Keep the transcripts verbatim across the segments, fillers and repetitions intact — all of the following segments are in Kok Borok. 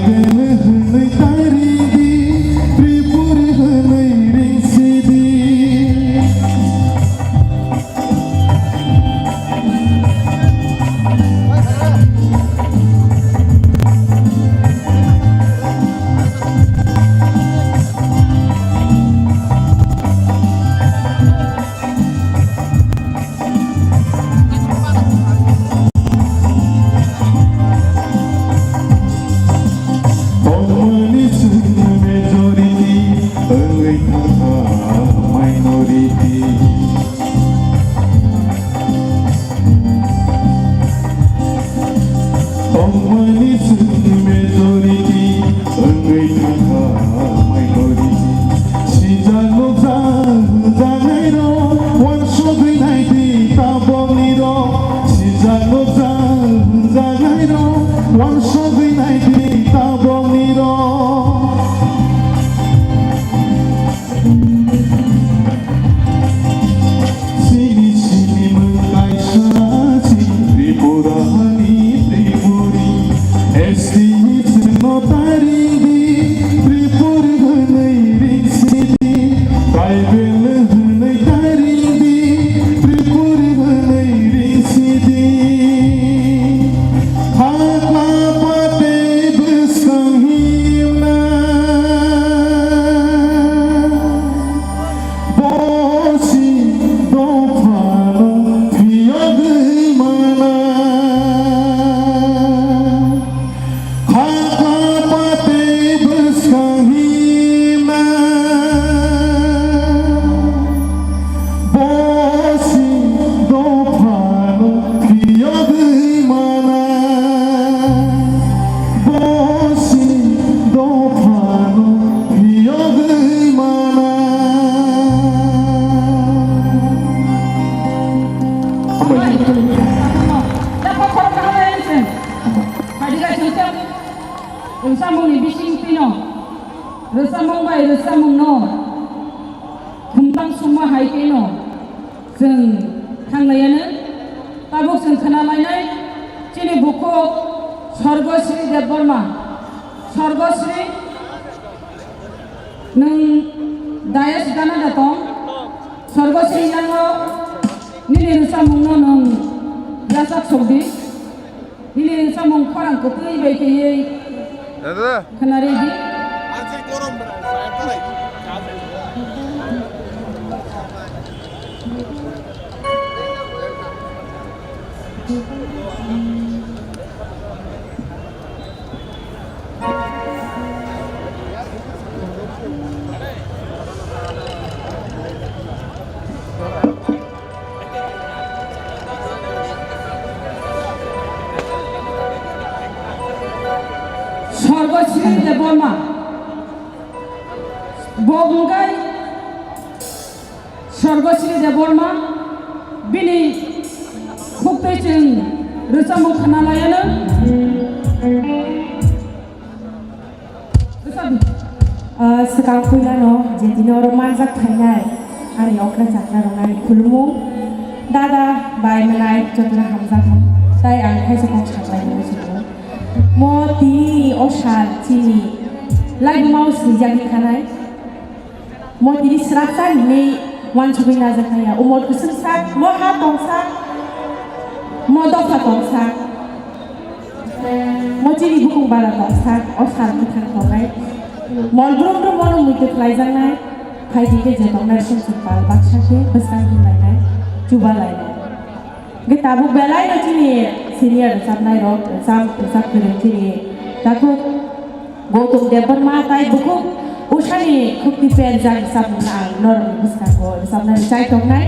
Bele hwnwi taridi, Tripuri hwnwi ringsidi. Tongmani chwng majority, wngwi thangkha minority. Tongmani chwng majority, wngwi thangkha minority. Sijak nukjak hwnjaknairok, uansugwi naidi taboknirok. Sijak nukjak hwnjaknairok, uansugwi naidi taboknirok. Sini sini mwng kaisa si Tripura hani Tripuri. S T ni chwngno taridi, Tripuri hwnwi ringsidi. Tribal hwnwi taridi, Tripuri hwnwi ringsidi. Hakla patwi bwskang himna. Bosi dophano phiyogwi mana. Hakla patwi bwskang himna. Bosi dophano phiyogwi mana. Bosi dophano phiyogwi mana. Hambai. Rwchapmungni bising tino, rwchapmung bai rwchapmungno khumtang sungma hai kheno chwng thanglaiano. Tabuk chwng khna lainai chini bukhuk Sorgosri Debbarma. Sorgosri, nwng dayas gana da tong? Sorgosri, nango nini rwchapmungno nwng yachak sokdi. Nini samung khorang kwtwi bai khaiwi khwnaridi. Sorgosri Debbarma, bo wngkha Sorgosri Debbarma, bini khuktwi chwng rwchapmung khna laiano. Ah, swkang puilano je tini oro manjak phainai ani okra chakra roknai khulumung, dada bai mwnai jotono hamjakmung, tai ang khaisa kok saklai mano chwngno. Mo tini o sal chini laibuma o swijak khanai. Mo tini swrapsa hinwi uansugwi najaknai ya. Umor kwswngsa, mo ha tongsa, mo dopha tongsa, mo chini bukung bara tongsa, o sal kwthang tongnai. Mol brum brum mono muitu khlaijaknai, phai di khe je tongnai sumsok pal baksa khe bwskang hinlainai, chubalainai. Hwnkhe tabuk belai no chini senior rwchapnai rok, rwchap, rwchap kwrwng chini takhuk Gautam Debbarma tai bukhuk usani khukti pen jak rwchapmung ang norokni bwskango rwchapnani chai tongnai.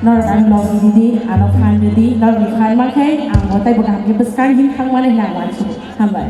Norok ano logi ridi, ano phan ridi, norokni phan mankhe ang bo taibo kaham khe bwskang hin thangmani hwnwi ang uansukha. Hambai.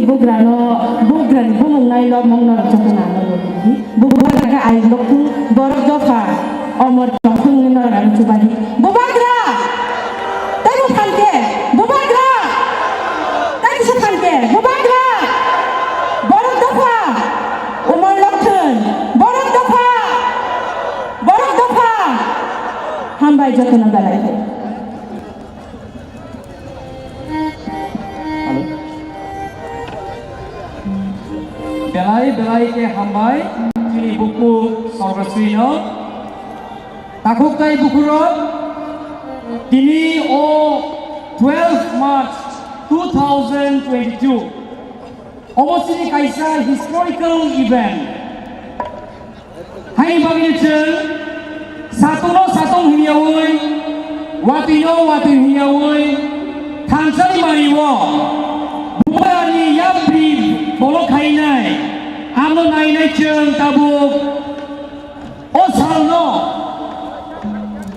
bugrano, bugrani bumung nai lobmung norok jotono ano lobidi. Bubagra ai lokthung borok dopha omor tongthung hwnwi norok ano chubadi. Bubagra! Taibo phanke! Bubagra! Taibo phanke! Bubagra! Borok dopha! Omor lokthung! Borok dopha! Borok dopha! Hambai jotono belai khe. Belai belai khe hambai chini buku Sorgasrino. Takhuk tai bukhurok, tini o twelve March two thousand twenty-two omo chini kaisa historical event. Haini bagwi chwng satungno satung hwnyaui, watwino watwi hwnyaui, thansani mario bubagrani yapri bolok khainai, ano nainai chwng tabuk o salno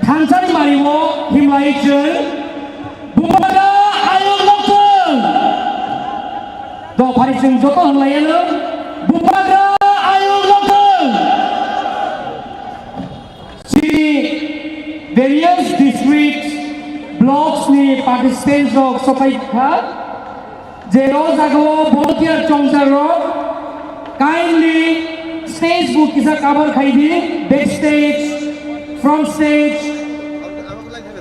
thansani mario himlai chwng Bubagra ayuk lokthung. Dophari chwng joto hwnlaiano Bubagra ayuk lokthung. Chini various district blocks ni participants rok sopai kha je o jagao volunteer chongjak rok kindly stage bo kisa cover khai di, back stage, front stage.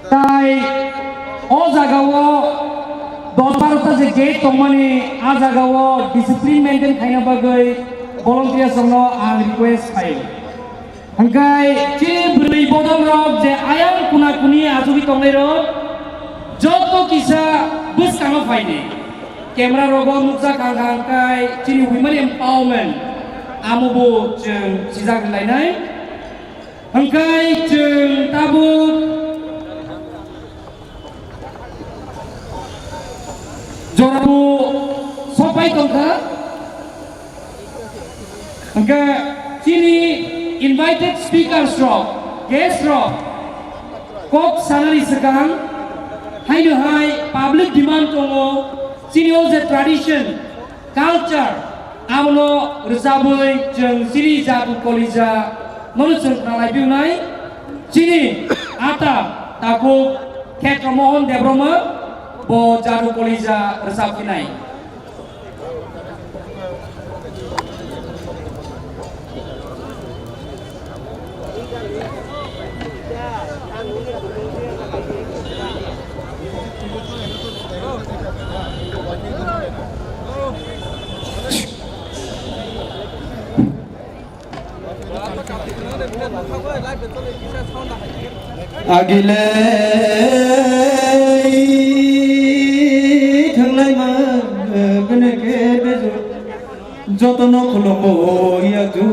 Tai o jagao dos barota je gate tongmani, a jagao discipline maintain khaina bagwi volunteers rokno ang request khaio. Hwnkhe chini bwrwi bodol rok je ayang kuna kuni achugwi tongnai rok joto kisa bwskango phaidi. Camera rogo nukjak ang kha hwnkhe chini women empowerment amo bo chwng sijak rwlainai. Hwnkhe chwng tabuk jorabo sopai tongkha. Hwnkhe chini invited speakers rok, guest rok kok sanani swkang haino hai public demand tongo, chini o je tradition, culture, abono rwchabwi chwng chini jadu kolija nono chwng khnalai biwnai. Chini ata takhuk Khetra Mohon Debbarma bo jadu kolija rwchaphinai. Agile thanglaima gwneke bejo jotono khulumo yaju.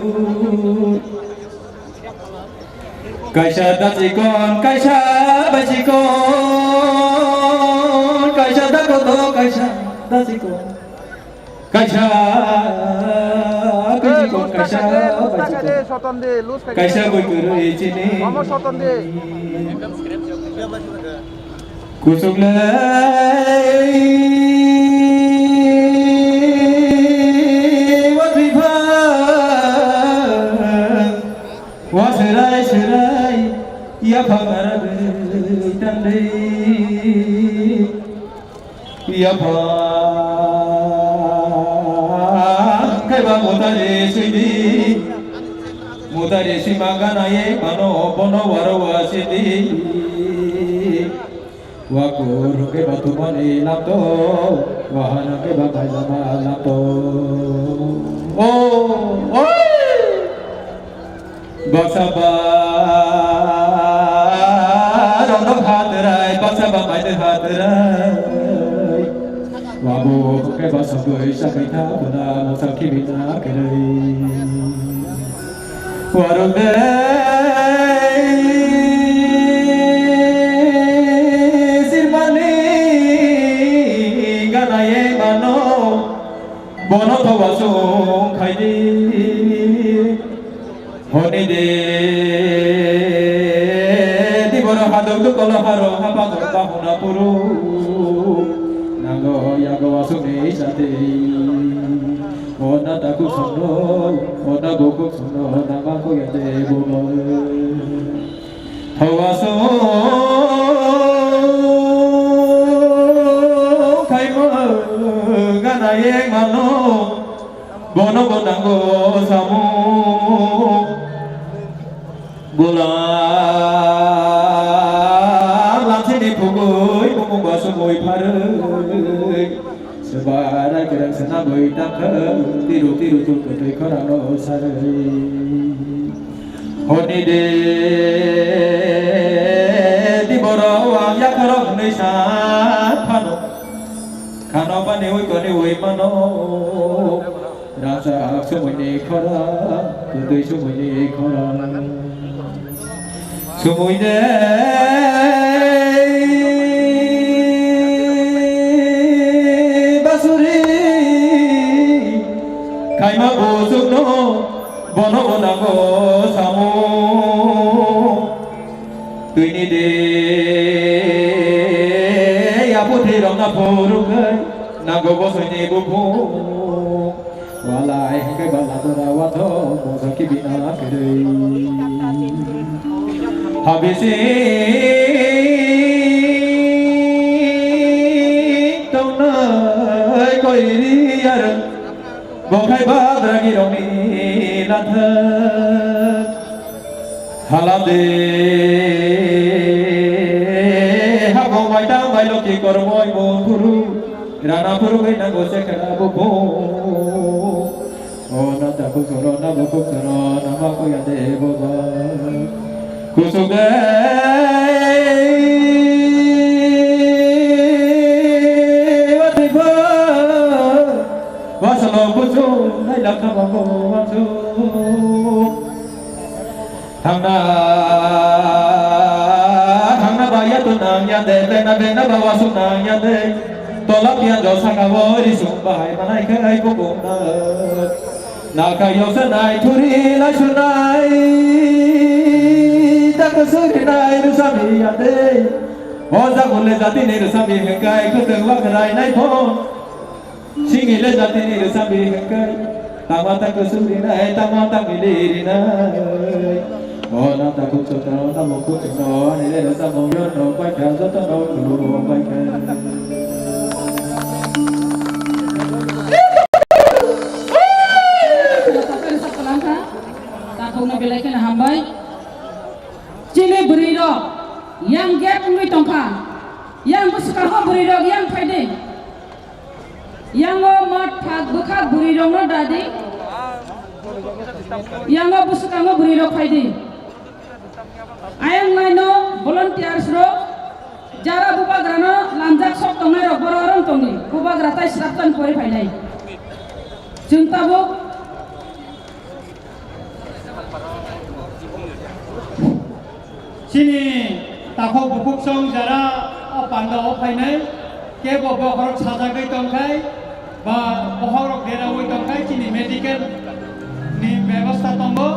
Kaisa dachikon, kaisa baisikon, kaisa dakoto, kaisa dachikon, kaisa baisikon, kaisa baisikon, kaisa boi kwrwi chini. Kuchuk le watwi pha, wa serai serai, yapha naragwi tandai, yapha kaiba mutari sidi, mutari sima gana ye mano bono waro wa sidi. Wakur ke batumani lamto, wahana ke babai lama lamto. O, o. Baksa ba, rondok hatrai, baksa ba maite hatrai. Wabu ke basa goi sakai tha buna mosa kibina kerai. Warung de sirmani ganaye mano, bono thoba sung khaidi. Honi de diboro hadok dukolo haro hapagor bahuna puru. Nango yago asuni sati. Ona takhuk songno, ona bukhuk songno, nama koya de bobo. Hawa so khaima gana ye mano, bono bonango samu. Bulam lamsini phugwi bumung ba sumui pharwi. Sebarai kerang sena boi tangkha tiru tiru tu kwtwi khorang no sarwi. Honi de di boro ang yakhorok hwnwi sa phano. Khano bani ui koni ui mano. Rangchak sumui ni khorang, kwtwi sumui ni khorang. Sumui de basuri khaima buchuk no bono bo nango samu. Twini de yaphuthi rok na phuru khai nango bosoi ni buphung. Walai hingke bala dora wathok bosa kibina kwrwi. Habisi tongnai koiri arang bokhai badragi rokni lathak. Halade habo maitang bai loki kormoi bo phuru rana phuru bai nango sekra bo bo. O na ta khuk soro na bo khuk soro na ma ko ya de bo ba. Kusuk de wa te ba. Wa salo kusuk nai la kha ba bo wa su. Thangna, thangna ba ya tu nang ya de, bena, bena ba wa su nang ya de. Tola pian jo saka bo ri sung ba hai manai khai ai ko ko na. Na ka yo se nai thuri lai su nai. Ta ko su ri nai ru sa bi ya de. O ja ko le ja ti ni ru sa bi he kai ko te wa ka rai nai pho. Singile jatini rwchapwi hwnkhe, tama ta kwchwng rinai, tama ta mili rinai. O na ta khuk chotro, na bo khuk chotro, ani le rwchapmung yo no paikha, joto no khulumung paikha. Takhukno belai kheno hambai. Chini bwrwi rok yang gap wngwi tongkha. Yang bwskango bwrwi rok yang phaidi. Yango mat thak bwkhak bwrwi rokno dadi. Yango bwskango bwrwi rok phaidi. Ayang naino volunteers rok jara bubagrano lamjak sok tongnai rok borok rong tongdi. Bubagra tai sraptan pori phainai. Chwng tabuk Chini takhuk bukhuk song jara o panda o phainai, kebo bokhorok sajagwi tongkhai, ba bokhorok deraui tongkhai, chini medical ni bebosta tongo,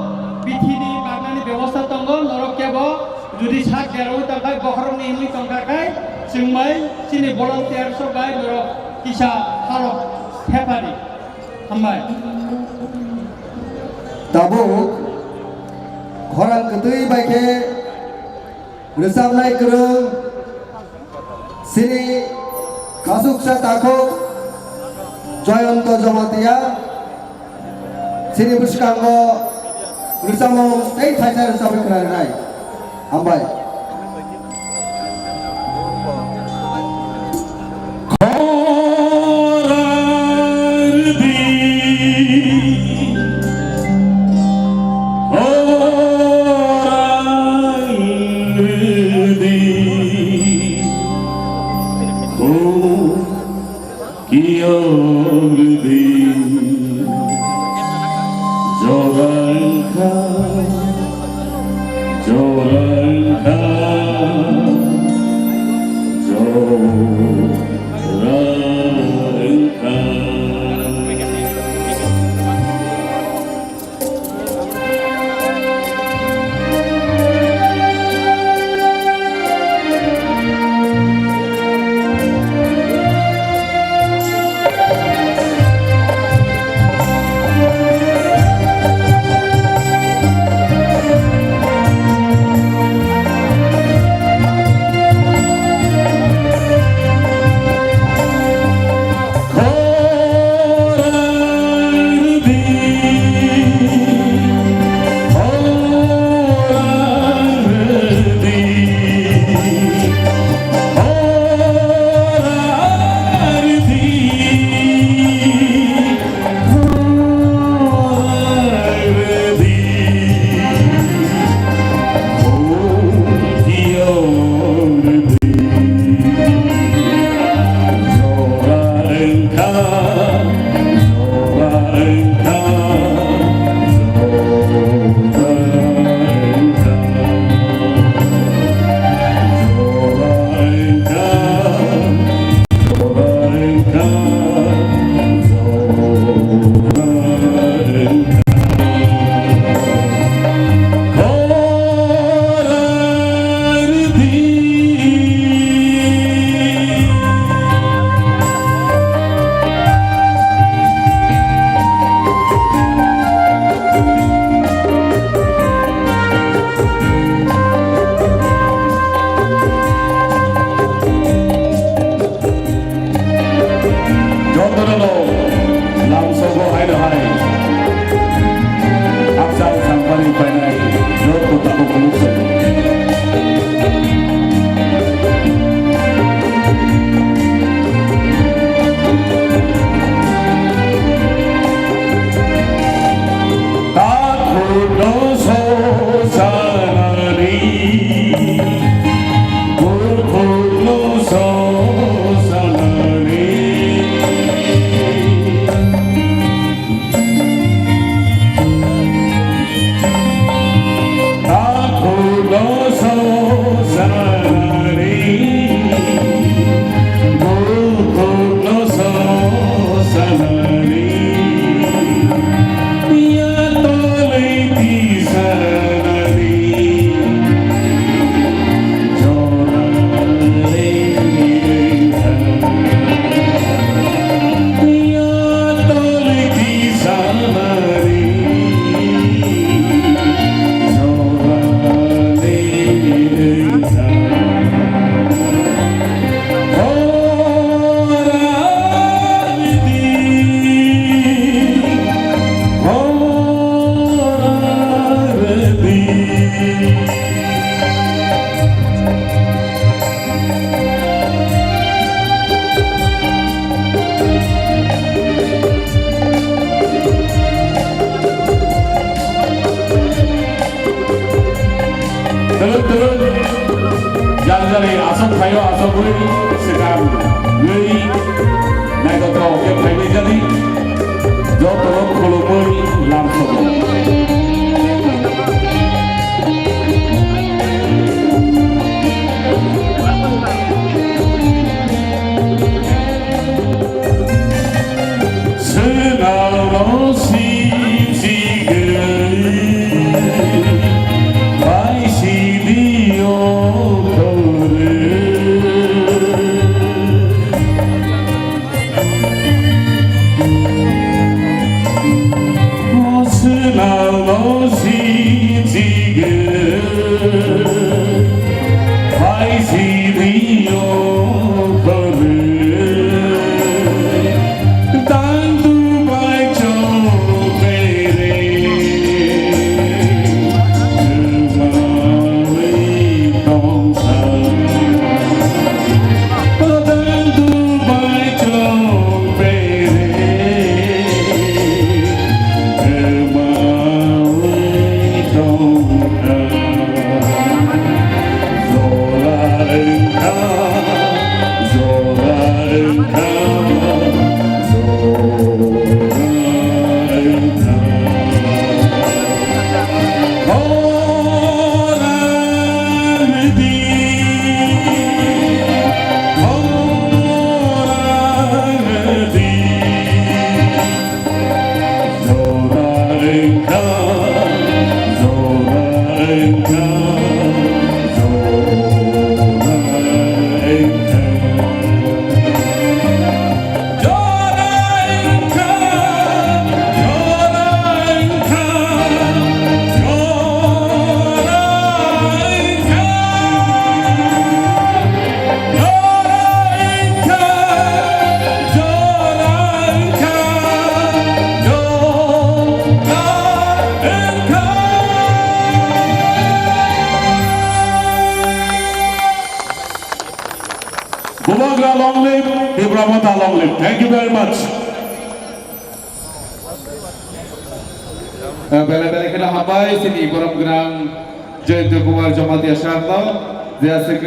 bithi ni baknani bebosta tongo, norok kebo jodi sak deraui tongkhai, bokhorok ni himwi tongkha khai, chwngbai chini volunteer sok bai norok kisa halok thepari. Hambai. Tabuk khorang kwtwi bai khe rwchapnai kwrwng chini khasuksa takhuk Joyonto Jamatia chini bwskango rwchapmung tei thaisa rwchapwi khwna rwnai. Hambai. Khorang rwdi, khorang rwdi, khorang Kiyong rwdi jorang kha, jorang kha Doso sanani, burkhukno so sanani. Takhukno so sanani, burkhukno so sanani. Twrwng twrwng jani jani aswk phaio, aswkwi swkang wi naithothok khe phainai jani jotono khulumwi lam sobo. Swnamno sijigwi bai sidi o khorwi. Swnamno sijigwi bai sidi o khorwi. Tantu bai chong pere, kwmawi tongsa. Tantu bai chong pere, kwmawi tongsa. Jora wngkha, jora wngkha, jora wngkha. Hora rwdi, hora rwdi. Jora wngkha, jora wngkha, jora wngkha. Jora wngkha, jora wngkha, jora wngkha. Bubagra long live, Tipra Motha long live. Thank you very much. Eh, belai belai kheno hambai chini borom gwnang Jayanta Kumar Jamatia sir no, je aswk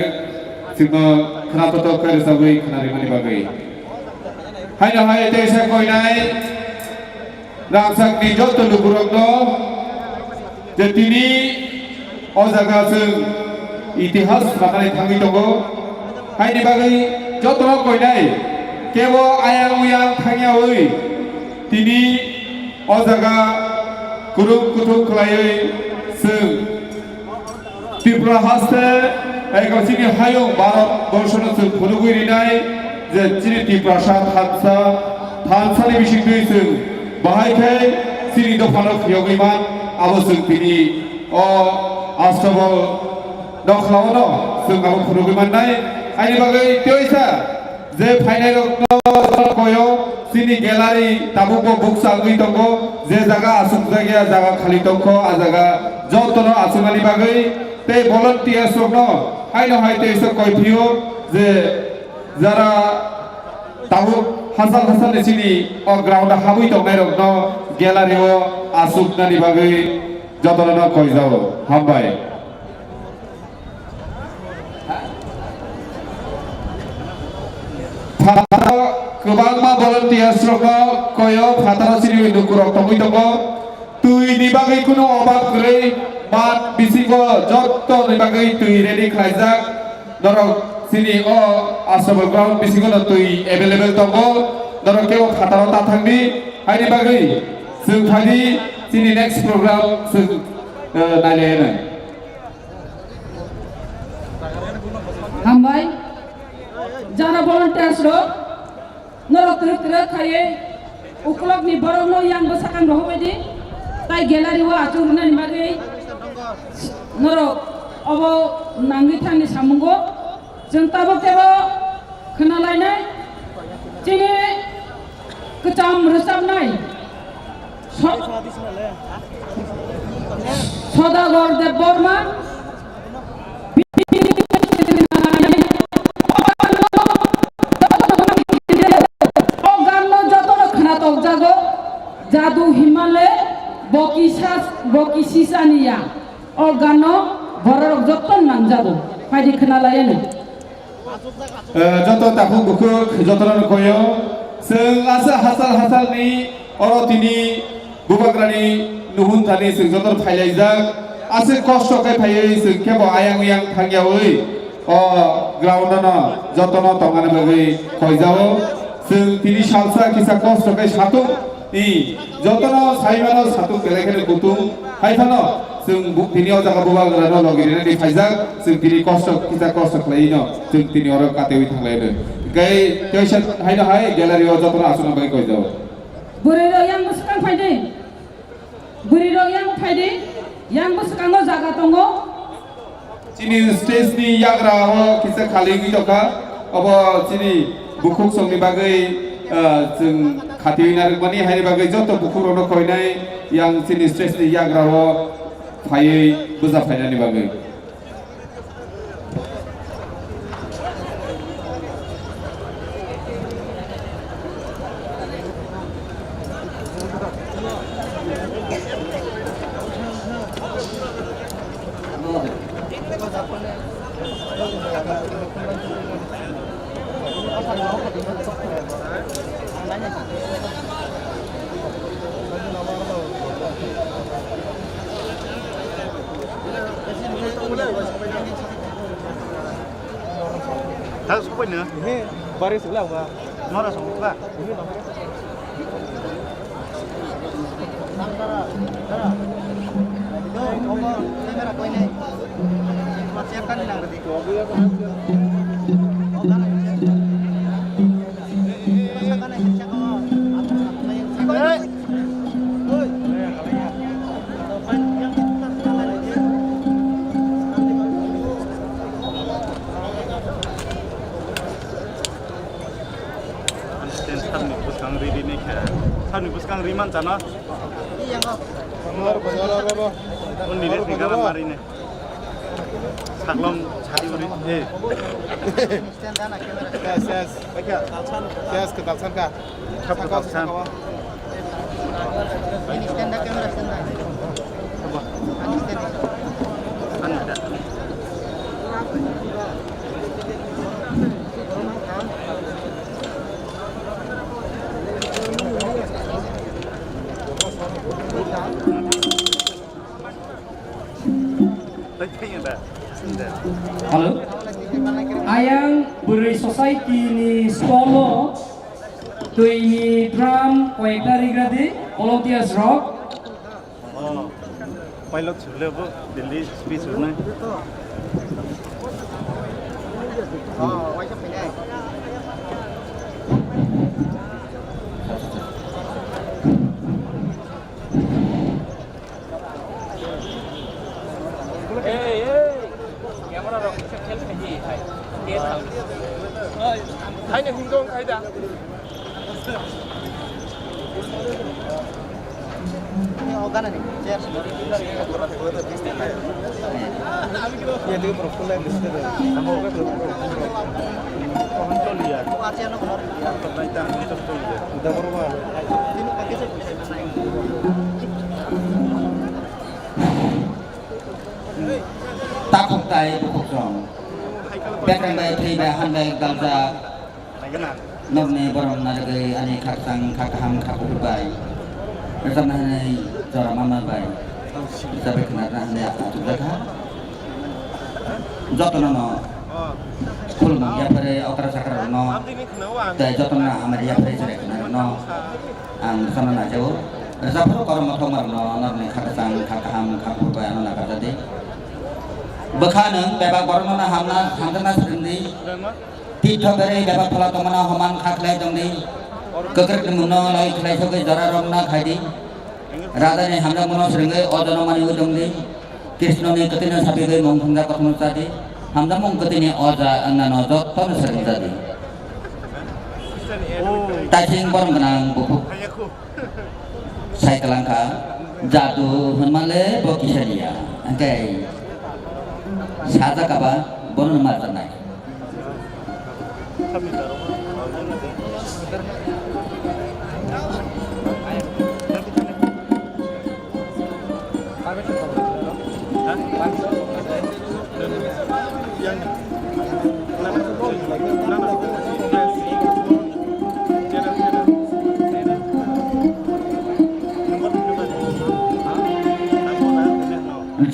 chwngno khwnathok khe rwchabwi khwnarimani bagwi. Haino hai teisa koinai rangchakni joto lukurokno je tini o jaga chwng itihas manani thangwi tongo. Haini bagwi jotono koinai kebo ayang uyang thangyawi tini o jaga kwrwng kuthuk khlaiwi chwng Tripura haste, eh, chini hayung Bharat borshono chwng phunugwi rinai je chini Tiprasa thansa, thansani bisingtwi chwng bahai khe chini dophano phiyogwi man, abo chwng tini o Astabal nokhlaono chwng abo phunugwi mannai. Ani bagwi teisa je phainairokno koyo chini gallery tabukbo bukcha wngwi tongo, je jaga achukjakya jaga khali tongkho, a jaga jotono achuknani bagwi tei volunteers rokno haino hai teisa koi phio je jara tabuk hachal hachalni chini o ground o habwi tongnairokno gallery o achuknani bagwi Jotono no koijao, hambai. Phataro kwbangma volunteers rokno koyo, phataro chini nukurok tongwi tongo. Twi ni bagwi kunu obab kwrwi, mat bisingo joto ni bagwi twi ready khlaijak. Norok chini o Asabal ground bisingo no twi available tongo. Norok kebo phataro ta thangdi, haini bagwi chwng phaidi chini next program chwng, eh, nailai nai. Hambai, jana volunteers rok, norok twrwk twrwk khaiwi ukulokni borokno yang bwsakang rohorbaidi, tai gallery o achuk rwnani bagwi norok obo nangwi thangni samungo. Chwng tabuk tebo khwnalainai chini kwcham rwchapnai So-, Sodagor Debbarma. O ganno jotono khwnatok jago, Jadu Himale, Boki Sas-, Boki Sisaniya. O ganno bororok joto nangjago. Phaidi khwnalayani. Eh, joto takhuk bukhuk, jotono koyo. Chwng asa hasal hasalni oro tini bubagrani nuhun thani chwng joto phailaijak. Aswk kosto khe phaiwi chwng khe bo ayang uyang thangyawi o ground-o no jotono tongmani bagwi koijao. Chwng tini salsa kisa kosto khe satung. I, jotono saimano satung belai kheno kutung. Hai phano, chwng bu-, tini o jaga bubagrano logi rinani phaijak, chwng tini kosto, kisa kosto khlaiwi no, chwng tini oro katewi thanglaino. Gai, kaisa haino hai gallery o jotono aswkno bai koijao. Bwrwi rok yang bwswkang phaidi. Bwrwi rok yang phaidi. Yang bwswkango jaga tongo. Chini stage ni yagra o kisa khali wngwi tongkha. Obo chini bukhuk songni bagwi, ah, chwng khatiwi narwkmani, haini bagwi joto bukhuk rokno khoinai yang chini stage ni yagra o phaiwi bwsa phainani bagwi. Hal supai na? He, baris ulah ba. Nora song ba. Sabni bwskang ri ri ni khe. Sabni bwskang ri man chana. Undi re thika mari ne. Saklom sadi uri. Yes, yes. Yes, ke kalsan ka. Thap thap san. Hello. Ayang Bwrwi Society ni stall o twi ni drum koi ekta rigra di, volunteers rok. Oh, pilot sule bo Delhi speech rwnai. Ei, ei, camera rok kisa khel khaidi, hai. Hai ne hingdong khaida. Akhok tai bukhuk song. Bekreng bai thwi bai han bai galjak. Nokni borok narwgwi ani khakchang kha kaham kha kuphur bai. Rwchapna hwnwi jora mama bai. Rwchapwi khwnarwna hwnwi achukjakha. Jotono no khulumung yapharwi okra chakra rokno tei jotono hamari yapharwi cherai khwnarokno ang rwchapna naijago. Rwchapphuru kormo thokmarokno norokni kha kwchang kha kaham kha kuphur bai ano nakarjadi. Bwkha nwng bebak borokno hamna hamjakna swrwngdi. Tithok berwi bebak phola tongmano homan kha khlai tongdi. Kwkrwkni mungno loi khlai sogwi jora romna khaidi. Radhani hamjakmano swrwngwi o jono maniwi tongdi. Krishnoni kwtwino sapigwi mung thwngjak kothomno chadi. Hamjakmung kwtwini o ja wngnano jotono swrwngjadi. Taising borom gwnang bukhuk. Sai kwlangkha, jadu hwnmale bo kisaniya. Hwnkhe sajak aba bono ma janai.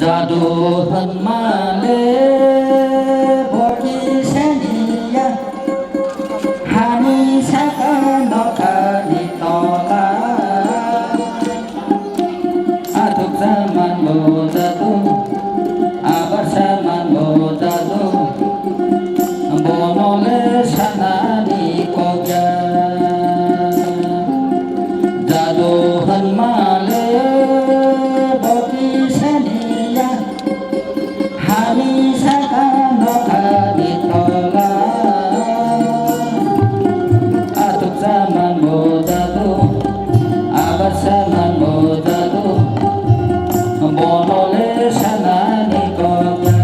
Jadu hwnmale bo kisaniya, hani saka nokhani tola. Athuk saman bo jadu, abar saman bo jadu, bono le sanani kokya. Jadu hwnmale bo kisaniya, hani saka nokhani tola. Athuk saman bo jadu, abar saman bo jadu, bono le sanani kokya.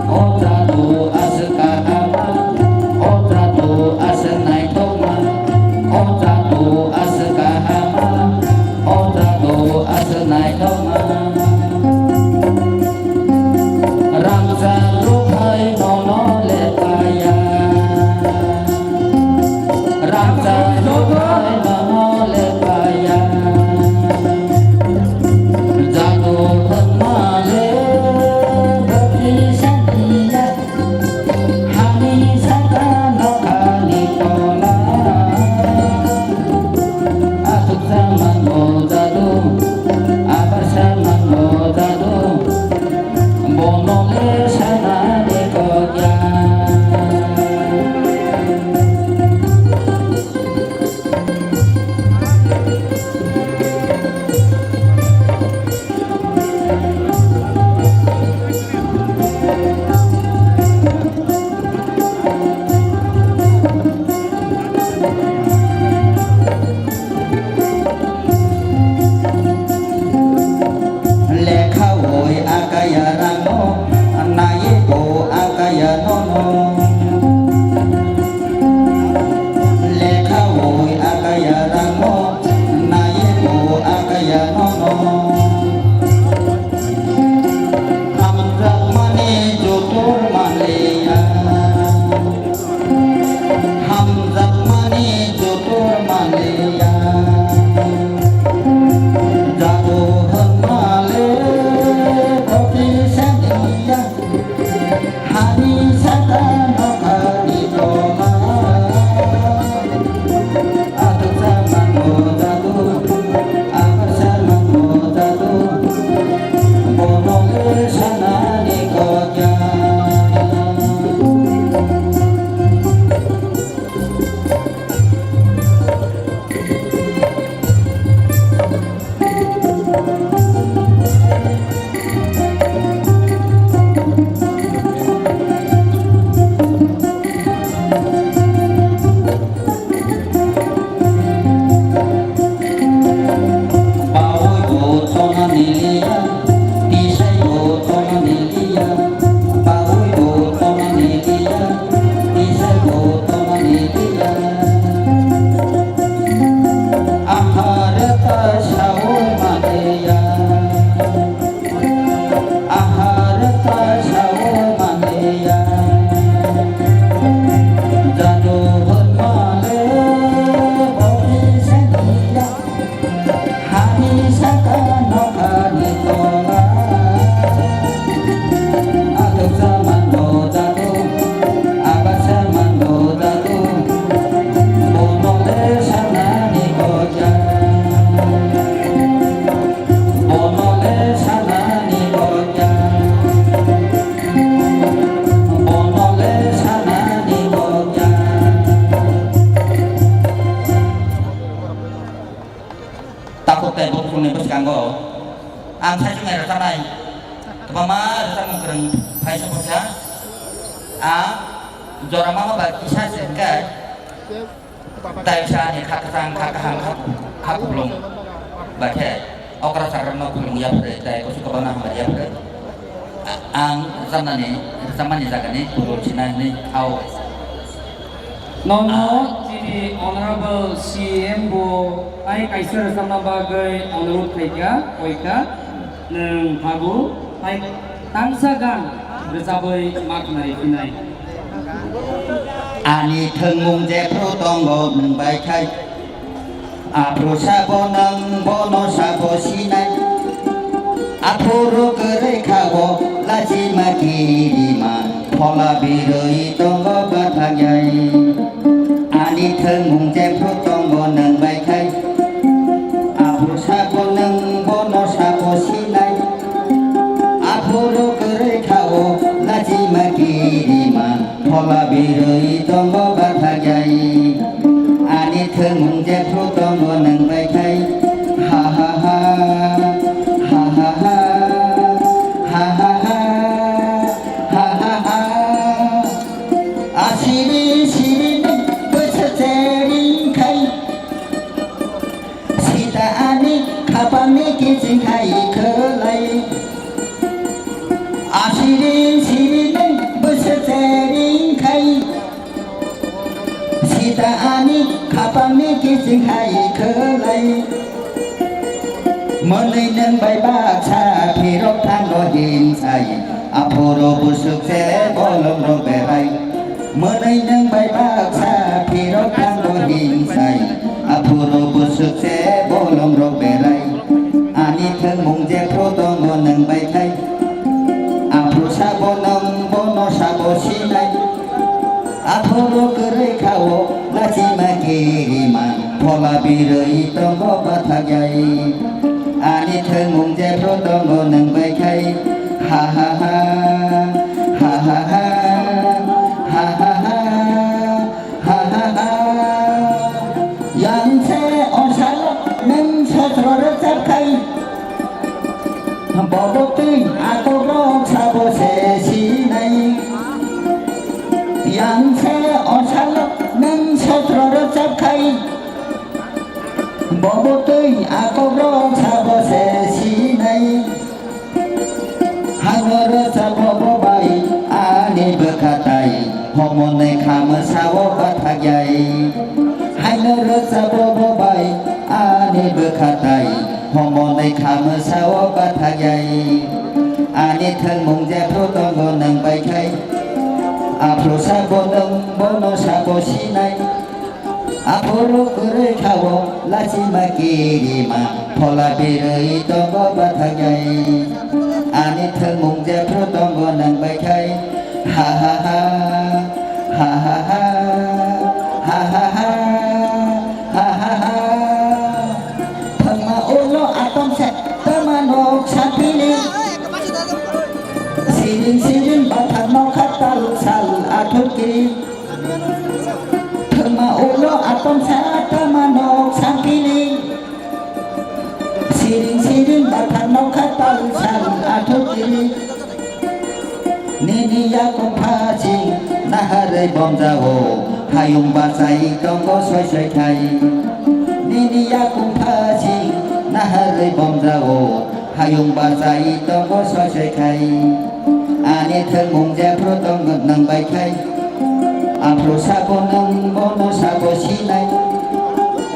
O jadu aswk kahama, o jadu aswk naithokma, o jadu aswk kahama, o jadu aswk naithokma. Rangchak rwphai nono le paya. Rangchak rwphai nono le paya. Jadu hwnma le bwkhi saniya. Hani saka nokhani tola. Aswk saman bo jadu, abar saman Ang saichung nai rwchapnai. Kwbangma rwchapmung kwrwng phai sophoksa. Ang jora mama bai kisa se hwnkhe taisa ani kha kwchang, kha kaham, kha ku-, kha kuplung bai khe okra chakra no khulumung yapharwi tei kusu kwbangma hamari yapharwi. A-, ang rwchapnani, rwchapmani jagani kuplung sinai hwnwi thao. Nono chini Honorable C M bo tai kaisa rwchapna bagwi onurudh khaikha, koikha, nwng hago tai tangsa gan rwchabwi ma khwnari phinai. Ani thwngmung jephru tongo nwng bai khai. Aphuru sabo nwng bono sabo sinai. Aphuru kwrwi kha o lachima kirima. Phola birwi tongo bathajai. Ani thwngmung jephru tongo nwng bai khai. Aphuru sabo nwng bono sabo sinai. Aphuru kwrwi kha o lachima kirima. Phola birwi tongo bathajai. Ani thwngmung jephru tongo nwng bai khai. Ha ha ha. Ha ha ha. Ha ha ha. Ha ha ha. Asiri siri bwswk chering khai. Sita ani khapangni kiching khai khwlai. Asiri siri nwng bwswk chering khai. Sita ani khapangni kiching khai khwlai. Mwnwi nwng bai baksa phirok thango hinsai. Aphuru bwswk se bolongrok berai. Mwnwi nwng bai baksa phirok thango hinsai. Aphuru bwswk se bolongrok berai. Ani thwngmung jephru tongo nwng bai khai. Aphuru sabo nwng bono sabo sinai. Aphuru kwrwi kha o lachima kirima. Phola birwi tongo bathajai. Ani thwngmung jephru tongo nwng bai khai. Ha ha ha. Ha ha ha. Ha ha ha. Ha ha ha. Yang se osalo nwng sotro rwchap khai. Bobo twi akobrok sabo se sinai. Yang se osalo nwng sotro rwchap khai. Bobo twi akobrok sabo se sinai. Haino rwchap bobo bai ani bwkha tai, homonwi kha mwsao bathajai. Haino rwchap bobo bai ani bwkha tai, homonwi kha mwsao bathajai. Ani thwngmung jephru tongo nwng bai khai, aphuru sabo nwng bono sabo sinai. Aphuru kwrwi kha o lachima kirima, phola birwi tongo bathajai. Ani thwngmung jephru tongo nwng bai khai. Ha ha ha. Ha ha ha. Ha ha ha. Ha ha ha. Thwngma ulo atom se tama nok sapili. Siring siring bathar nokha tal sal athukiri. Thwngma ulo atom sa tama nok sampili. Siring siring bathar nokha tal sal athukiri. Nini yakung phasing naharwi bomjao, hayung bachai tongo soi soi khai. Nini yakung phasing naharwi bomjao, hayung bachai tongo soi soi khai. Ani thwngmung jephru tongo nwng bai khai. Aphuru sabo nwng bono sabo sinai.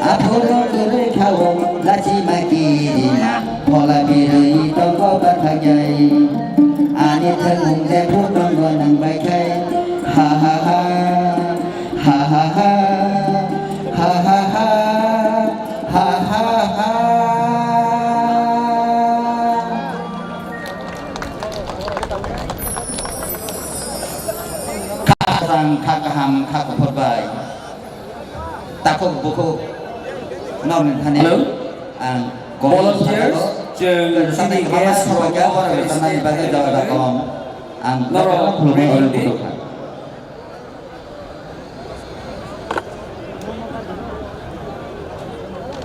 Aphuru kwrwi kha o lachima kirima, phola birwi tongo bathajai. Ani thwngmung jephru tongo nwng bai khai. Ha ha ha. Ha ha ha. Ha ha ha. Ha ha ha. Kha kwchang, kha kaham, kha kuphur bai. Takhuk bukhuk norokni thani. Hello. Ang volunteers, chwng chini guest rok no rwchapnani bagwi jaga jaga kom. Ang norok khulumwi ready?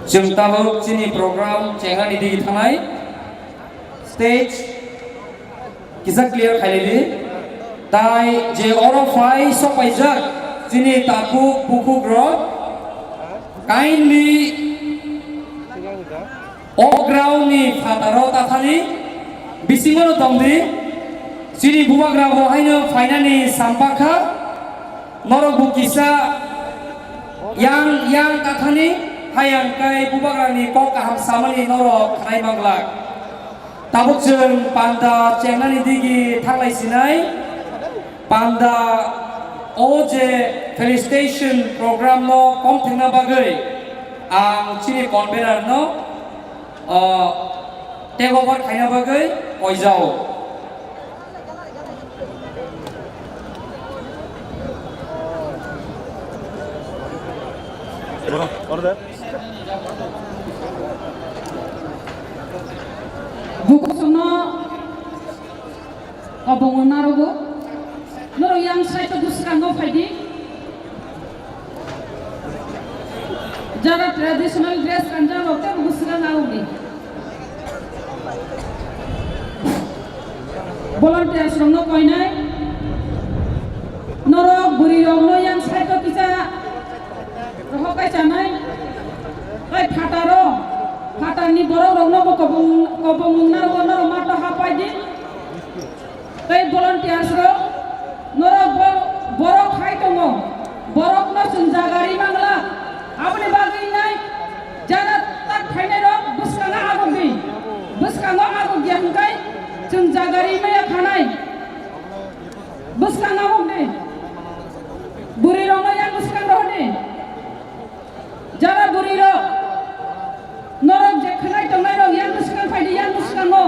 Chwng tabuk chini program chengnani digi thangnai. Stage kisa clear khailidi. Tai je oro phai sopaijak chini takhuk bukhuk rok, kindly o ground ni phataro tathani bisingo no tongdi. Chini bubagra bo haino phainani sampakha. Norok bo kisa yang yang tathani hayang kai bubagrani kok kaham samani norok khnai manglak. Tabuk chwng panda chengnani digi thanglai sinai. Panda o je felicitation program no kom thengna bagwi ang chini convener no, o, take over khaina bagwi koijao. Bukusono kobongo narogo. Norok yang side o bwskango phaidi. Jara traditional dress kanjak rok tei bwskango narwkdi. Volunteers rokno koinai. Norok bwrwi rokno yang side o kisa rohor kai chanai. Tai phataro, phatarni borok rokno bo kobong, kobong wngna rokno norok mato hapai di. Tai volunteers rok, norok bo, borok hai tongo, borokno chwng jaga ri mangla. Aboni bagwi nai jara tak phainai rok bwskango agok di. Bwskango agok ya hwnkhe chwng jaga ri maya khanai. Bwskango agok di. Bwrwi rokno yang bwskang rohor di. Jara bwrwi rok, norok je khwnai tongnai rok yang bwskang phaidi, yang bwskango,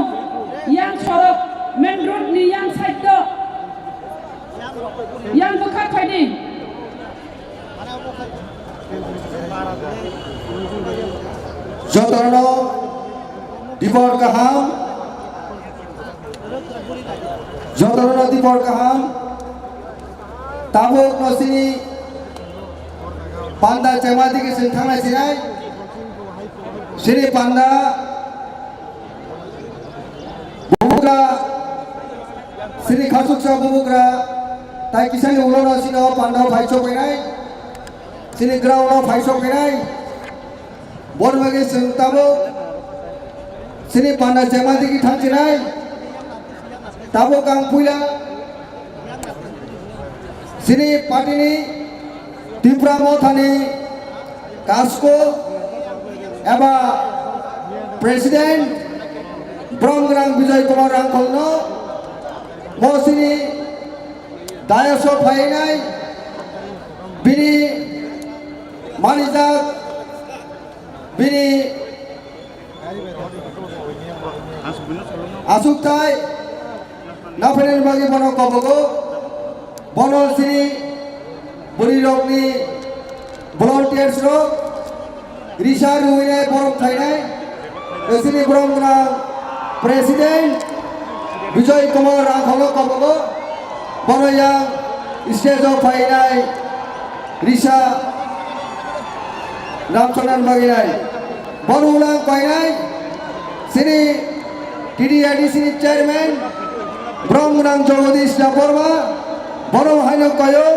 yang sorok, main road ni yang side o, yang bwkhak phaidi. Jotono dibor kaham, jotono dibor kaham. Tabuk no sini panda chema digi sing thangnai sinai. Sini panda bubugra, sini khasuksa bubugra, tai kisani ulo no sini o panda o phai sok nai. Sini ground o phai sok nai. Boni bagwi chwng tabuk sini panda chema digi thang sinai. Tabuk ang puila sini party ni Tipra Mothani Kasko eba President Brom Gwnang Bijoy Kumar Rangkholno mo sini dayas o phainai bini manijak bini asukthai naphainani bagwi bono kobogo. Bono sini bwrwi rokni volunteers rok risa rwinai borok khainai. Sini borom gwnang President Bijoy Kumar Rangkholno kobogo. Bono yang stage o phainai risa Ramcharan baginai. Bono ulang painai sini T D A D C ni chairman, borom gwnang Jagadish Debbarma, borom haino koyo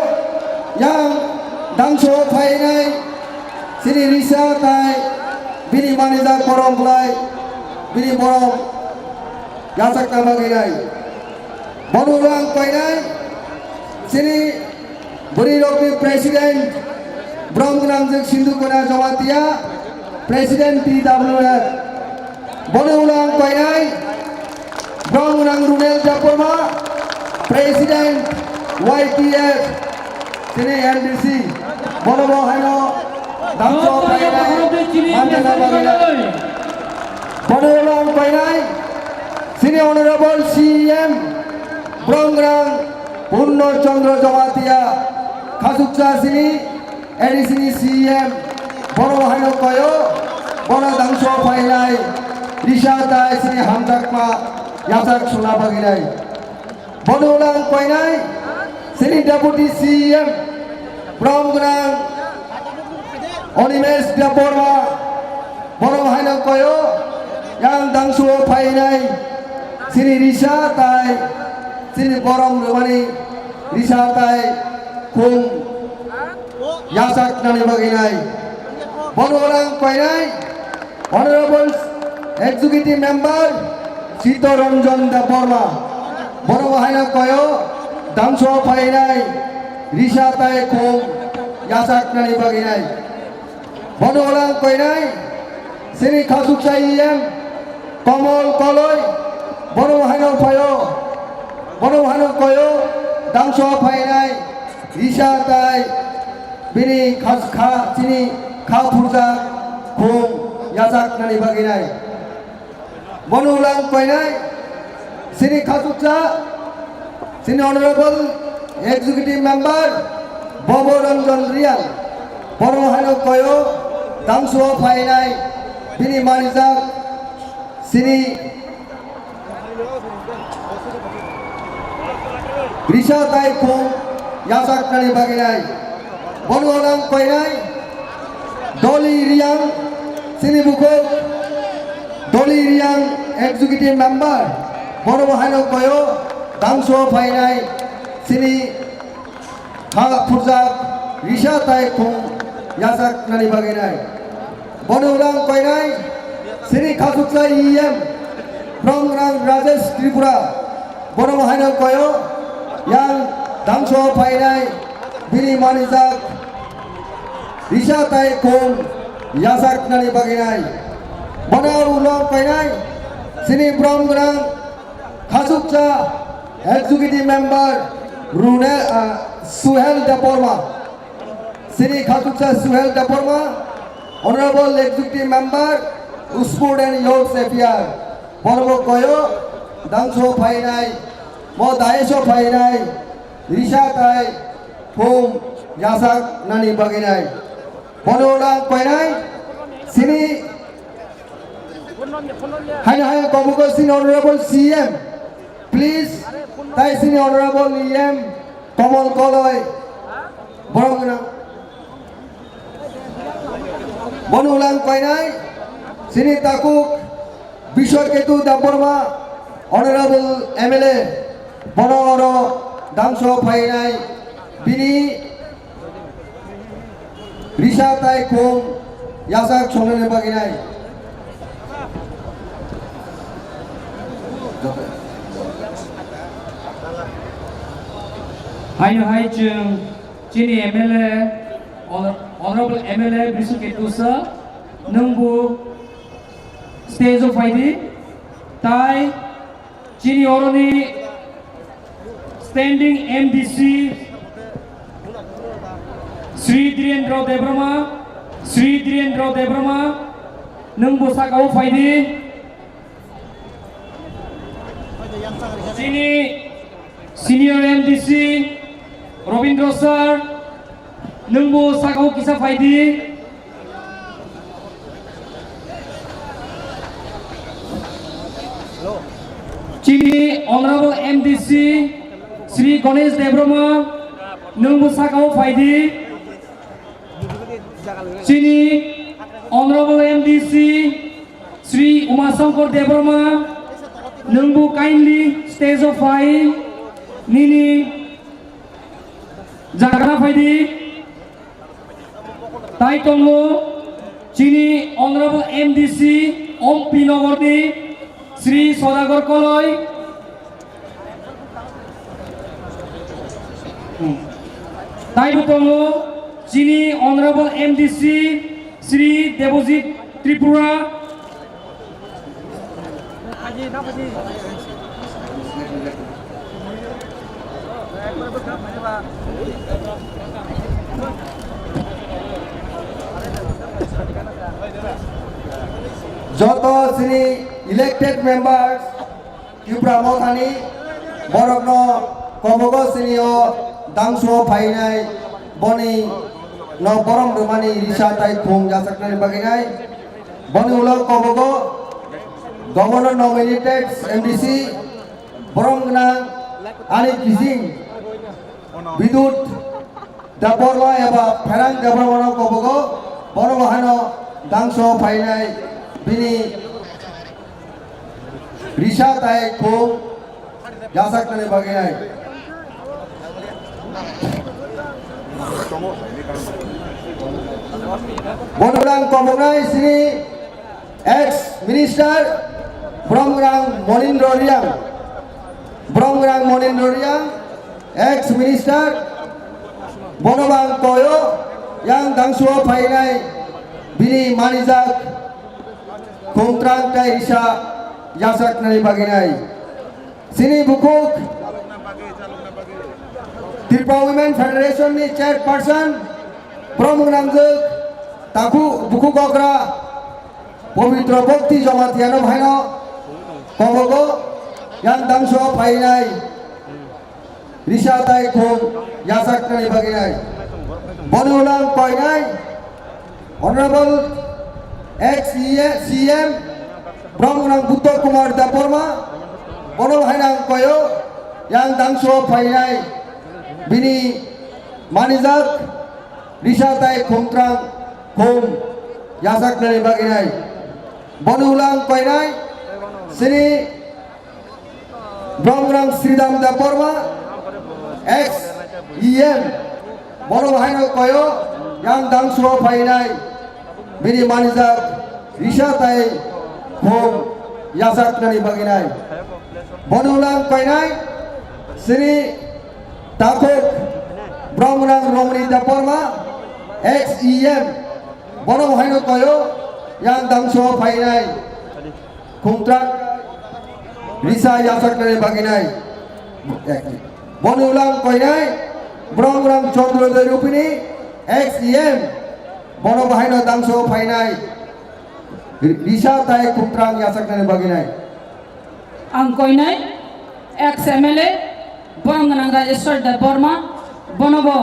yang dangso phainai sini risa tai bini manijak borom bwlai bini borom yachakna bagwi nai. Bono ulang painai sini bwrwi rokni president, borom gwnang jwk Sindhu Kona Jamatia, president T W F. Bono ulang painai borom gwnang Runel Debbarma, president Y T F, sini N D C. Bono bo haino dangso painai manjana bagwi nai. Bono ulang painai sini honorable C E M borom gwnang Purno Chandra Jamatia, khasuksa sini A D C ni C E M, bono haino koyo, bono dangso phainai risa tai sini hamjakma yachak suna bagwi nai. Bono ulang painai sini deputy C E M borom gwnang Animesh Debbarma, borom haino koyo yang dangso phainai Chini risa tai chini borom rwmani risa tai khum yachaknani bagwi nai. Bono orang koinai Honorable Executive Member Chittaranjan Debbarma. Bono haino koyo dangso phainai risa tai khum yachaknani bagwi nai. Bono orang koinai chini khasuksa E M Komol Koloi, bono haino phaio, bono haino koyo dangso phainai risa tai bini khas kha chini kha phurjak khum yachaknani bagwi nai. Bono ulang koinai chini khasuksa chini Honorable Executive Member Bobo Ranjan Reang, bono haino koyo dangso phainai bini manijak chini risa tai khum yachaknani bagwi nai. Bono ulang koinai Doli Reang, chini bukhuk Doli Reang Executive Member, bono bo haino koyo dangso phainai chini kha phurjak risa tai khum yachaknani bagwi nai. Bono ulang koinai chini khasuksa E M Bromgrang Rajesh Tripura, bono bo haino koyo yang dangso phainai bini manijak risa tai khum yachaknani bagwi nai. Bono ulo koinai chini Bromgrang khasuksa Executive Member Rune, ah, Suhel Debbarma. Chini khasuksa Suhel Debbarma, Honorable Executive Member Sport and Youth Affairs. Bono bo koyo dangso phainai, mo dayeso phainai risa tai khum yachaknani bagwi nai. Bono ulang koinai chini haino haino kobugo chini Honorable C M, please, tai chini Honorable E M Komol Koloi, borom gwnang. Bono ulang koinai chini takhuk Biswa Ketu Debbarma, Honorable M L A, bono oro dangso phainai bini risa tai khum yachak songnani bagwi nai. Haino hai chwng chini M L A, Honor-, Honorable M L A Biswa Ketu sir, nwng bo stage o phaidi, tai chini oroni standing M D C Sri Dhirendra Debbarma, Sri Dhirendra Debbarma, nwng bo saka o phaidi. Chini senior M D C Robindra sir, nwng bo saka o kisa phaidi. Chini Honorable M D C Sri Ganesh Debbarma, nwng bo saka o phaidi. Chini Honorable M D C Sri Uma Shankar Debbarma, nwng bo kindly stage o phai nini jaga phaidi. Tai tongo chini Honorable M D C Ompi Nogor ni Sri Sodagar Koloi. Tai bo tongo chini Honorable M D C Sri Debojit Tripura. Joto chini elected members, Tipra Mothani borokno kobogo chini o dangso phainai, boni no borom rwmani risa tai khum yachaknani bagwi nai. Boni ulo kobogo Governor nominated M D C borom gwnang ani kijing Bidut Debbarma eba Pherang Debbarma no kobogo, bono bahano dangso phainai bini Risa tai khum yasaknani bagwi nai. Bono ang koboknai sini ex minister Bromgrang Monindro Riang. Bromgrang Monindro Riang, ex minister, bono bang koyo yang dangsuo phainai bini manijak khumtrang tai risa yasaknani bagwi nai. Sini bukhuk Tripura Women Federation ni chairperson, Bromgrang Jwk, takhu bukhuk okra, Pabitra Bhakti Jamatia no bhaino kobogo yang dangsuo phainai risa tai khum yasaknani bagwi nai. Boni ulang koinai Honorable ex C M Bromgrang Buddha Kumar Debbarma, bono hai nang koyo yang dangsuo phainai bini manijak risa tai khumtrang khum yasaknani bagwi nai. Boni ulang koinai sini Bromgrang Sridham Debbarma, ex E M, bono haino koyo yang dangsuo phainai bini manijak risa tai khum yasaknani bagwi nai. Boni ulang koinai sini takhuk Bromgrang Romani Debbarma, ex E M, bono haino koyo yang dangsuo phainai khumtrang risa yasaknani bagwi nai. Boni ulang koinai Bromgrang Chandrodaya Rupini, ex E M, bono bahaino dangsuo phainai risa tai khumtrang yasaknani bagwi nai. Ang koinai ex M L A Bromgrang Rajeshwar Debbarma, bono bo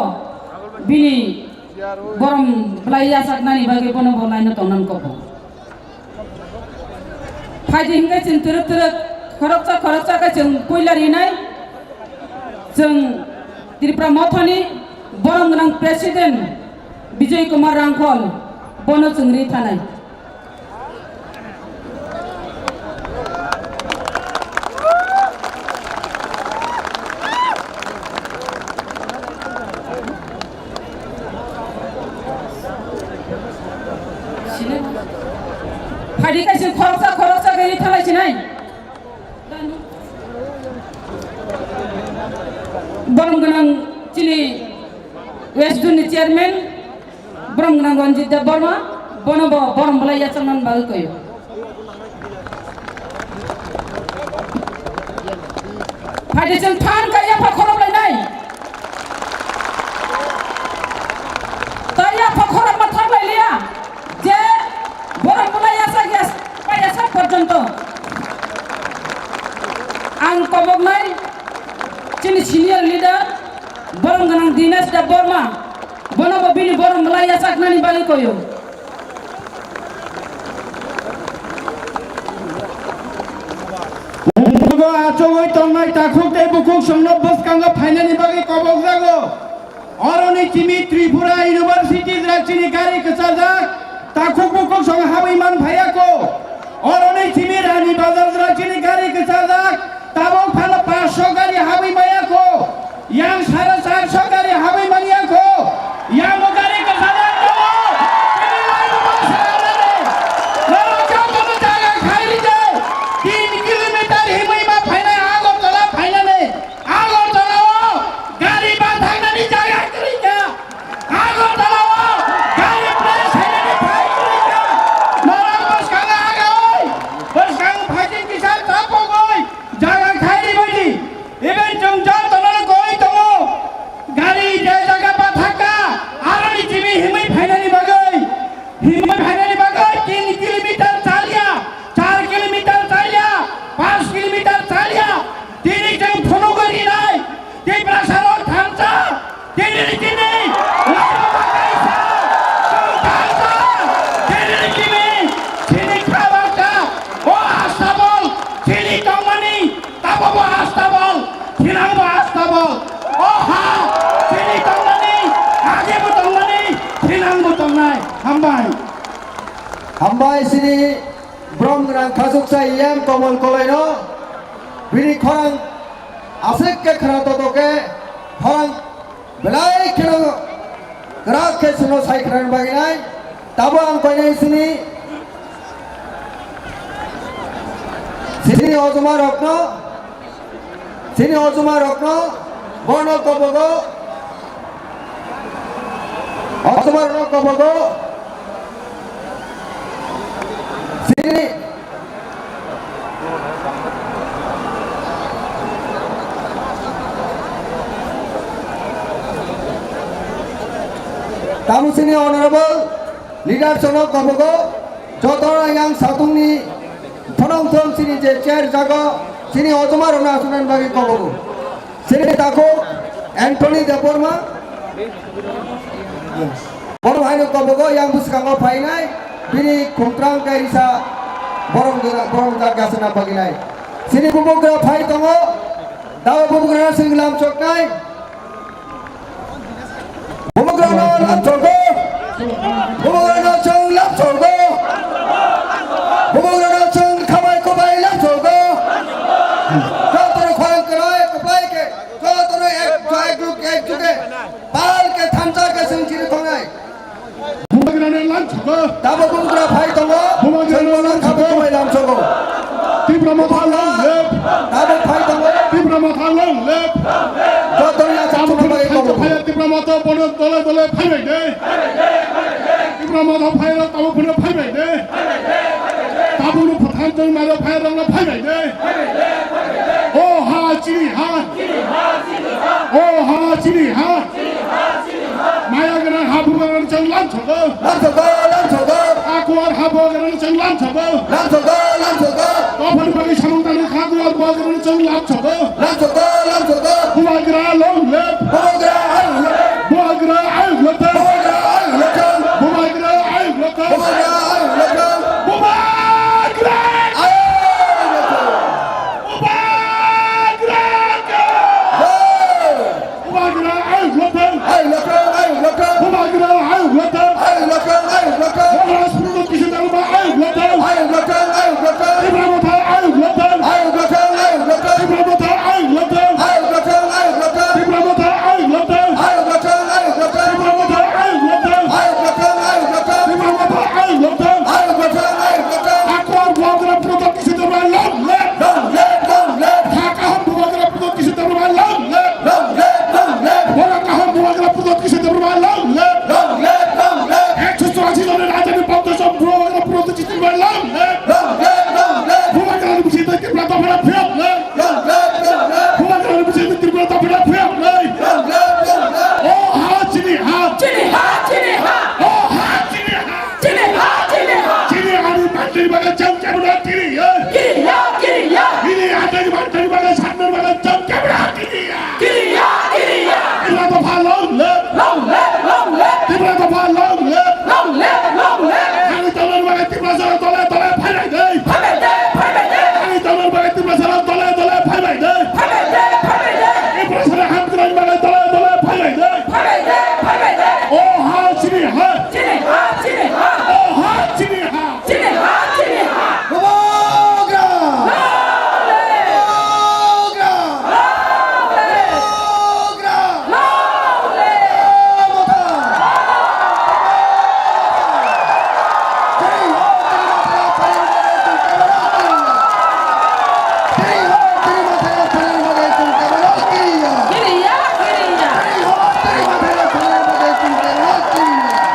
bini borom bwlai yasaknani bagwi bono bo laino tongnan kobo. Phaidi hingke chwng twrwk twrwk khoroksa khoroksa khe chwng puila rinai. Chwng Tripura Mothani borom gwnang President Bijoy Kumar Rangkhol bono chwng ri thanai. Phaidi kaisa khoroksa khoroksa gari thalai sinai. Borom gwnang chini West Zone ni chairman, borom gwnang Ranjit Debbarma, bono bo borom bwlai yachaknani bagwi koyo. Phaidi chwng than kaiya pha khorok lainai. Taiya pha khorok ma thang lai liya. Je borom bwlai yasak yas, pa yasak porjonto. Ang koboknai chini senior leader, borom gwnang Dinesh Debbarma, bono bo bini borom bwlai yachaknani bagwi koyo. Mugo achugwi tongnai takhuk tei bukhuk songno bwskango phainani bagwi kobokjago. Oroni chimi Tripura University jora chini gari kwchajak, takhuk bukhuk song habwi man phaiya ko. Oroni chimi Rani Bazar jora chini gari kwchajak, tabok phano paanch sho gari habwi maya ko. Yang sare char sho gari habwi manya ko. Yang bo gari kwchajak tongo. Chini laino bo salanani. Norok jotono jaga khairi de. Tin kilometer himwi ma phainai Agartala phainani. Agartala o gari bathangnani jaga kwrwi kha. Agartala o gari press khainani phai kwrwi kha. Norok bwskango agawi. Bwskango phaising kisa tapogwi jaga khairi baidi. Even chwng jotono koi tongo, gari je jaga bathakka, aroni chimi himwi phainani bagwi, himwi phainani bagwi tin kilometer chaliya, char kilometer chaliya, panch kilometer chaliya, tini chwng phunugwi rinai, Tiprasa rok thansa, Tini chini laibuma kaisa, chwng thansa, tini chini, chini kha baksa, o astabol, chini tongmani, tabo bo astabol, thinang bo astabol, o ha, chini tongmani, age bo tongmani, thinang bo tongnai, hambai. Hambai sini, borom gwnang Khasuksa E M Komol Koloino bini khorang aswk khe khna toto khe khorang belai kheno kwrak khe chwngno sai khnani bagwi nai. Tabo ang koinai sini, sini ojoma rokno, sini ojoma rokno, bono kobogo, ojoma rokno kobogo, sini. Tamo sini honorable leaders no kobogo, joto yang satungni phonong thong sini je chair jago, sini ojoma rokno asunani bagwi kobogo. Sini takhuk Anthony Debbarma. Bono haino kobogo yang bwskango phainai, bini khumtrang kaisa borok gwnang, borok jak gasana baginai. Sini bubugra phai tongo, dawa bubugra sing lam choknai. Bubugrano lam chogo, bubugrano chwng lam chogo, bubugrano chwng khamai kobai lam chogo. Jotono khorang kwrwi kwplai khe, jotono ek, ek, ek juge. Pal khe thansa khe chwng chiri thongnai. Bubagrano lam chogo. Tabo bubagra phai tongo. Bubagrano lam chogo. Lam chogo. Tipra Motha long live. Tabo phai tongo. Tipra Motha long live. Joto ya tabo phai tongo. Tipra Motha bono dole dole phai bai de. Tipra Motha phai rok tabo phano phai bai de. Tabo no phathan tong maro phai rok no phai bai de. O ha chini ha. O ha chini ha. Maya gwnang ha bubagrano chwng lam chogo. Lam chogo, lam chogo. Akuar ha bubagrano chwng lam chogo. Lam chogo, lam chogo. Dophani bagwi samung tangnai ha kuar bubagrano chwng lam chogo. Lam chogo, lam chogo. Bubagra long live. Bubagra long live. Bubagra long live. Bubagra long live. Bubagra long live. Bubagra long live. Bubagra long live. Bubagra long live. Bubagra! Hey! Bubagra ayuk lokthang! Ayuk lokthang, ayuk lokthang! Bubagra ayuk lokthang! Ayuk lokthang, ayuk lokthang! Bubagra Sundar Kishore Debbarma ayuk lokthang! Ayuk lokthang, ayuk lokthang! Tipra Motha ayuk lokthang! Ayuk lokthang, ayuk lokthang! Tipra Motha ayuk lokthang! Ayuk lokthang, ayuk lokthang! Tipra Motha ayuk lokthang! Ayuk lokthang, ayuk lokthang! Tipra Motha ayuk lokthang! Ayuk lokthang, ayuk lokthang! Tipra Motha ayuk lokthang! Ayuk lokthang, ayuk lokthang! Akuar Bubagra Sundar Kishore Debbarma long live! Long live, long live! Ha kaham Bubagra Sundar Kishore Debbarma long live! Long live, long live! Bora kaham Bubagra Sundar Kishore Debbarma long live! Long live, long live! Ekso churashi jonor rajani pondro jon Bubagra Sundar Kishore Debbarma long live! Long live, long live! Bubagrani bisingtwi Tripura dophano phiyok lai! Long live, long live! Bubagrani bisingtwi Tripura dophano phiyok lai! Long live, long live! O ha chini ha! Chini ha, chini ha! O ha chini ha! Chini ha, chini ha. Chini ani mantri baga cham cham na kiri ya. Kiri ya, kiri ya. Chini ani mantri baga sannan baga cham cham na kiri ya. Kiri ya, kiri ya. Tipra dopha long live. Long live, long live. Tipra dopha long live. Long live, long live. Ani tolor baga Tipra jara tole tole phai bai dei. Phai bai dei, phai bai dei. Ani tolor baga Tipra jara tole tole phai bai dei. Phai bai dei, phai bai dei. Tipra jara hamkrai baga tole tole phai bai dei. Phai bai dei, phai bai dei. O ha chini ha. Chini ha, chini ha. O ha chini ha. Chini ha, chini ha. Bubagra! Long live! Bubagra! Long live! Bubagra! Long live! Motha! Jai ho, Tripura Motha, Tripura Motha, Tripura Motha! Jai ho, Tripura Motha, Tripura Motha, Tripura Motha! Kiriya, kiriya! Jai ho, Tripura Motha, Tripura Motha, Tripura Motha!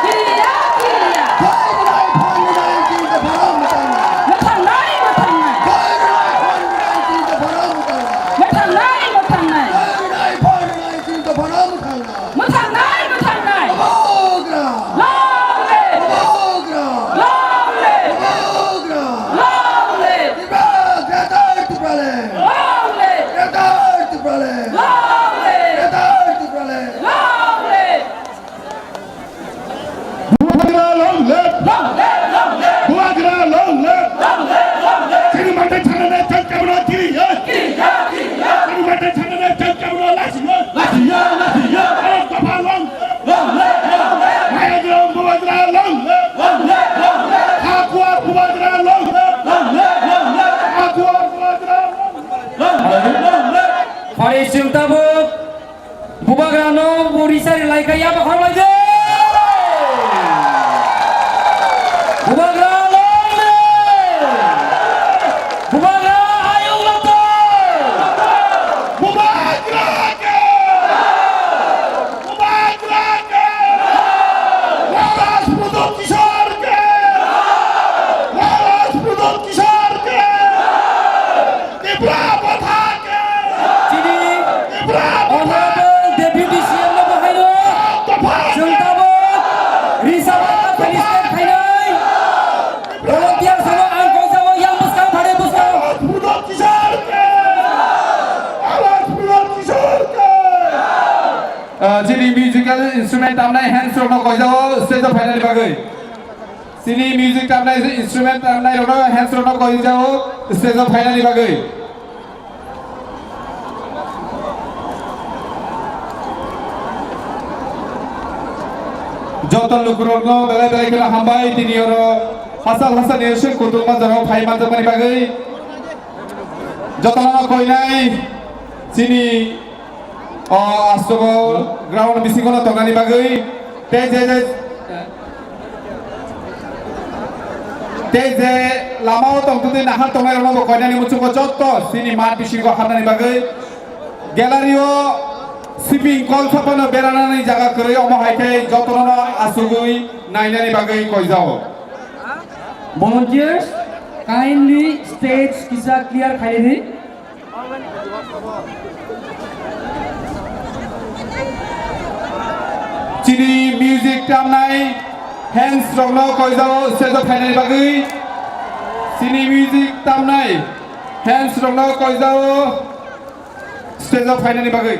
Kiriya, kiriya! Phai rwnai, phai rwnai, chini dophano mwthangnai. Mwthangnai, mwthangnai. Phai rwnai, phai rwnai, chini dophano mwthangnai. Mwthangnai, mwthangnai. Phai rwnai, phai rwnai, chini dophano mwthangnai. Mwthangnai, mwthangnai. Bubagra. Long live. Bubagra. Long live. Bubagra. Long live. Tipra, Greater Tipraland. Long live. Greater Tipraland. Long live. Greater Tipraland. Long live. Bubagra long live! Long live, long live! Bubagra long live! Long live, long live! Chini mate thangna chang kamra kiri ya! Kiri ya, kiri ya! Chini mate thangna chang kamra lasi ya! Lasi ya, lasi ya! Arok dopha long live! Long live, long live! Mayagram Bubagra long live! Long live, long live! Hakuar Bubagra long live! Long live, Phari chwng tabuk bubagrano bo risa ri lai kha, ya bo khorok lai de. Bubagra loi de. Bubagra ayung lok to. Bubagra ke. Bubagra ke. Maharaj Pradyot Kishore ke. Maharaj Pradyot Kishore ke. Tipra Motha ke. Chini Tipra Motha. Honorable Deputy C M no bo haino. Dopha. Chwng tabuk risa bai kha, felicitate khainai. Volunteer sabo ang koi sabo yang bwskang phare bwskang. Maharaj Pradyot Kishore ke. Maharaj Pradyot Kishore ke. Ah, chini musical instrument tamnai hands rokno koijao stage o phainani bagwi. Chini music tamnai, instrument tamnai rokno hands rokno koijao stage o phainani bagwi. Joto lukurokno belai belai kheno hambai, tini oro hachal hachal ni seng kutung manjaro phai manjakmani bagwi. Jotono koinai chini o astobo ground bisingo no tongnani bagwi tei je je tei je lamao tongtwtwi nahar tongnai rokno bo koinani muchungo jotto chini mat bisingo habnani bagwi gallery o siping kol saphano beranani jaga kwrwi, omo hai khe jotono no asugwi nainani bagwi koijao. Volunteers, kindly stage kisa clear khaidi. Chini music tamnai hands rokno koijao stage o phainani bagwi. Chini music tamnai hands rokno koijao stage o phainani bagwi.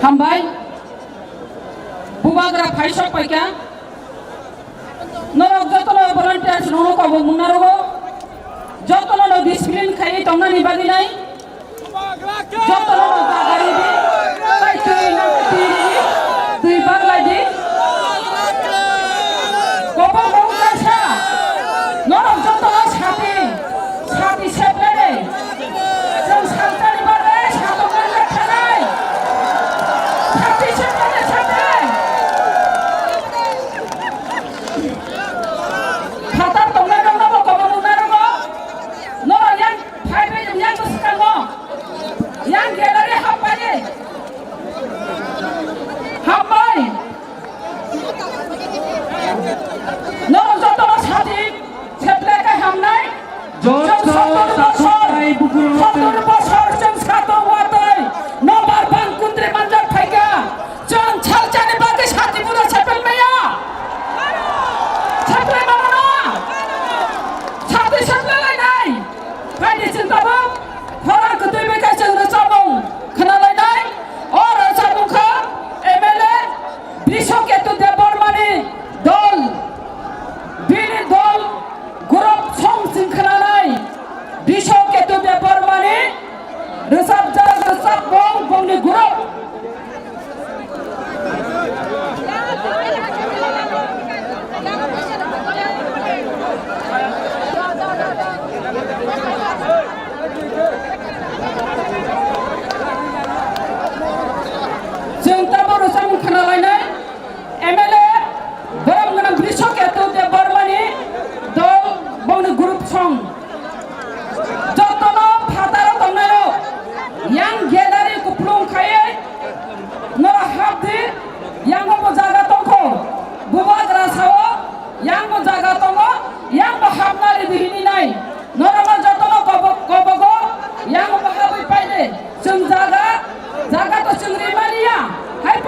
Hambai. Bubagra phaisok paikha. Norok jotono volunteers rokno kobok mung narogo. Jotono no discipline khaiwi tongnani bagwi nai. Jotono no jaga ridi. Tai twi nang twi ridi. Twi baglai di. Kobok mung kaisa. Norok jotono sati. Sati seplere. Chwng salsani bagwi satoknani thanai. Sati seplere sati. Phatar tongnai rokno bo kobok mung narogo. Norok yang phaibai yang bwskango. Yang gallery hapbai. Hapbai. Norok jotono sati seplai khe hamnai. Joto chwng sottor bosor, takhuk tai bukurok sottor bosor chwng satok watwi nobar bang kundri manjak phaikha. Chwng salsani bagwi sati buno seplai maya. Seplai mano na? Sati seplai lainai. Phaidi chwng tabuk khorang kwtwi bai khe chwng rwchapmung khna lainai. O rwchapmung kha M L A Brishoketu Debbarmani dol, bini dol group song chwng khna nai. Brishoketu Debbarmani rwchapjak rwchapmung bongni group. Chwng tabuk rwchapmung khna lainai. M L A borom gwnang Brishoketu Debbarmani dol bongni group song. Jotono phataro tongnairok yang gallery kupulung khaiwi norok hapdi, yango bo jaga tongkho. Bubagra sao, yango jaga tongo, yang bo hapna ridi hini nai. Norokno jotono kobok-, kobogo, yang bo habwi paide. Chwng jaga, jaga to chwng rimani ya. Hai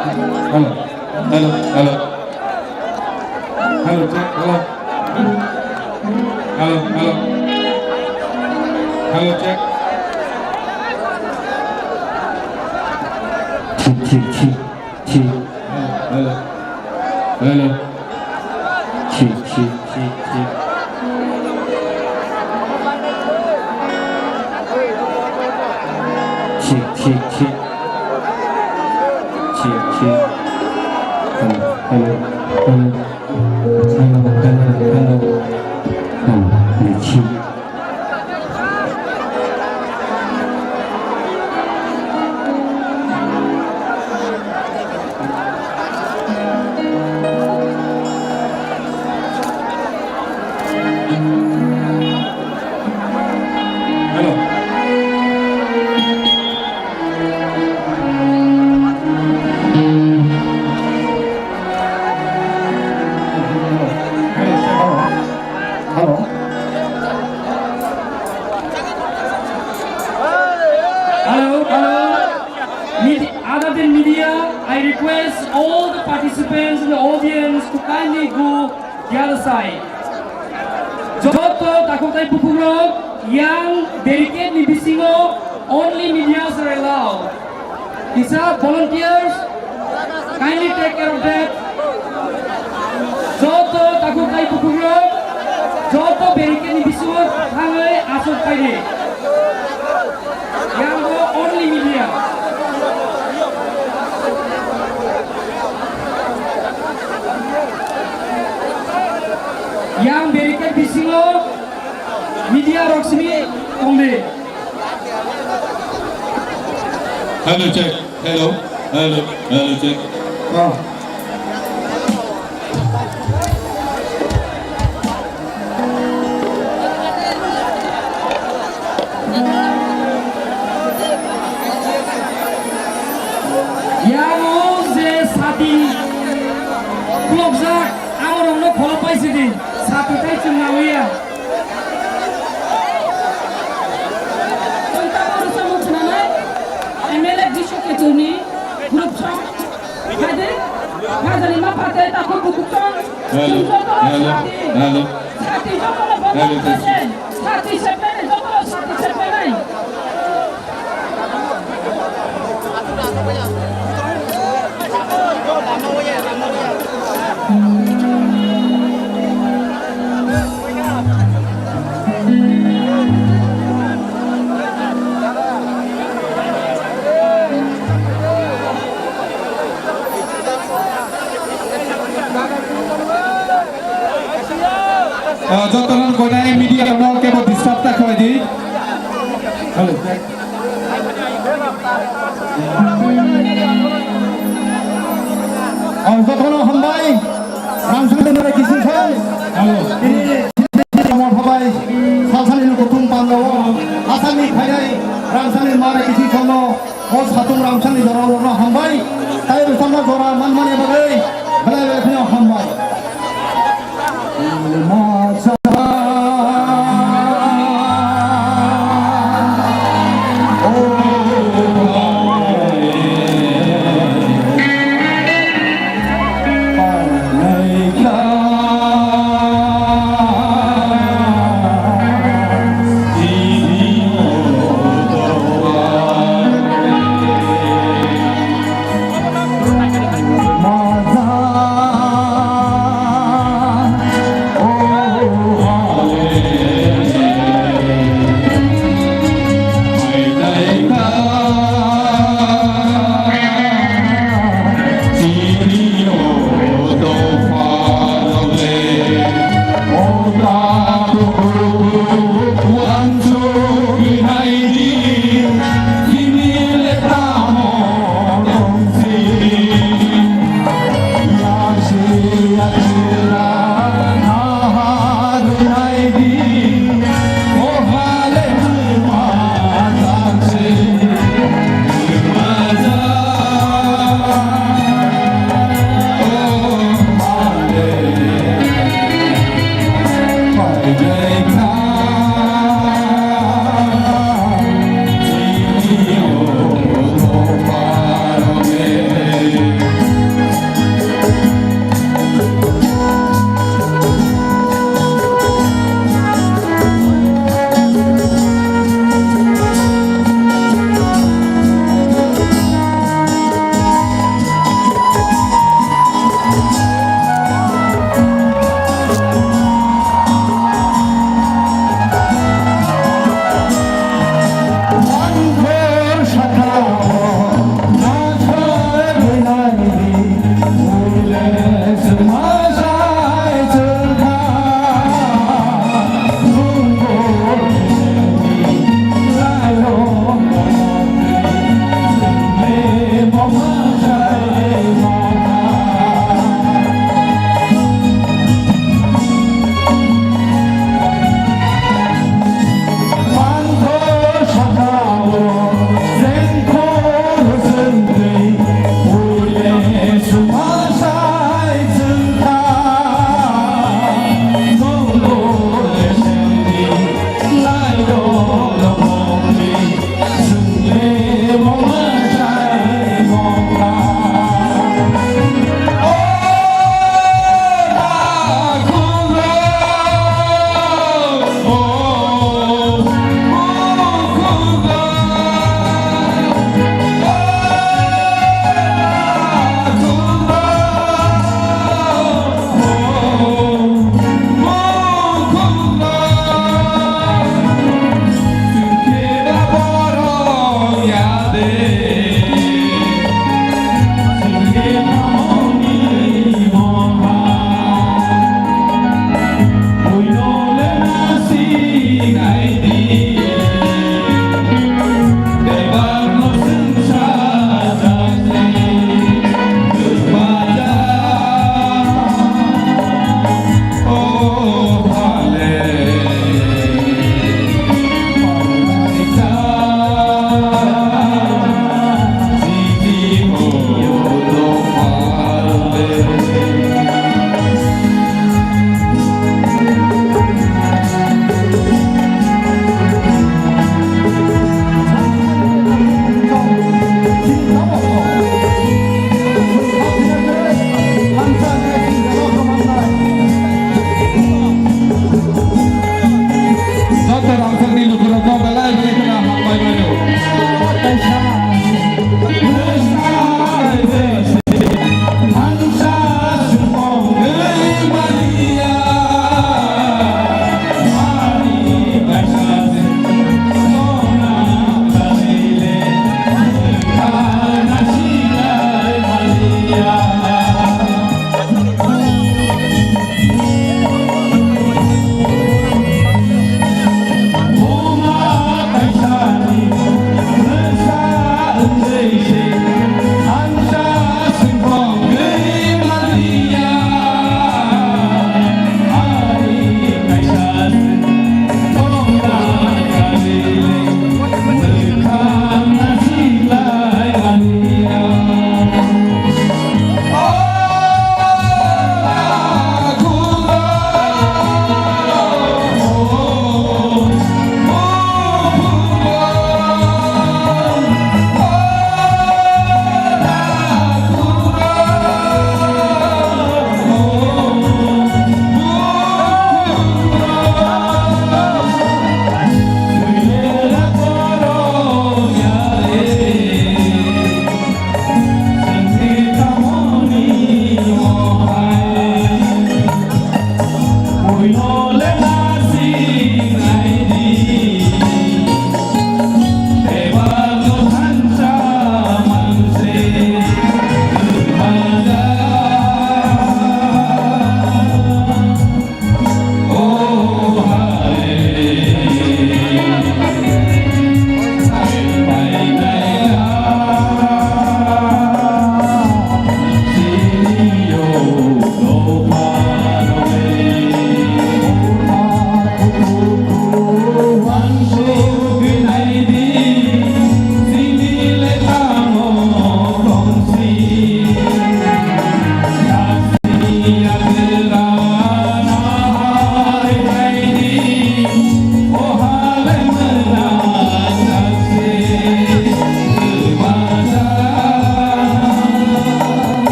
Hello, hello, hello. Hello, check, hello. Hello, hello. Hello, check. Check, check, check, check. Hello, hello. Hello. Check, check, check, check. Check, check, check. Check, check. Hello, hello, hello. Hello, hello, hello. Hello, check. Hello. Hello. Hello, hello. Medi-, other than media, I request all the participants in the audience to kindly go the other side. Joto takhuk tei buphukrok yang barricade ni bisingo only medias are allowed. Kisa volunteers, kindly take care of that. Joto takhuk tei buphukrok, joto barricade ni bisingo thangwi aswk phaidi. Yang bo only media. Yang barricade bisingo media rok simi tongdi. Hello, check. Hello. Hello. Hello, check. Oh. Yang o je sati khulokjak, amorokno kholo paisidi, sati tai chwng nangya. Chwng tabuk rwchapmung khwnanai, M L A Biswa Keturni group song. Hadi, hajani ma pate takhuk bukuk song. Hello, hello, hello. Sati jotono bondo khlainai. Sati sepnai, jotono sati sepnai. Ah, jotono koinai media no kebo disturb ta khlai di. Hello. Oh, jotono hambai. Ramsani mare kisi song. Hello. Ini, ini, ini, hambai. Salsani no kutung pangao. Asami khainai. Ramsani mare kisi song no. O satung ramsani jorao rokno hambai, tai rwchapna jora manmani bagwi belai belai kheno hambai.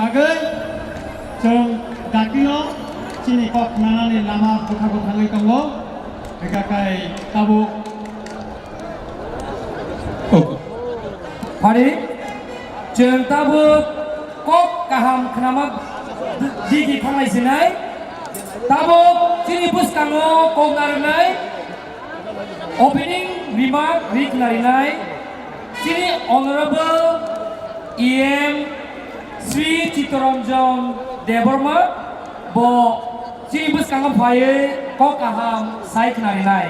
Bagwi chwng dakti-o chini kok nanani lama bwkha bwkhagwi tongo. Hwnkha khe tabuk Phari, chwng tabuk kok kaham khnama digi thanglai sinai. Tabuk chini bwskango kok narwknai opening remark ri khna rinai chini Honorable E M Sri Chittaranjan Debbarma, bo chini bwskango phaiwi kok kaham sai khna rinai.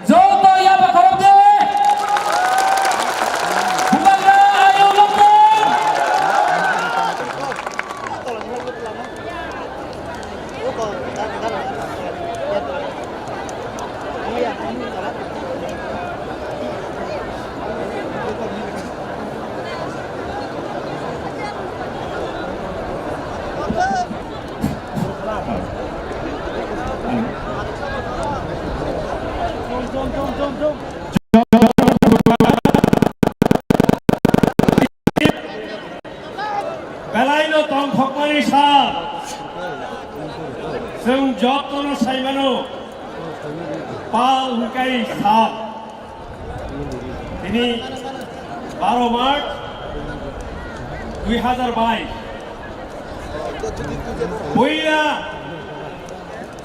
Joto yaba khorok de. Bubagra ayung lok de. Belaino tongthokmani sal. Chwng jotono saimano pal hwnkhe sal. Tini baro March dui hazar bais. Buila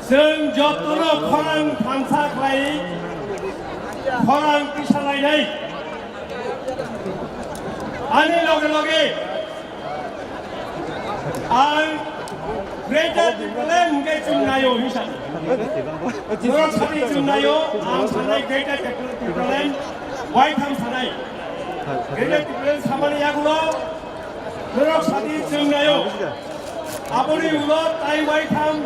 chwng jotono khorang thansa khlai, khorang tisalainai. Ani loge loge ang Greater Tipraland hwnkhe chwng naio hinsa. Norok sadi chwng naio, ang sanai Greater Tipraland waitham sanai. Greater Tipraland samani yagulo norok sadi chwng naio. Aboni ulo tai waitham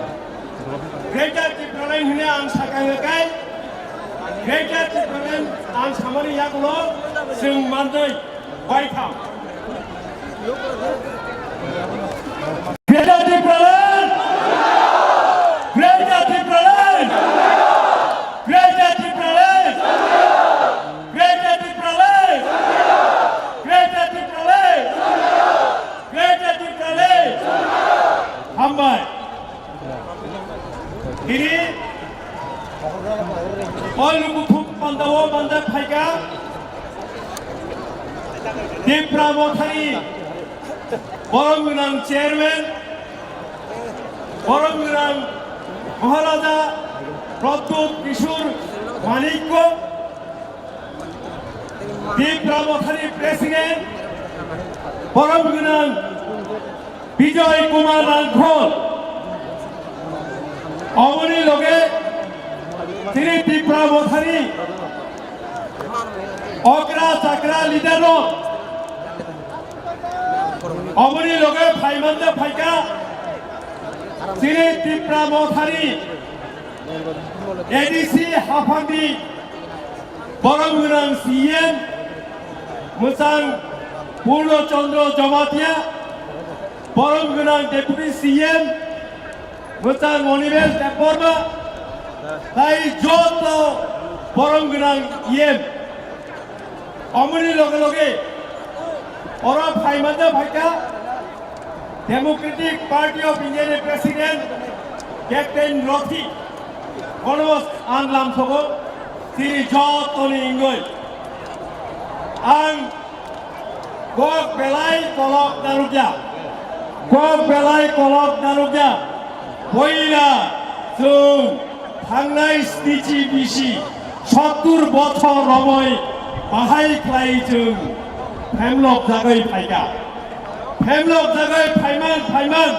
Greater Tipraland hwnwi ang sakha hwnkhe, Greater Tipraland ang samani yagulo chwng manjai. Waitham. Greater Tipraland! Greater Tipraland! Greater Tipraland! Greater Tipraland! Greater Tipraland! Greater Tipraland! Hambai. Tini o lukuthum pandao manjak phaikha Tipra Mothani borom gwnang chairman, borom gwnang Maharaja Pradyut Kishore Manikya, Tipra Mothani president, borom gwnang Bijoy Kumar Rangkhol, oboni loge tini Tipra Mothani okra chakra leader rok, oboni loge phaimande phaikha tini Tipra Mothani A D C haphangni borom gwnang C E M mwchang Purno Chandra Jamatia, borom gwnang Deputy C E M mwchang Monibel Debbarma, tai joto borom gwnang E M. Omoni loge loge oro phaimande phaikha Democratic Party of India ni President Captain Roti, bono ang lamsogo, chini jotoni wngwi ang kok belai kolok narwkya, kok belai kolok narwkya. Poila chwng thangnai snichi bisi sottur bochor romwi bahai khlai chwng phemlok jagwi phaikha. Phemlok jagwi phaiman phaiman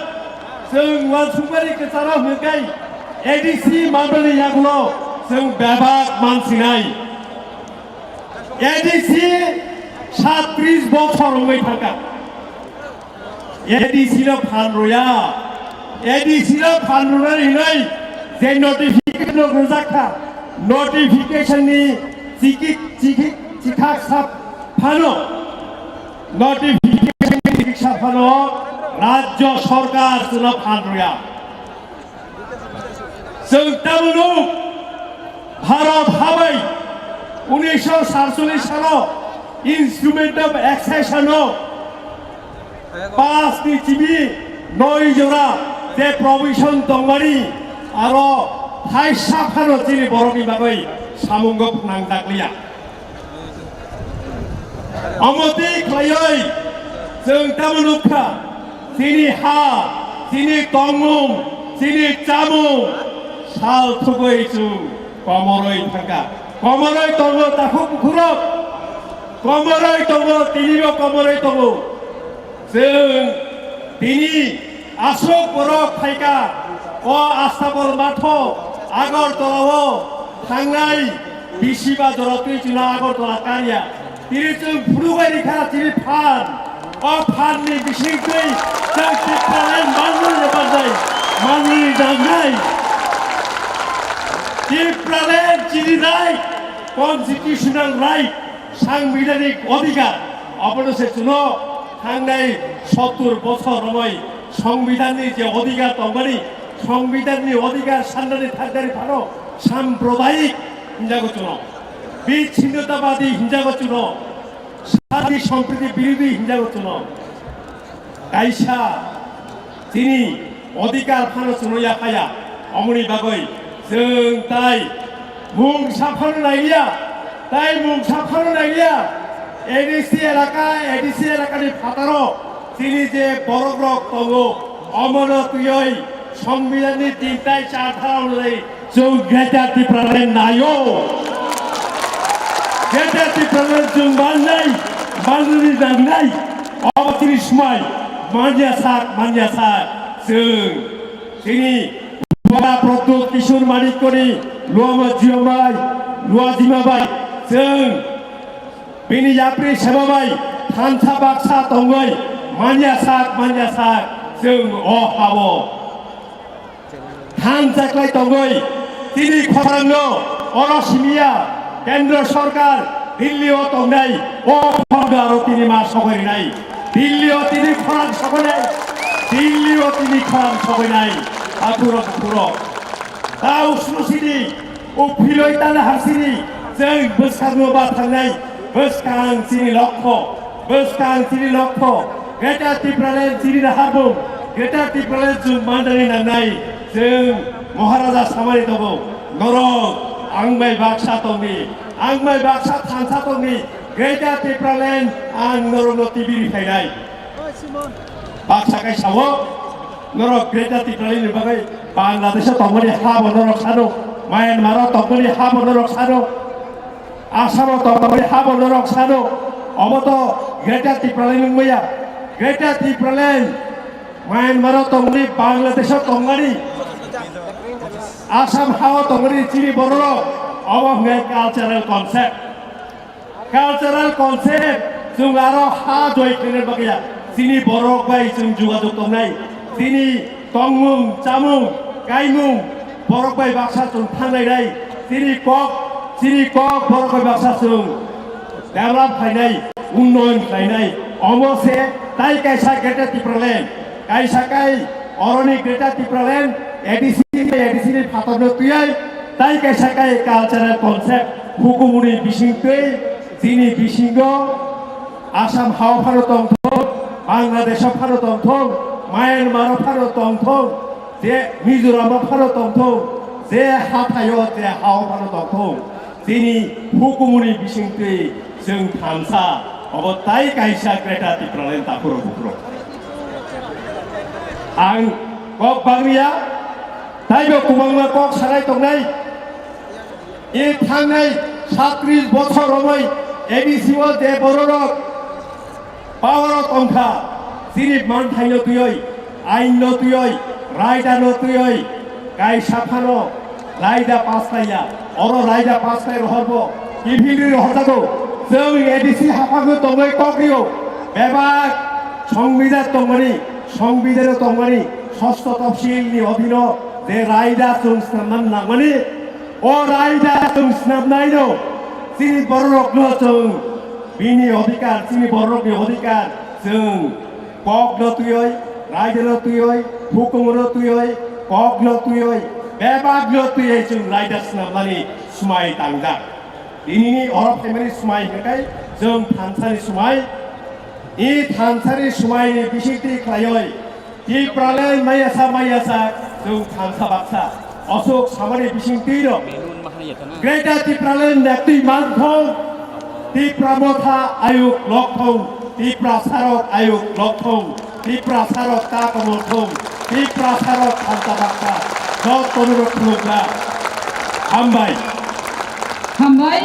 chwng uansukmani kwcharo hwnwi A D C mandalni yagulo chwng bebak mansinai. A D C satris bochor wngwi thangkha. A D C no phan rwya. A D C no phan rwnani hwnwi je notification rok rwjak kha, notification ni chiki, chiki, chithak sa phano, notification ni chithak sa phano Rajya Sarkar chwngno phan rwya. Chwng tabukno Bharat habai unisho satcholish salo Instrument of Accession o pass ni chimi noi jora je provision tongmani aro thaisa phano chini borokni bagwi samungo phnangjakliya. Omo twi khlaiwi chwng tamo nukha, chini ha, chini tongmung, chini chamung sal thugwi chwng komorwi thangkha. Komorwi tongo takhuk bukhurok, komorwi tongo, tinibo komorwi tongo. Chwng tini aswk borok phaikha o Astabol matho Agartala-o thangnai bisi ba jora twi chwla Agartala karya. Tini chwng phunugwi rikha chini phan. O phanni bisingtwi chwng Tipraland manlwi manjai, manlwi nangnai. Tipraland chini right, constitutional right. Sangbidhanik odhikar, abono se chwngno thangnai sottur bochor romwi Songbidanni je odhikar tongmani, Songbidanni odhikar sannani thangdari phano sampradayik hinjago chwngno, bichinnotabadi hinjago chwngno, shanti sompriti birodhi hinjago chwngno. Kaisa chini odhikar phano chwngno yaphaya, omoni bagwi chwng tai mungsa phano naiya, tai mungsa phano naiya. A D C elaka, A D C elakani phataro chini je borokrok tongo, omono twiwi Songbidanni tin tai char dhara onujai chwng Greater Tipraland naio. Greater Tipraland chwng mannai, manwi nangnai. Obo chini smai, manya sak, manya sak. Chwng chini Baba Pradyot Kishore Manikyani luama jiya bai, lua jima bai. Chwng bini yapri seba bai thansa baksa tongwi manya sak, manya sak. Chwng o habo thansa kwlai tongwi tini khorangno oro simiya Kendra Sorkar Delhi o tongnai o khorangno aro tini ma sogwi rinai. Delhi o tini khorang sogwinai, Delhi o tini khorang sogwinai. Aphuru, aphuru. Ta usnu sini, uphiloi tala hasini, chwng bwskangno ba thangnai, bwskang chini lokho. Bwskang chini lokho, Greater Tipraland chini naharmung, Greater Tipraland chwng mandani nangnai, chwng Maharaja samani tongo, norok ang bai baksa tongni, ang bai baksa thansa tongni, Greater Tipraland ang norokno tibiri phainai. Baksa kai sao, norok Greater Tipraland ni bagwi Bangladesh o tongmani habo norok sano, Myanmar o tongmani habo norok sano. Asamo tongmani habo norok sano, omo to Greater Tipraland wngmaya. Greater Tipraland Myanmar o tongmani, Bangladesh o tongmani, Assam ha o tongmani chini bororok, omo hwnkhe cultural concept. Cultural concept chwng aro ha joi khaina bagwi ya. Chini borok bai chwng jogajog tongnai. Chini tongmung, chamung, kaimung, borok bai baksa chwng thangnai nai. Chini kok, chini kok borok bai baksa chwng develop khlainai, unnoyon khlainai. Omo se tai kaisa Greater Tipraland. Kaisa kai oroni Greater Tipraland A D C, A D C ni phatarno twiwi tai kaisa kai cultural concept hukumuni bisingtwi chini bisingo Assam hao phano tongthok, Bangladesh o phano tongthok, Myanmar o phano tongthok, je Mizoram o phano tongthok, je hathaio je hao phano tongthok, chini hukumuni bisingtwi chwng thansa, obo tai kaisa Greater Tipraland takhurok bukhurok. Ang kok bangriya, taibo kwbangma kok sanai tongnai. E thangnai satris bochor romwi A D C o je bororok power o tongkha, chini manthaino twiwi, ainno twiwi, raidano twiwi, kaisa phano raida pass khlaiya. Oro raida pass khlai rohorbo kiphilwi rohorjago. Chwng A D C haphangno tongwi kok rio, bebak songbidan tongmani, songbidan tongmani, sosto topsilni odhino je raida chwng snamna nangmani, o raida chwng snamnaino chini bororokno chwng bini odhikar, chini bororokni odhikar chwng kokno twiwi, raidano twiwi, hukumono twiwi, kokno twiwi, bebakno twiwi chwng raida snamnani swmai tangjak. Tinini oro phaimani swmai hwnkhe chwng thansani swmai. I thansani swmaini bisingtwi khlaiwi Tipraland mayasa mayasa chwng thansa baksa. Aswk samani bisingtwi rok Greater Tipraland nektwi manthong, Tipra Motha ayuk lokthong, Tipra sarok ayuk lokthong, Tipra sarok ta komorthong, Tipra sarok thansa baksa. Jotono rok khulukha. Hambai. Hambai.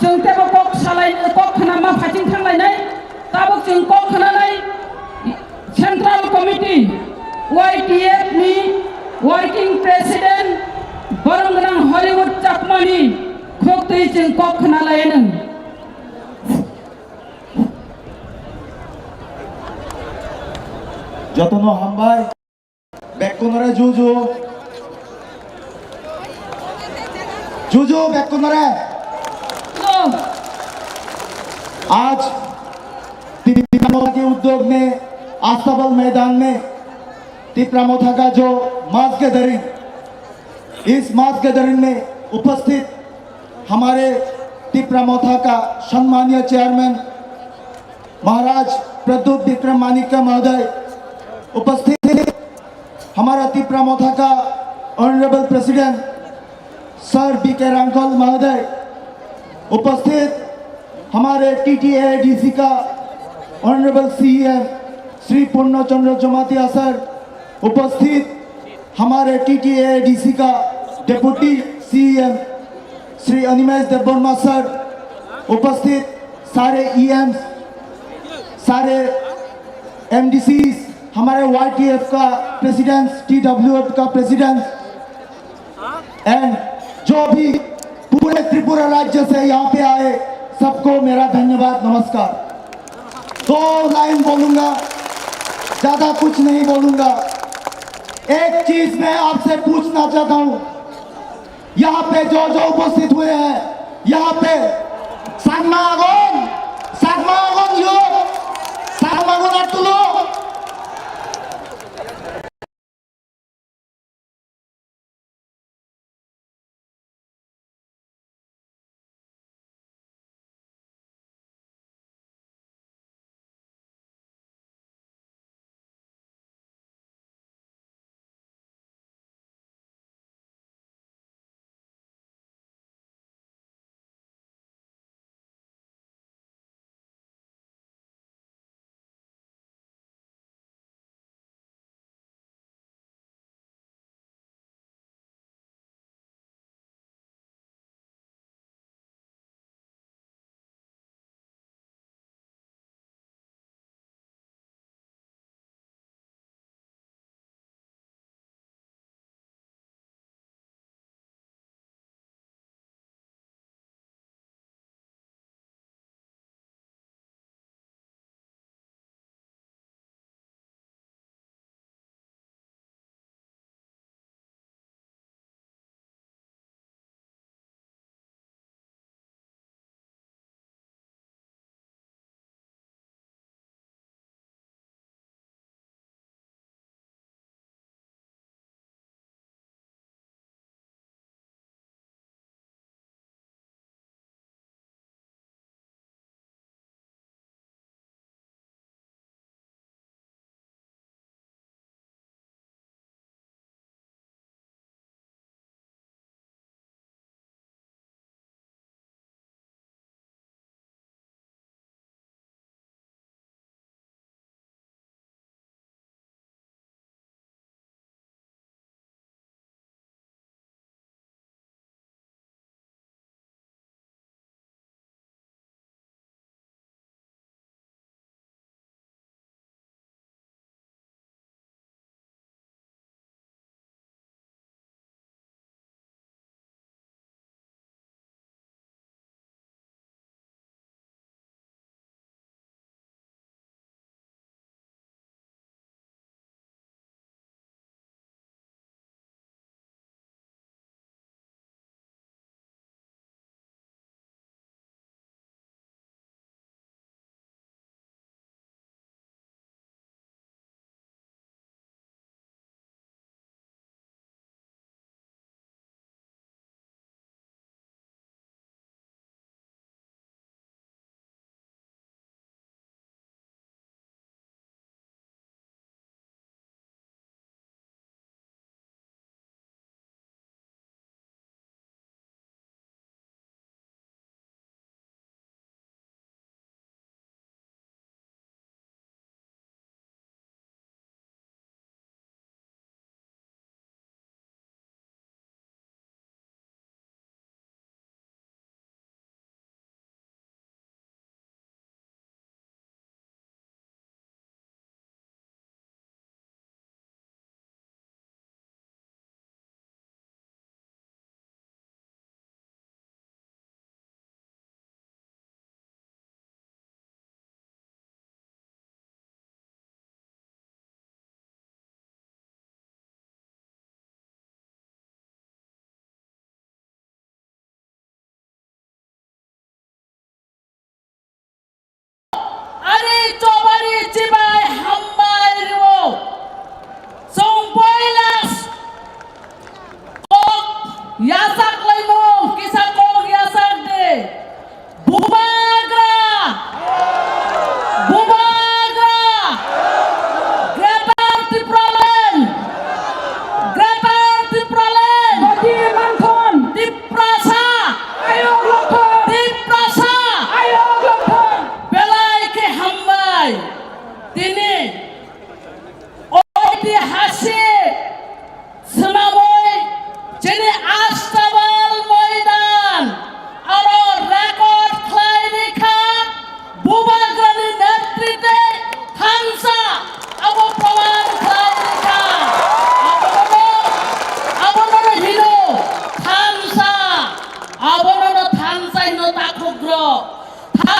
Chwng teibo kok salai, kok khna ma phating thanglainai, tabuk chwng kok khnanai Central Committee Y T F ni Working President borom gwnang Hollywood Chakmani khuk twi chwng kok khna lai anw. Jotono hambai. Bekkunore juju. Juju bekkunore. आज तिप्रा मोथा के उद्योग में अस्तबल मैदान में तिप्रा मोथा का जो mass gathering, इस mass gathering में उपस्थित हमारे तिप्रा मोथा का सम्मानीय चेयरमैन महाराज प्रद्युत विक्रम माणिक्य महोदय, उपस्थित हमारा तिप्रा मोथा का ऑनरेबल प्रेसिडेंट सर बी के रांखल महोदय, उपस्थित हमारे टीटीएडीसी का ऑनरेबल सीईएम श्री पूर्ण चंद्र जमातिया सर, उपस्थित हमारे टीटीएडीसी का डेप्यूटी सीईएम श्री अनिमेश देबबर्मा सर, उपस्थित सारे ईएम, सारे एमडीसी, हमारे वाईटीएफ का प्रेसिडेंट, टीडब्ल्यूएफ का प्रेसिडेंट, एंड जो भी पूरे त्रिपुरा राज्य से यहाँ पे आए, सबको मेरा धन्यवाद, नमस्कार। दो लाइन बोलूंगा, ज्यादा कुछ नहीं बोलूंगा। एक चीज मैं आपसे पूछना चाहता हूँ, यहाँ पे जो जो उपस्थित हुए हैं, यहाँ पे Chakma agon, Chakma agon yo, Chakma agon atulo.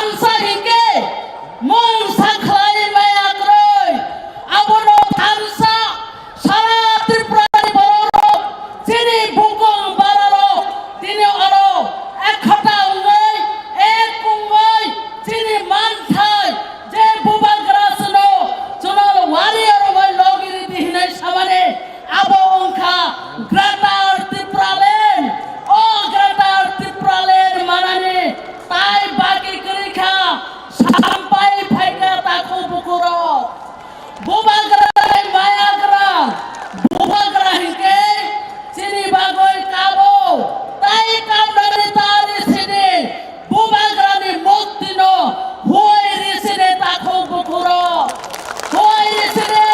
Thansa hinkhe mungsa khlai maya kwrwi. Abono thansa sara Tripurani bororok chini bukung bararok tini oro ekhata wngwi, ek wngwi chini manthai je bubagra chwno chwno warrior wngwi logi ridi hinwi samani abo wngkha Greater Tipraland. O Greater Tipraland manani tai baki kwrwi kha, sampai phaikha takhuk bukurok. Bubagra ni mayagra, bubagra hinkhe chini bagwi kabo, tai kamnani tari sini, bubagra ni mukti no huai ri sini takhuk bukurok. Huai ri sini,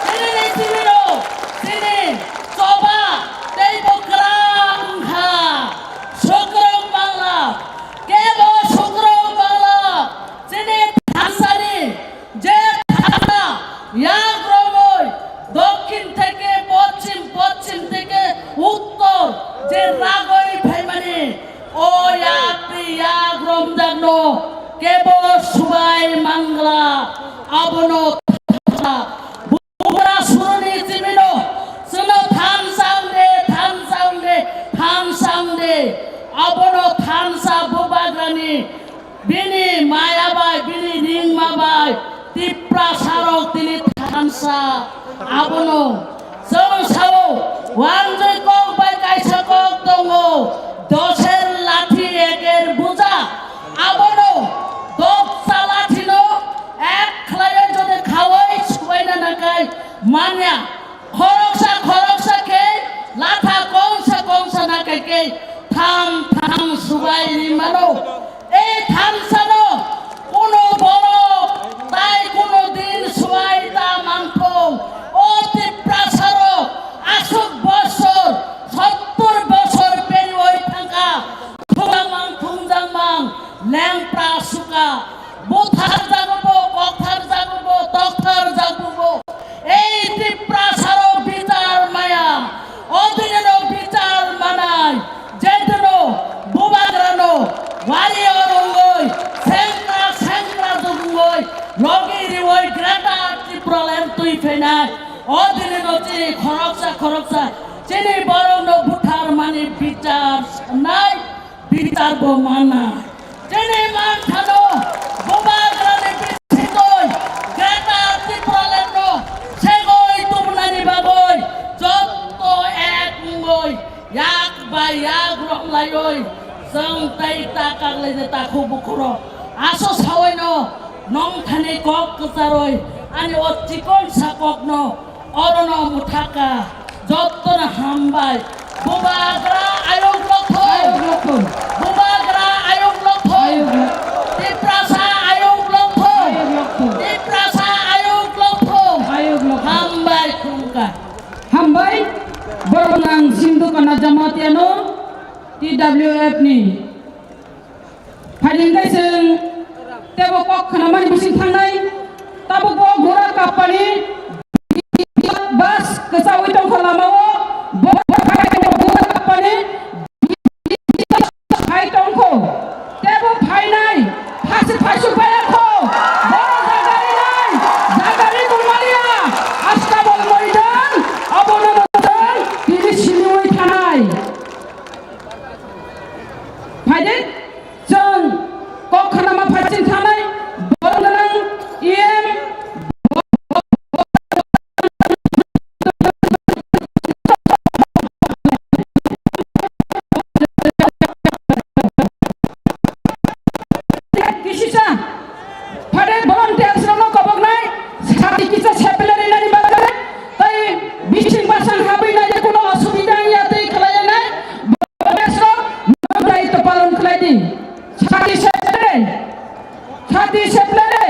chini ni chini no, chini choba tei bo kwrang kha. Sukrok mangla, kebo sukrok mangla, chini thansani je thana yak romoi, dokhin theke poschim, poschim theke uttor je ragoi phaimani, o yak twi yak romjakno kebo subai mangla, abono thansa. Bubagra suruni chimino, chwngno thansa wngde, thansa wngde, thansa wngde. Abono thansa bubagrani bini maya bai, bini ringma bai, Tiprasarok tini thansa. Abono chwng sao, wanjwi kok bai kaisa kok tongo, doser lathi eker buja. Abono dopsa lathino ek khlaiwi jodi khawai subaina nakai manya, khoroksa khoroksa khe latha kongsa kongsa nakai khe tham tham subai ri mano. Ei thansano kuno borok tai kuno din subai ta mangthung. O Tiprasarok aswk bosor, sottor bosor periwi thangkha. Thungjak mang, thungjak mang, lengpra suka. Buthar jago bo, kokthar jago bo, tokthar jago bo. Ei Tiprasarok bichar maya, odinino bichar manai, jedino bubagrano wari orongoi, sengra sengra jugungoi, logi riwoi Greater Tipraland twi phainai, odinino chini khoroksa khoroksa chini borokno buthar mani bichar nai. Bichar bo mana. Chini manthano bubagrani bisingtwi Greater Tipralandno segwi tubunani bagwi jotto ek wngwi yak bai yak romlaiwi chwng tei ta kaklaijak takhuk bukhurok. Aso sawaino nongthani kok kwcharwi ani o chikonsa kokno orono mwthaka, jottono hambai. Bubagra ayuk lokthung. Ayuk lokthung. Bubagra ayuk lokthung. Ayuk lokthung. Tiprasa ayuk lokthung. Ayuk lokthung. Tiprasa ayuk lokthung. Ayuk lokthung. Hambai khulumkha. Hambai, borok nang Sindhu Kana Jamatiano, T W F ni. Phaidi hwnkhe chwng teibo kok khnamani bising thangnai. Tabukbo gura kappani bus kwchaui tongkha lamao. Bo gura kappani phai tongkho. Teibo phainai. Phasi phaisu phaiya kho. Bo jagari nai. Jagari tongmaliya. Astabol moidan. Abono chwng tini siniui thanai. Phaidi, chwng kok khnama phaiching thanai, borok gwnang E M, kisisa, phaidi volunteers rokno koboknai, sati kisa sepelari nani bagwi, tei bising basang habwi nai, kuno osubida wngya tei khlaiya nai. Besok, nang daitw palon khlai di. Sati seplere. Sati seplere.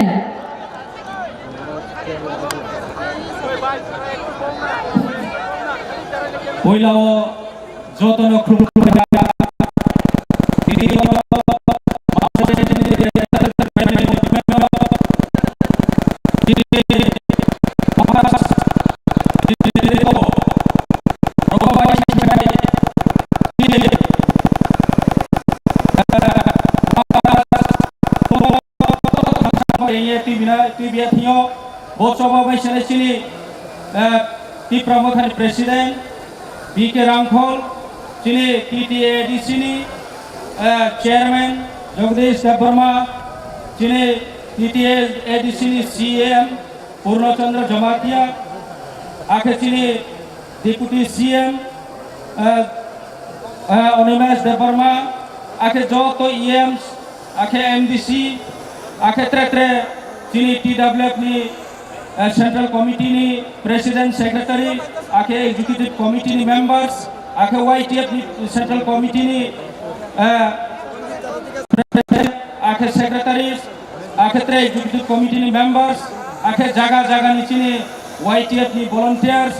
Puila o jotono khulum khulum. Biya thio, bo choba bai sene chini, eh, Tipra Mothani President, B K Rangkhol, chini T T A A D C ni, eh, Chairman, Jagdish Debbarma, chini T T A A D C ni C M, Purno Chandra Jamatia, akhe chini Deputy C M, eh, eh, Animesh Debbarma, akhe joto E Ms, akhe M D C, akhe tre tre chini T W F ni, eh, Central Committee ni President Secretary, akhe Executive Committee ni members, akhe Y T F ni Central Committee ni, eh, President, akhe Secretaries, akhe tre Executive Committee ni members, akhe jaga jaga ni chini Y T F ni volunteers,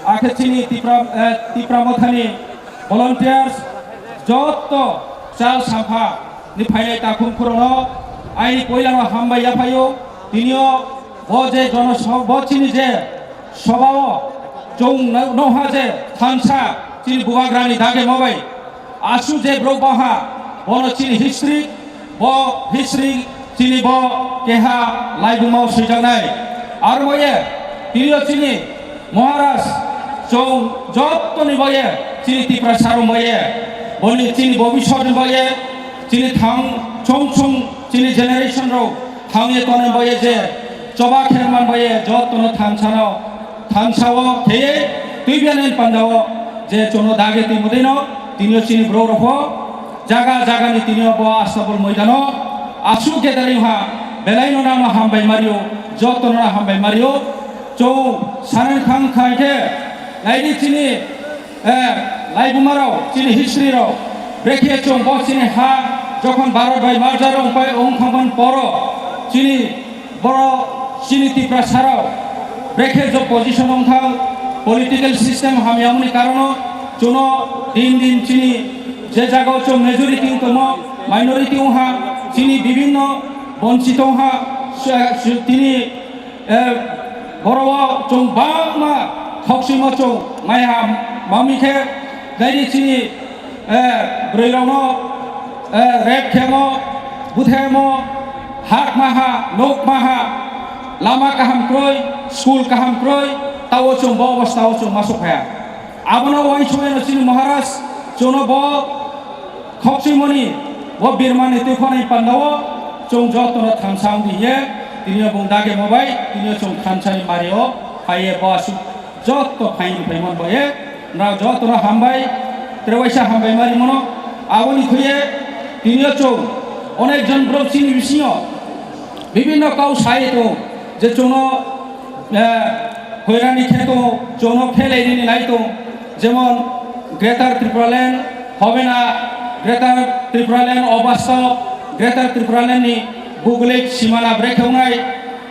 akhe chini Tipra, eh, Tipra Mothani volunteers, joto chal sampha ni phainai takhum khurokno aini poilano hambai yaphaio. Tinio bo je jono so-, bo chini je sobao chwng no-, noha je thansa chini bubagrani dage mobai. Aswk je borok baha, bono chini history, bo history chini bo keha laibuma o swijaknai. Aro bo ye, tini o chini Maharaj, chwng jottoni bo ye, chini Tiprasa rok bo ye, boni chini bobiswt ni bo ye, chini thang chwng chwng chini generation rok thang ye tongnai bo ye je, choba khe man bo ye, jottono thansa no, thansa o kheye, twi bianai panda o je chwngno dage twi mudino, tini o chini borok rok pho, jaga jaga ni tini o bo Astabol moidano aswk gathering ha, belai no nang no hambai mario, joto no hambai mario, chwng sanang thang khai khe, naidi chini, eh, laibuma rok, chini history rok, brekhe chwng bo chini ha, jokhon Bharat bai merger wng pai wng thangman poro, chini Borok chini Tiprasa rok brekhe je position wng thang, political system hamya wngni karono chwngno din din chini je jagao chwng majority wng tongmo, minority wng ha, chini bibhinno bonchito wng ha, tini, eh, borok o chwng bangma thoksimo chwng maiha mami khe naidi chini eh, bwrwi rokno, eh, rape khemo, buthemo, hak maha, nok maha, lama kaham kroi, school kaham kroi, tao chwng bo obostha o chwng masuk phaya. Abono uansukmano chini Maharaj, chwngno bo khokchwimoni, bo birmani twi khonai pandao, chwng jotono thansa wngdi hiye, tini o bung dage mobai, tini o chwng thansa ni mario, phaiye bo aswk. Joto phaini phaimon boye, na joto no hambai, trewaisa hambai mari mono, aboni khuye, tini o chwng, onek jon borok chini bisingo, bibhinno kau sai tongo, je chwngno, eh, hoirani khe tongo, chwngno phelai rini nai tongo, jemon Greater Tipraland, hobe na Greater Tipraland, obasto Greater Tipraland ni buglik simana brekhe wngnai,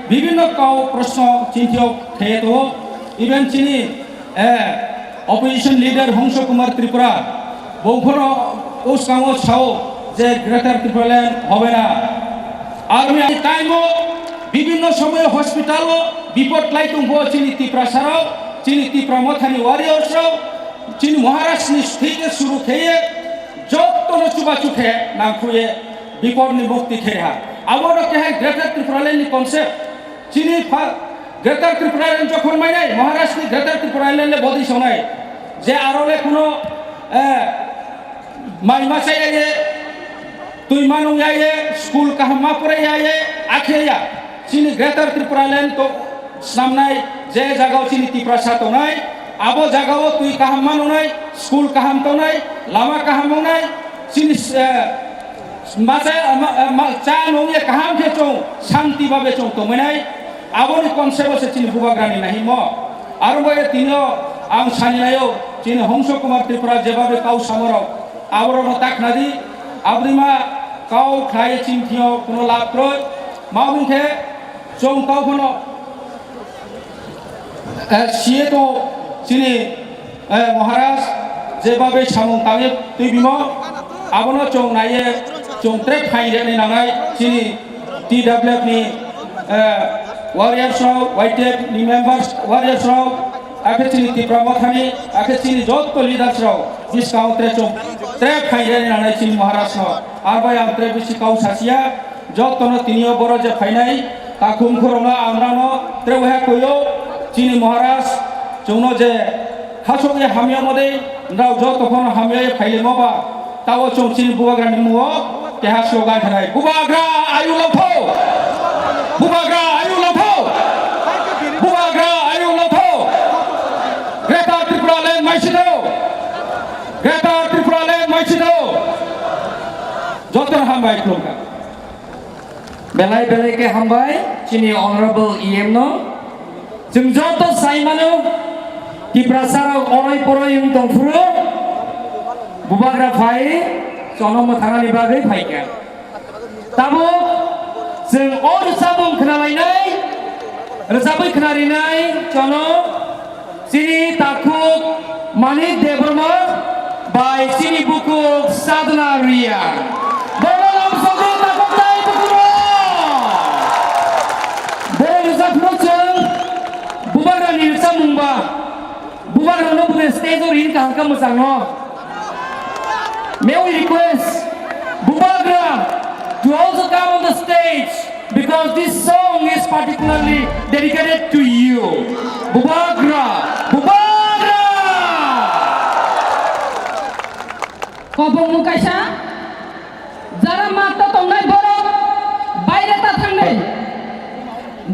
bibhinno kau proshno chintio kheye tongo, even chini Eh, opposition leader Hongso Kumar Tripura, bongphano uskango sao je Greater Tipraland hobe na. Army time o bibhinno somoy hospital o bipod lai tongbo chini Tiprasa rok, chini Tipra Mothani warriors rok, chini Maharaj ni thike suru kheye, jotono chuba chukhe nangkhuye bipod ni mukti khe ha. Abono kehai Greater Tipraland ni concept. Chini pha-, Greater Tripura Land jokhon mainai, Maharashtra ni Greater Tripura Land le bodi sonai. Je aro le kuno, eh, mai ma chai ye, twi manung ya ye, school kaham ma pore ya ye, akhe ya. Chini Greater Tripura Land to snamnai, je jagao chini Tiprasa tongnai, abo jagao twi kaham manungnai, school kaham tongnai, lama kaham wngnai, chini, eh, Masa, ma, ma, cha nungya kaham khe chwng shanti babe chwng tongmani, aboni concept o se chini bubagrani nahimo. Aro bai tino ang sani nayo, chini Hongso Kumar Tripura jebabe kau samorok, aborokno takna di, aboni ma kau khlai chini thio kuno lab kroi, ma wngkhe chwng tau phano Eh, siye to chini, eh, Maharaj jebabe samung tangwi twi bimo, abono chwng naiye chwng tre phaingreni nangnai chini T W F ni, eh, warriors rok, Y T F ni members, warriors rok, akhe chini Tipra Mothani, akhe chini jotto leaders rok, buskang tre chwng tre phaingreni nangnai chini Maharaj no. Arbai ang tre bisi kau sasia, jottono tini o boro je phainai, Takhum khorokno ang nangno tre wahya koyo chini Maharaj chwngno je khasokya hamya mode nrao joto phano hamya phailemo ba tao chwng chini bubagra ni mungo keha slogan khanai Bubagra ayu lotho Bubagra ayu lotho Bubagra ayu lotho Greater Tripura Land maisitho Greater Tripura Land maisitho joto hambai khulumkha. Belai belai khe hambai chini honorable E M no. Chwng joto sai mano, Tiprasa rok oroi poroi wng tong phuru, bubagra phai chono mwthangnani bagwi phai kha. Tabuk chwng o rwchapmung khna lainai, rwchapwi khna rinai chono. Chini takhuk Manik Debbarma bai chini bukhuk Sadhana Riya. Borok lamsogo takhuk tai bukhuk rok. Borok rwchapmung chwng bubagra ni rwchapmung ba. Bubagra no bude stage o rin kaham ka mwchang no. May we request Bubagra to also come on the stage. Because this song is particularly dedicated to you. Bubagra, Bubagra! Kobong mung kaisa, jara mat to tongnai borok, baire ta thangnai.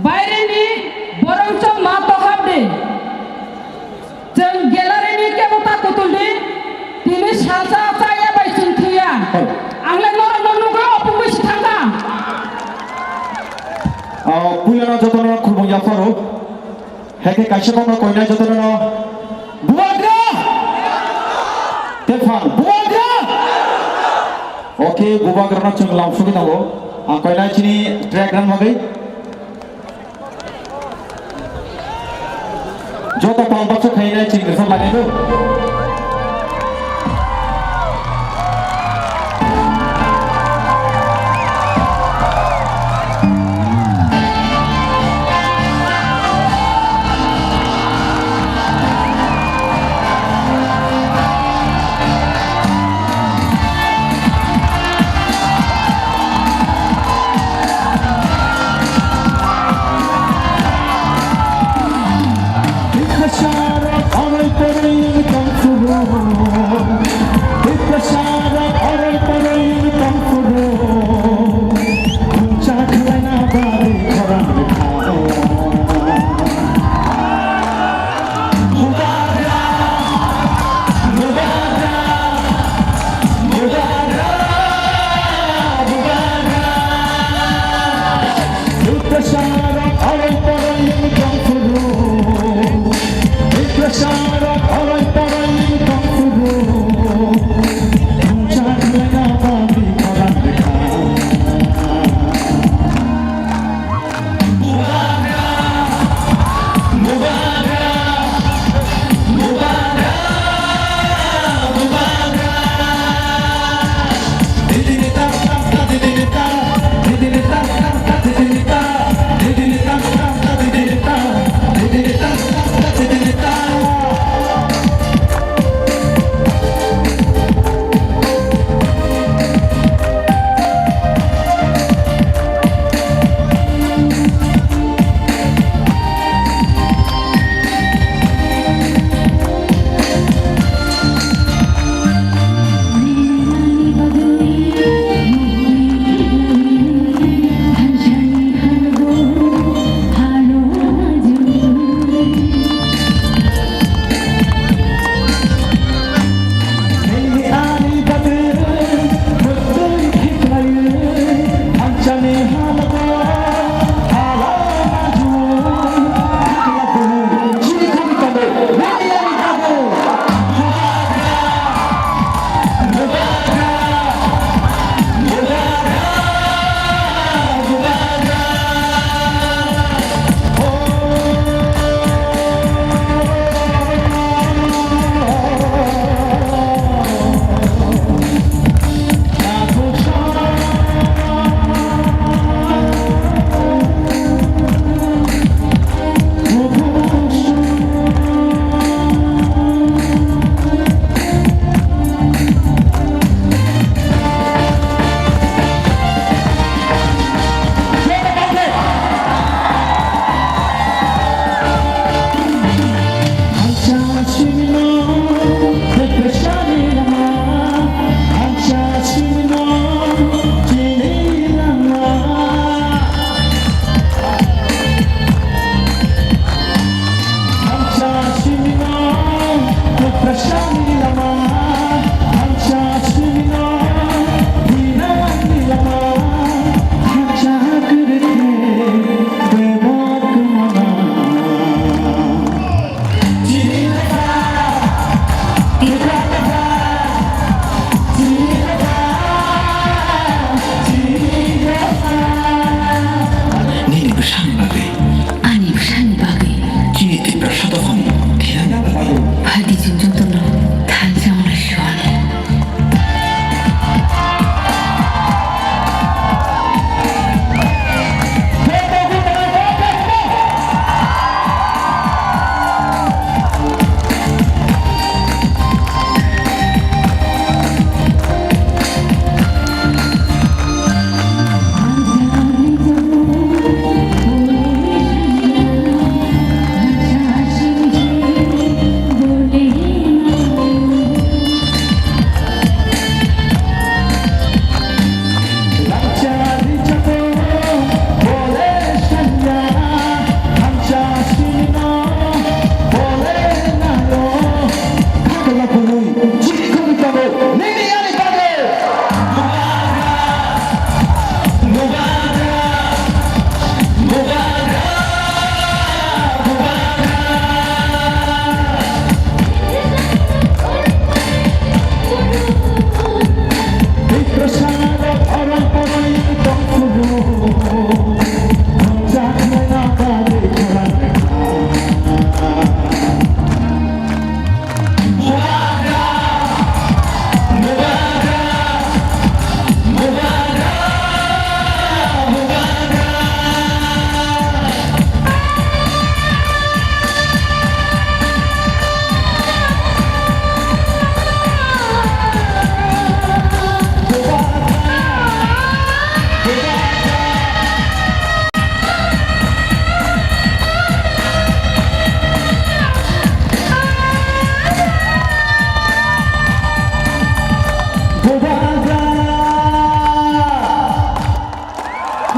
Baire ni borok chong mat to hapdi. Chwng gallery ni kebo ta kutul di, tini salsa chaya bai chwng thwiya. Ang le norok no nugwi opungwi si thangkha. O, puilano jotono khulumung yapharo. Heke kaisa kokno koinai jotono no. Bubagra! Tephan, Bubagra! Okay, Bubagrano chwng lamsugwi nango. Ang koinai chini track rang bagwi. Joto pal baksa khainai chini rwchap lainai do.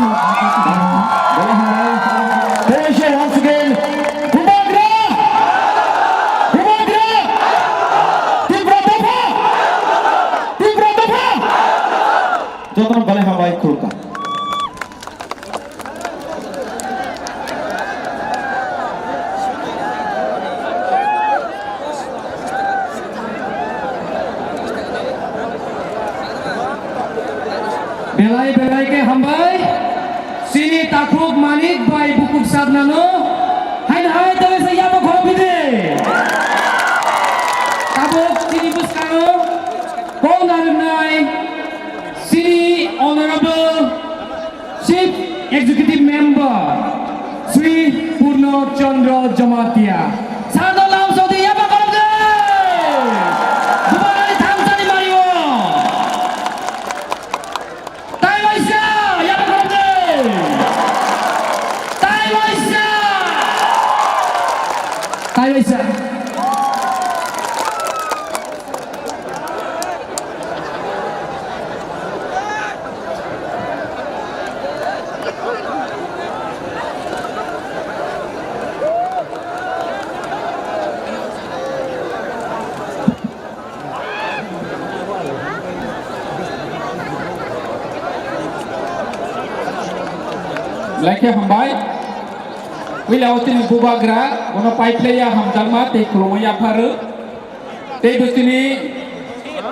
Tei se once again, Bubagra! Bubagra! Tipra dopha! Tipra dopha! Jotono belai hambai, khulumkha. Belai belai khe hambai. Chini takhuk Manik bai bukhuk Satnano haino hai tongwi se yabo khorok phide. Tabuk chini bwskango kok narwknai chini Honorable Chief Executive Member Shri Purno Chandra Jamatia. Sado lam sodi yaba korok de. Dubai thamsani mario. Tai waisa yaba korok de. Tai waisa. Tai waisa. Belai khe hambai. Puila o chini bubagra, bono paiphlaiya hamjakma tei khulumwi yapharu. Tei bwsini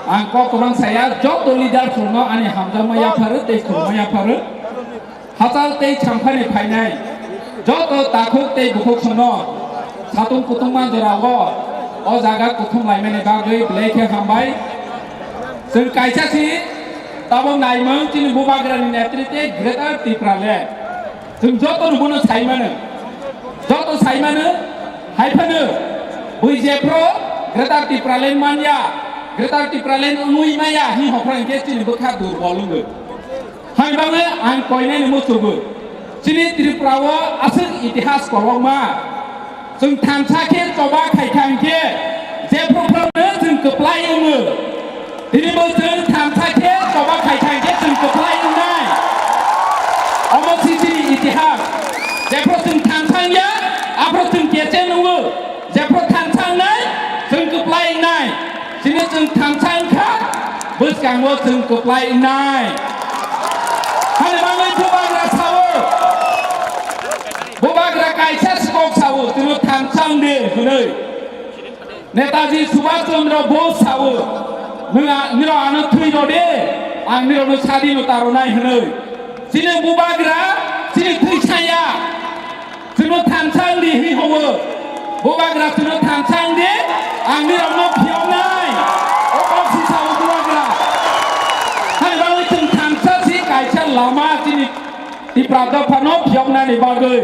ang kok kwbang saya, joto leaders rokno ani hamjakma yapharu tei khulumma yapharu. Hachal tei champhani phainai joto takhuk tei bukhuk sono satung kutungma jorao o jaga kuthum laimani bagwi belai khe hambai. Chwng kaisa si tabuk naimung chini bubagrani netritwe Greater Tipraland. Chwng joto no bono sai mano. Joto sai mano, hai phano bui jephru Greater Tipraland manya, Greater Tipraland wngwi maya hi hokra hinkhe chini bwkha durbol wngo. Hai bagwi ang koinani muchugo. Chini Tripura o aswk itihas kolokma. Chwng thansa khe choba khaikha hinkhe jephru phruno chwng kwplai wngo. Tini bo chwng thansa khe choba khaikha hinkhe chwng kwplai wngnai. Omo si chini itihas. Jephru chwng thansa wngya, aphru chwng kecheng wngo. Jephru thansa wngnai, chwng kwplai wngnai. Chini chwng thansa wngkha, bwskango chwng kwplai wngnai. Hani bagwi bubagra sao. Bubagra kaisa si kok sao, chwngno thansa wng di hwnwi. Netaji Subhash Chandra Bose sao, "Nwng a-, nirok ano thwi rw di, ang nirokno sadinota rwnai," hwnwi. Chini bubagra, chini thwi saya, chwngno thansa wng di hwnwi howo. Bubagra chwngno thansa wng di, ang nirokno phiyoknai. O kok si sao bubagra. Hani bagwi chwng thansa si kaisa lama chini Tipra dophano phiyoknani bagwi.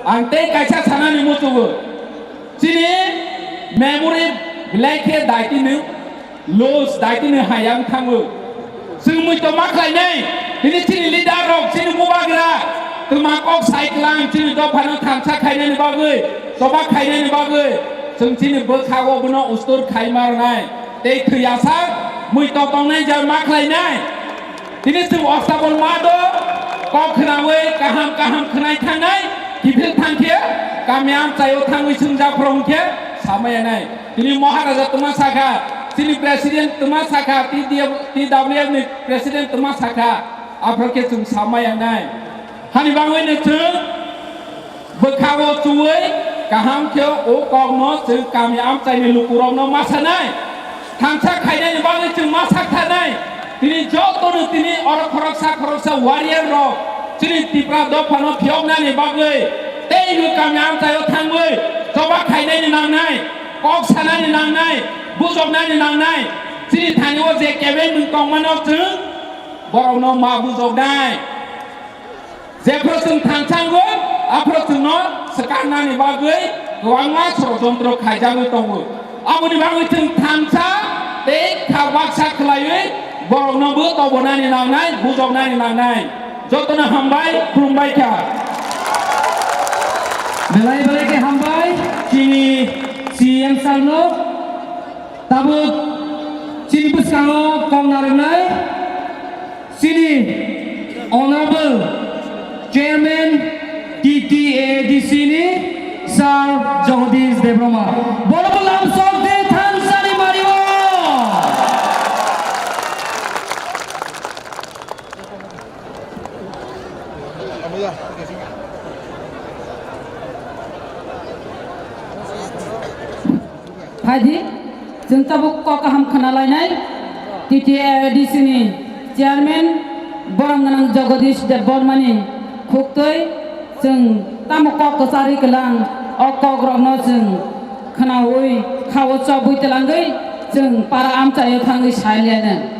Ang tei kaisa sanani muchugo. Chini memory belai khe daitino loss, daitino hayang thango. Chwng muitu ma khlainai, tini chini leader rok, chini bubagra, twma kok sai klang, chini dophano thansa khainani bagwi, choba khainani bagwi, chwng chini bwkhago bono ustur khai ma rwnai. Tei thwiyasak, muitu tongnai jar ma khlainai. Tini chwng Ostabol ma do, kok khnaui kaham kaham khnai thangnai, kiphil thangkhe kami amchaio thangwi swngjak phoro hwnkhe samaya nai. Tini Maharaja twma sakha, chini president twma sakha, T D F, T W F ni president twma sakha, aphuru khe chwng samaya nai. Hani bagwino chwng bwkha-o chuwi kaham khe o kokno chwng kami amchaini lukurokno ma sanai. Thansa khainani bagwi chwng ma saktharnai. Tini jotono tini oro khoroksa khoroksa warrior rok chini Tipra dophano phiyoknani bagwi teibo kami amchaio thangwi choba khainani nangnai, kok sanani nangnai, bujoknani nangnai. Chini thani o je kebeng nwng tongmano chwng borokno ma bujoknai. Jephru chwng thansa wngo, aphru chwngno swkaknani bagwi kwbangma sorojontro khaijagwi tongo. Aboni bagwi chwng thansa tei kha baksa khlaiwi borokno bo tobonani nangnai, bujoknani nangnai. Jotono hambai, khulumbai kha. Belai belai khe hambai chini C M sir no. Tabuk chini bwskango kok narwknai chini Honorable Chairman T T A D C ni Sir Jagadish Debbarma. Borok lamsok de thansani mario. Phaidi, chwng tabuk kok kaham khna lainai, T T A D C ni chairman, borom gwnang Jagadish Debbarma ni khuktwi, chwng tamo kok kwcharwi kwlang, o kok rokno chwng khnaui, khao chobwi twlangwi, chwng para amchaio thangwi sai lianai.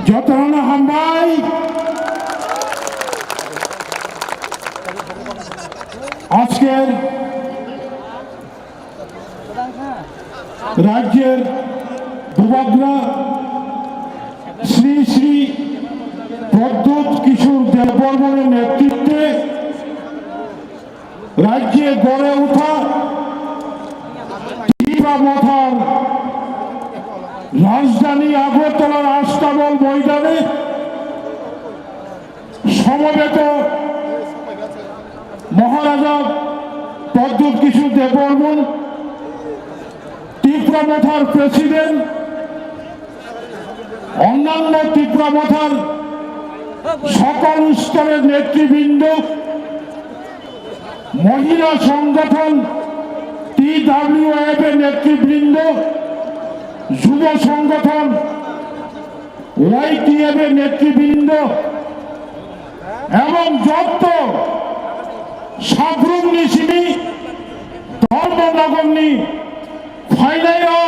Jotono hambai. Ajker rajyer bubagra Shri Shri Pradyut Kishore Debbarmar netritwe রাজ্যে গড়ে ওঠা ত্রিপুরা মথার রাজধানী আগরতলার আস্তাবল ময়দানে সমবেত মহারাজা প্রদ্যোৎ কিশোর দেববর্মন, ত্রিপুরা মথার প্রেসিডেন্ট, অন্যান্য ত্রিপুরা মথার সকল স্তরের নেতৃবৃন্দ, মহিলা সংগঠন টিডাব্লিউএফ এর নেতৃবৃন্দ, যুব সংগঠন ওয়াইটিএফ এর নেতৃবৃন্দ এবং যত সাবরুম নিশিনি ধর্মনগরনি ফাইনাইও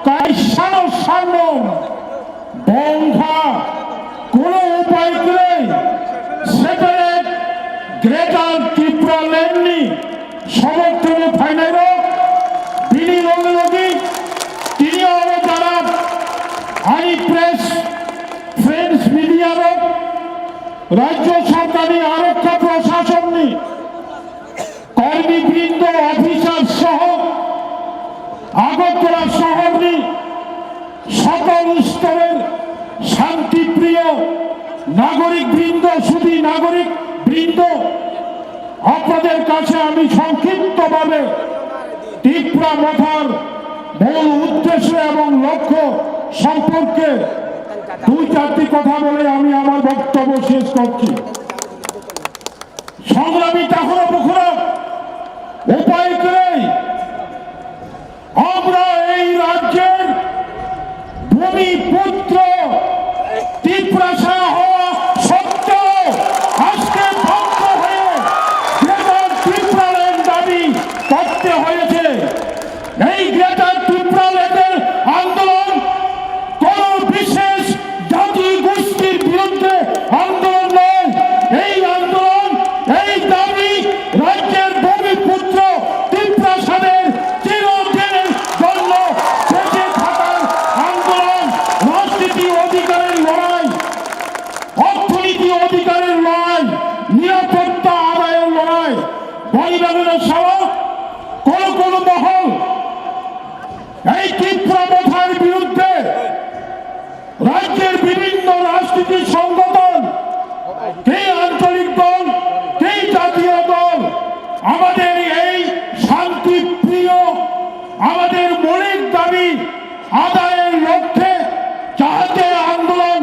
কাইসানো সানো বংফা কোনো উপায় করে সেপারেট গ্রেটার ত্রিপুরা ল্যান্ডনি সমর্থনে ফাইনাইরো বিনি লগে লগে তিনি অবতারা আই প্রেস ফ্রেন্ডস মিডিয়ারো রাজ্য সরকারি আরক্ষা প্রশাসননি কর্মীবৃন্দ, অফিসার সহ আগরতলা শহরনি সকল স্তরের শান্তিপ্রিয় নাগরিকবৃন্দ, সুধী নাগরিকবৃন্দ, আপনাদের কাছে আমি সংক্ষিপ্তভাবে ত্রিপুরা মথার মূল উদ্দেশ্য এবং লক্ষ্য সম্পর্কে দুই চারটি কথা বলে আমি আমার বক্তব্য শেষ করছি। সংগ্রামী তাহুরা বুখুরা উপায় করে আমরা এই রাজ্যের ভূমিপুত্র তিপ্রাসা হওয়া সত্ত্বেও আজকে বাধ্য হয়ে গ্রেটার ত্রিপুরাল্যান্ড দাবি করতে হয়েছে। এই গ্রেটার ত্রিপুরাল্যান্ডের আন্দোলন কোনো বিশেষ জাতি গোষ্ঠীর বিরুদ্ধে আন্দোলন নয়। এই আন্দোলন, এই দাবি রাজ্যের ভূমিপুত্র তিপ্রাসাদের চিরদিনের জন্য বেঁচে থাকার আন্দোলন, রাজনীতি অধিকারের লড়াই, অর্থনীতি অধিকারের লড়াই, নিরাপত্তা আদায়ের লড়াই। পরিবারের সহ কোনো কোনো মহল এই ত্রিপুরা মথার বিরুদ্ধে রাজ্যের বিভিন্ন রাজনৈতিক সংগঠন, কে আঞ্চলিক দল, কে জাতীয় দল, আমাদের এই শান্তিপ্রিয়, আমাদের মৌলিক দাবি আদায়ের লক্ষ্যে যাতে আন্দোলন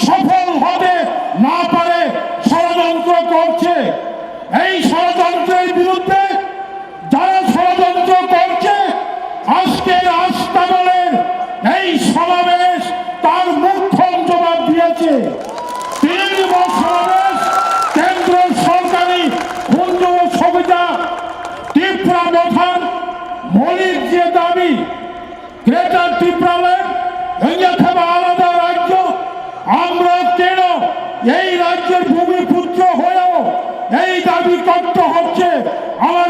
সফল হতে না পারে ষড়যন্ত্র করছে। এই ষড়যন্ত্রের বিরুদ্ধে যারা ষড়যন্ত্র করছে, আজকের আস্তাবলের এই সমাবেশ তার মোক্ষম জবাব দিয়েছে। তিন দিবস সমাবেশ কেন্দ্র সরকারি খুঞ্জু সুবিধা ত্রিপুরা মথার মৌলিক যে দাবি, গ্রেটার ত্রিপুরাল্যান্ড, অন্যথা আলাদা রাজ্য, আমরা কেন এই রাজ্যের ভূমিপুত্র হয়েও এই দাবি করতে হচ্ছে? আমার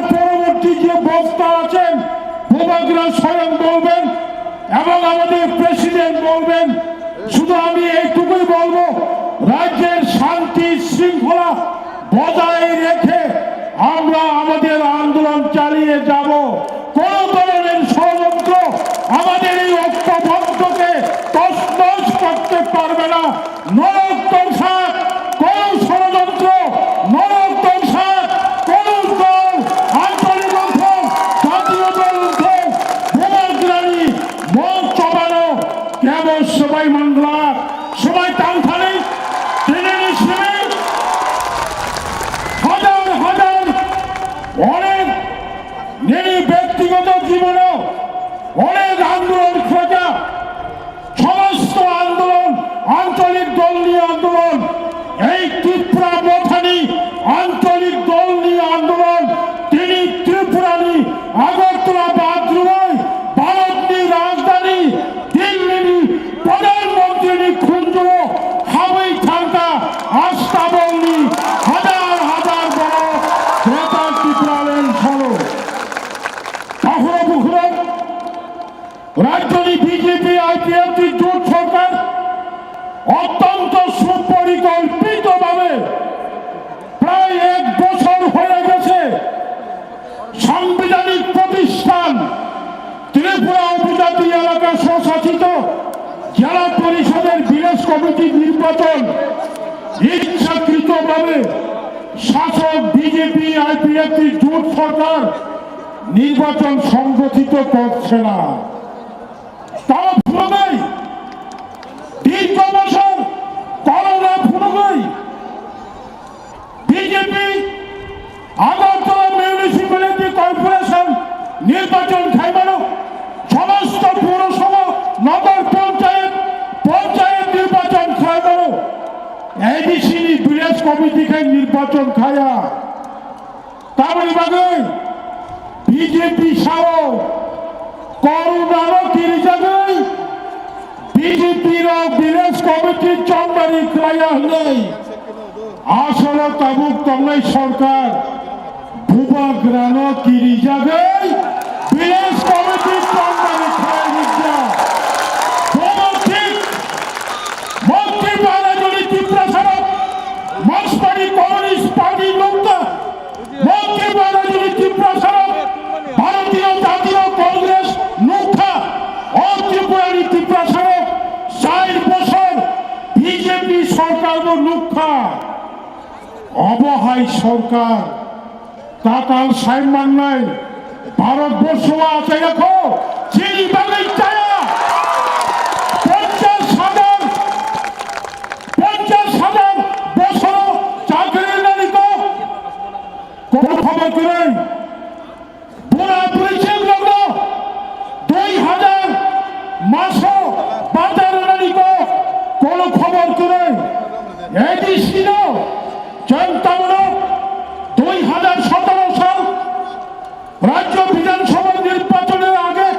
স্বয়ং বলবেন এবং আমাদের প্রেসিডেন্ট বলবেন। শুধু আমি এইটুকুই বলবো, রাজ্যের শান্তি শৃঙ্খলা বজায় রেখে আমরা আমাদের আন্দোলন চালিয়ে যাব। কোনো ধরনের ষড়যন্ত্র আমাদের এই ঐক্যবদ্ধকে তছনছ করতে পারবে না। নরক দংশাক, কোন ষড়যন্ত্র, নরক দংশাক, কোন দল, আঞ্চলিক উঠোন, জাতীয় দল উঠোন, ভূমগ্রাণী মন চবানো কেবল সবাই মাংলা, সবাই টান থানি, টেনে নিশ্চিত, হাজার হাজার অনেক নিরীহ ব্যক্তিগত জীবনও অনেক আন্দোলন খোঁজা সমস্ত আন্দোলন, আঞ্চলিক দল নিয়ে আন্দোলন, এই ত্রিপুরা মথানি আঞ্চলিক দল নিয়ে আন্দোলন, তিনি ত্রিপুরানি আগরতলা বাদ রুয়াই ভারতনি রাজধানী দিল্লিনি প্রধানমন্ত্রীনি খুঞ্জুও হাবই থাকা আস্তাবলনি হাজার হাজার বড় গ্রেটার ত্রিপুরাল্যান্ড হল। তাহলে বুঝলেন রাজ্যনি বিজেপি আইপিএফটি জোট সরকার অত্যন্ত সুপরিকল্পিতভাবে প্রায় এক বছর হয়ে গেছে সাংবিধানিক প্রতিষ্ঠান ত্রিপুরা উপজাতি এলাকা স্বশাসিত জেলা পরিষদের ভিলেজ কমিটি নির্বাচন ইচ্ছাকৃতভাবে শাসক বিজেপি আইপিএফটি জোট সরকার নির্বাচন সংগঠিত করছে না। তারা পুরোটাই দীর্ঘ বছর করোনা পুরোটাই বিজেপি আগরতলা মিউনিসিপ্যালিটি কর্পোরেশন নির্বাচন খাইবানো, সমস্ত পৌরসভা, নগর পঞ্চায়েত, পঞ্চায়েত নির্বাচন খাইবানো, এডিসি নি ভিলেজ কমিটি খাই নির্বাচন খায়া। Tamoni bagwi B J P sao korunano kirijagwi B J P rok village committee chongmani khlaiya hwnwi asolo tabuk tongnai sorkar bubagrano kirijagwi village committee chongmani khlai rijak. Bono thik Mantri Maharajoni Tiprasarok Markswari Communist Party nukta. Mantri Maharajoni Tiprasarok Bharatiya Jatiya Congress nukta. O Tripurani Tiprasarok char bochor B J P sorkarbo nukta. Obo hai sorkar. Tatal sai mannai Bharatborsho achai kho, chini bagwi chaya. Ponchash hajar, ponchash hajar bosoro chakri rwnani kok. Kono khobor kwrwi. Bura buri chwng rokno dui hajar maso bata rwnani kok. Kono khobor kwrwi. A D C no Chwng tabuk dui hajar sotoro sal Rajya Bidhan Sabha nirbachonor age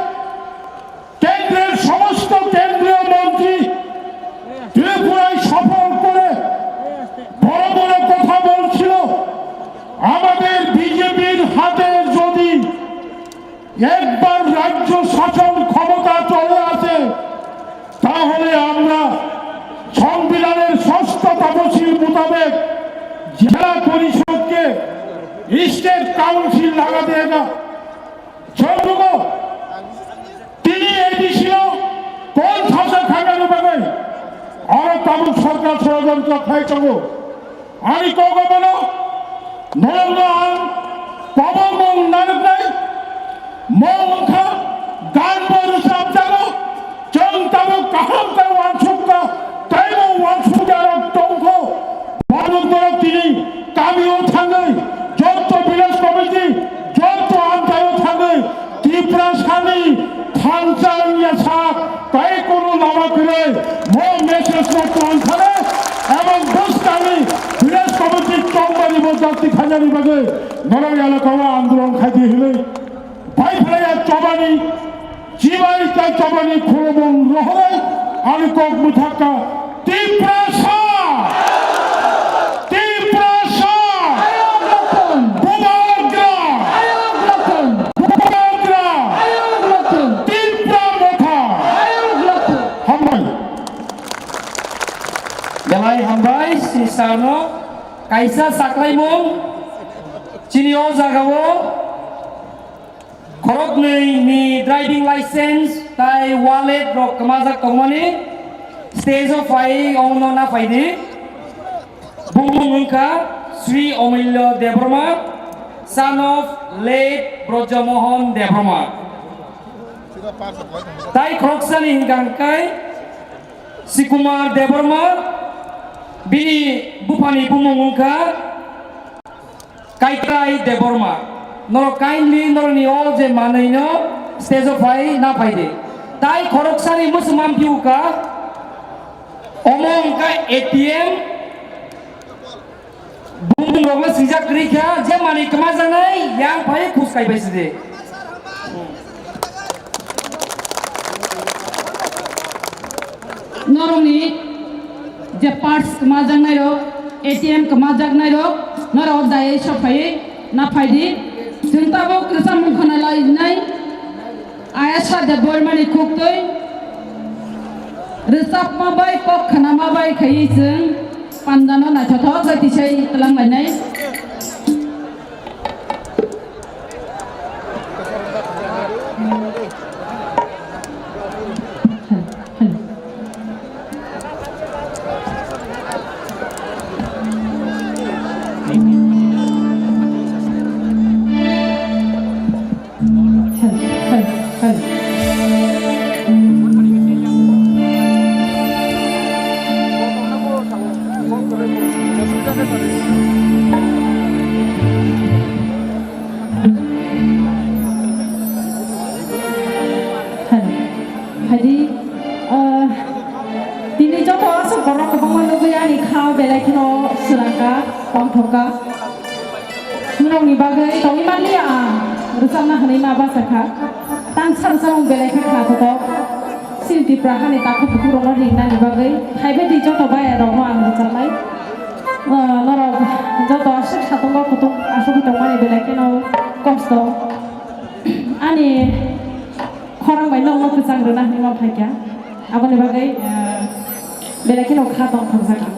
kendror somosto kendriyo montri Tripuraয় সফর করে বড় বড় কথা বলছিল। আমাদের বিজেপির হাতে যদি একবার রাজ্য শাসন ক্ষমতা চলে আসে, তাহলে আমরা সংবিধানের ষষ্ঠ তফসিল মোতাবেক জেলা পরিষদকে স্টেট কাউন্সিল লাগা দেগা। Chwng nugo, tini A D C o kon sasa khainani bagwi oro tabuk sorkar sorojontro khlai tongo. Ani kok abono, norokno ang kwbangma mung narwknai, mung wngkha, gan bo rwchapjago, chwng tabuk kaham khe uansukha, teibo uansukya rok tongkho. Borok borok tini kamio thangwi, jotto village committee, jotto amchaio thangwi, Tiprasani thansa wngya sak, tei kunu lama kwrwi, mo message no tong thane, ebong bwskangni village committee chongmani bo jati khainani bagwi norok elakao andolon khaidi hinwi bai phlaiya chobani, chibai tei chobani khulumung rohorwi ani kok mwthakha Tiprasa! Tiprasa! Bubagra! Bubagra! Kaisa saklaimung chini o jagao khoroknwi ni driving license tai wallet rok kwmajak tongmani stage o phai ongno na phaidi. Bumung wngkha Sri Omilya Debbarma, son of late Brajamohan Debbarma. Tai khoroksani hwnkha hwnkhe Sikumar Debbarma, bini buphani bumung wngkha Kaikrai Debbarma. Norok kindly norokni o je manwino stage o phai na phaidi. Tai khoroksani mwswmam phiuka, omo wngkha A T M, Bumung rokno swijak kwrwi kha, je manwi kwmajaknai yang phai khus kai bai sidi. Norokni je parts kwmajaknai rok, A T M kwmajaknai rok, norok dayai sok phaiwi na phaidi. Chwng tabuk kwcham mung khna lai nai. Ayasa Debbarmani khuktwi rwchapma bai kok khnama bai khaiwi chwng pandano naithothok khe tisai twlang lainai. Hadi, ah, tini joto aswk borok kwbangma nugwi ani kha belai kheno swrangkha, tongthokha. Norokni bagwi tongwi manliya ang rwchapna hwnwi ma bachakha. Tangsa rwchapmung belai khe kha thothok. Chini Tripura hani takhuk bukhukrokno ringnani bagwi phaibaidi joto bayarokno ang rwchapnai. Ah, norok joto aswk satungo kutung asugwi tongmani belai kheno kosto. Ani khorang bai nokno kwchang rwna hwnwi ma phaikha. Aboni bagwi, ah, belai kheno kha tongthokjak ang.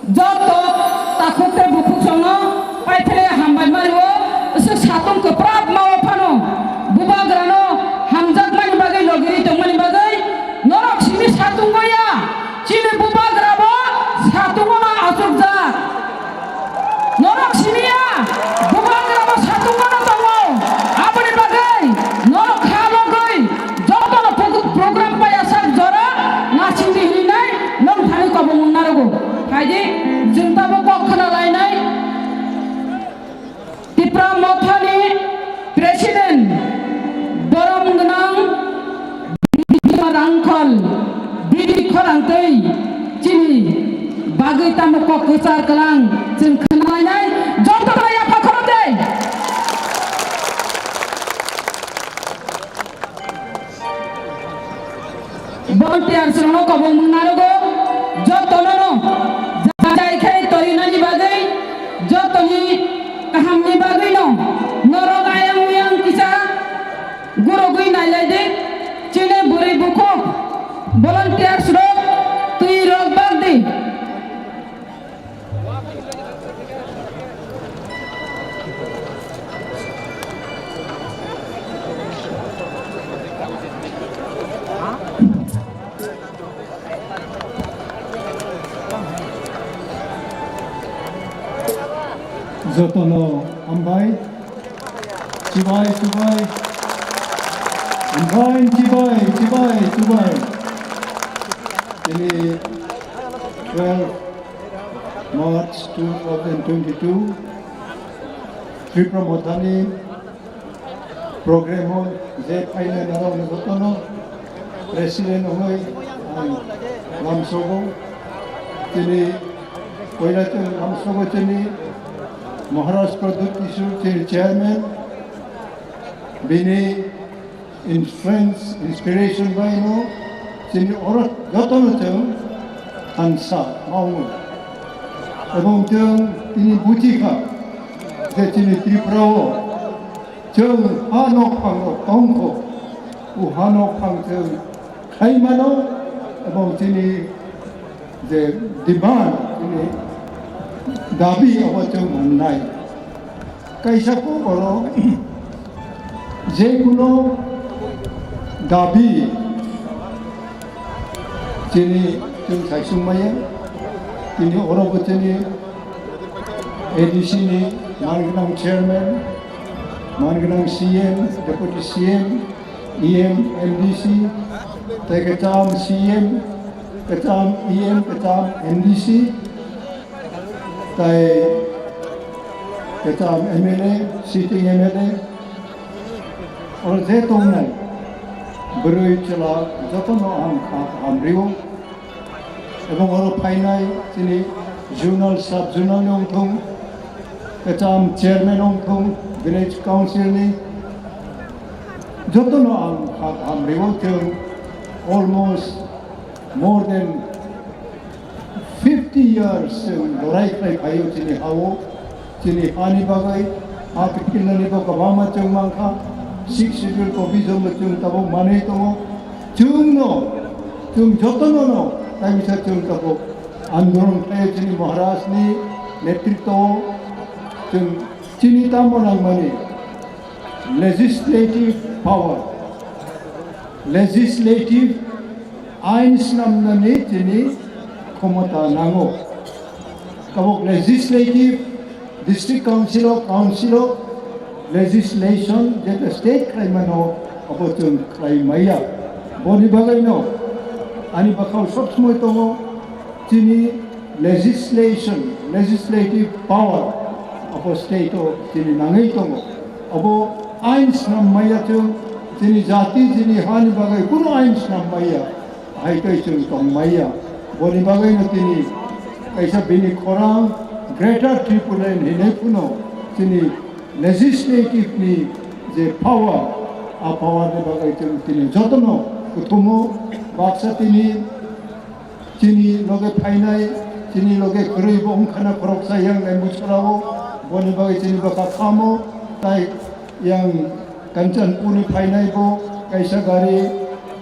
Joto takhuk tei bukhuk songno paithele hambai mani o, se satung kwprap ma o phano bubagrano hamjakmani bagwi logiri tongmani bagwi norok simi satung goya, chini bubagrabo satungo ma achukjak. Norok simi ya, bubagrabo satungo no tongo, aboni bagwi norok kha logwi jotono pug-, program paiyasak jora nasingdi hinwi nai nwng thani kobong wng narogo. Phaidi, chwng tabuk kok khna lainai. Tipra Mothani President, borom gwnang Bidhi Rangkhol, Bidhi Khorang tei chini bagwi tamo kok kwchar kwlang chwng khna lainai, jotono yapha khorok de. Volunteers rokno kobong mung narogo, jotono no jai khai torinani bagwi, jotoni kahamni bagwi no norok ayang uyang kisa gurugwi nailai di, chini bwrwi bukhuk volunteers rok twi rok bak di. Jotono hambai. Chibai, chibai. Hambai, chibai, chibai, chibai. Tini twelve March two thousand twenty-two, Tipra Mothani program o je phainai narok no jotono president wngwi ang lamsogo. Tini poila chwng lamsogo chini Maharaj Pradyut Kishore chini chairman, bini influence, inspiration bai no chini oro jotono chwng thansa maungo. Ebong chwng tini buchi kha je chini Tripura o chwng ha nokphang rok tongkho, o ha nokphang chwng khai mano, ebong chini je demand, chini dabi abo chwng mannai. Kaisa kok oro je kuno dabi chini chwng saisung maya, tini oro bo chini A D C ni man gwnang chairman, man gwnang C M, deputy C M, E M, M D C, tei kwcham C M, kwcham E M, kwcham M D C, tei kwcham M L A, sitting M L A, oro je tongnai bwrwi chwla jotono ang kha kaham rio. Ebong oro phainai chini zonal, sub zonal ni wngthung, kwcham chairman wngthung, village council ni, jotono ang kha kaham rio. Chwng almost more than fifty years chwng lorai khlai phaio chini ha-o. Chini hani bagwi ha kiphilnani bo kwbangma chwng mankha. Sixth Schedule provision bo chwng tabuk manwi tongo. Chwngno, chwng jotono no kaisa chwng tabuk andolon khlaio chini Maharaj ni netritwo o. Chwng chini tamo nangmani legislative power, legislative ain snamnani chini khomota nango. Tabuk legislative, district council o, council o legislation jeta state khlaimano abo chwng khlai maya. Boni bagwino ani bwkhao sob somoi tongo chini legislation, legislative power abo state o chini nangwi tongo. Abo ain snam maya chwng chini jati, chini hani bagwi kunu ain snam maya. Hai tei chwng tong maya. Boni bagwino tini kaisa bini khorang Greater Tipraland hinwi phano chini legislative ni je power, a power ni bagwi chwng tini jotono kuthumo. Baksa tini chini loge phainai, chini loge kwrwi bo wngkhana khoroksa yang Lembuchorao, boni bagwi chini bwkha khamo, tai yang Kanchanpurni phainai bo kaisa gari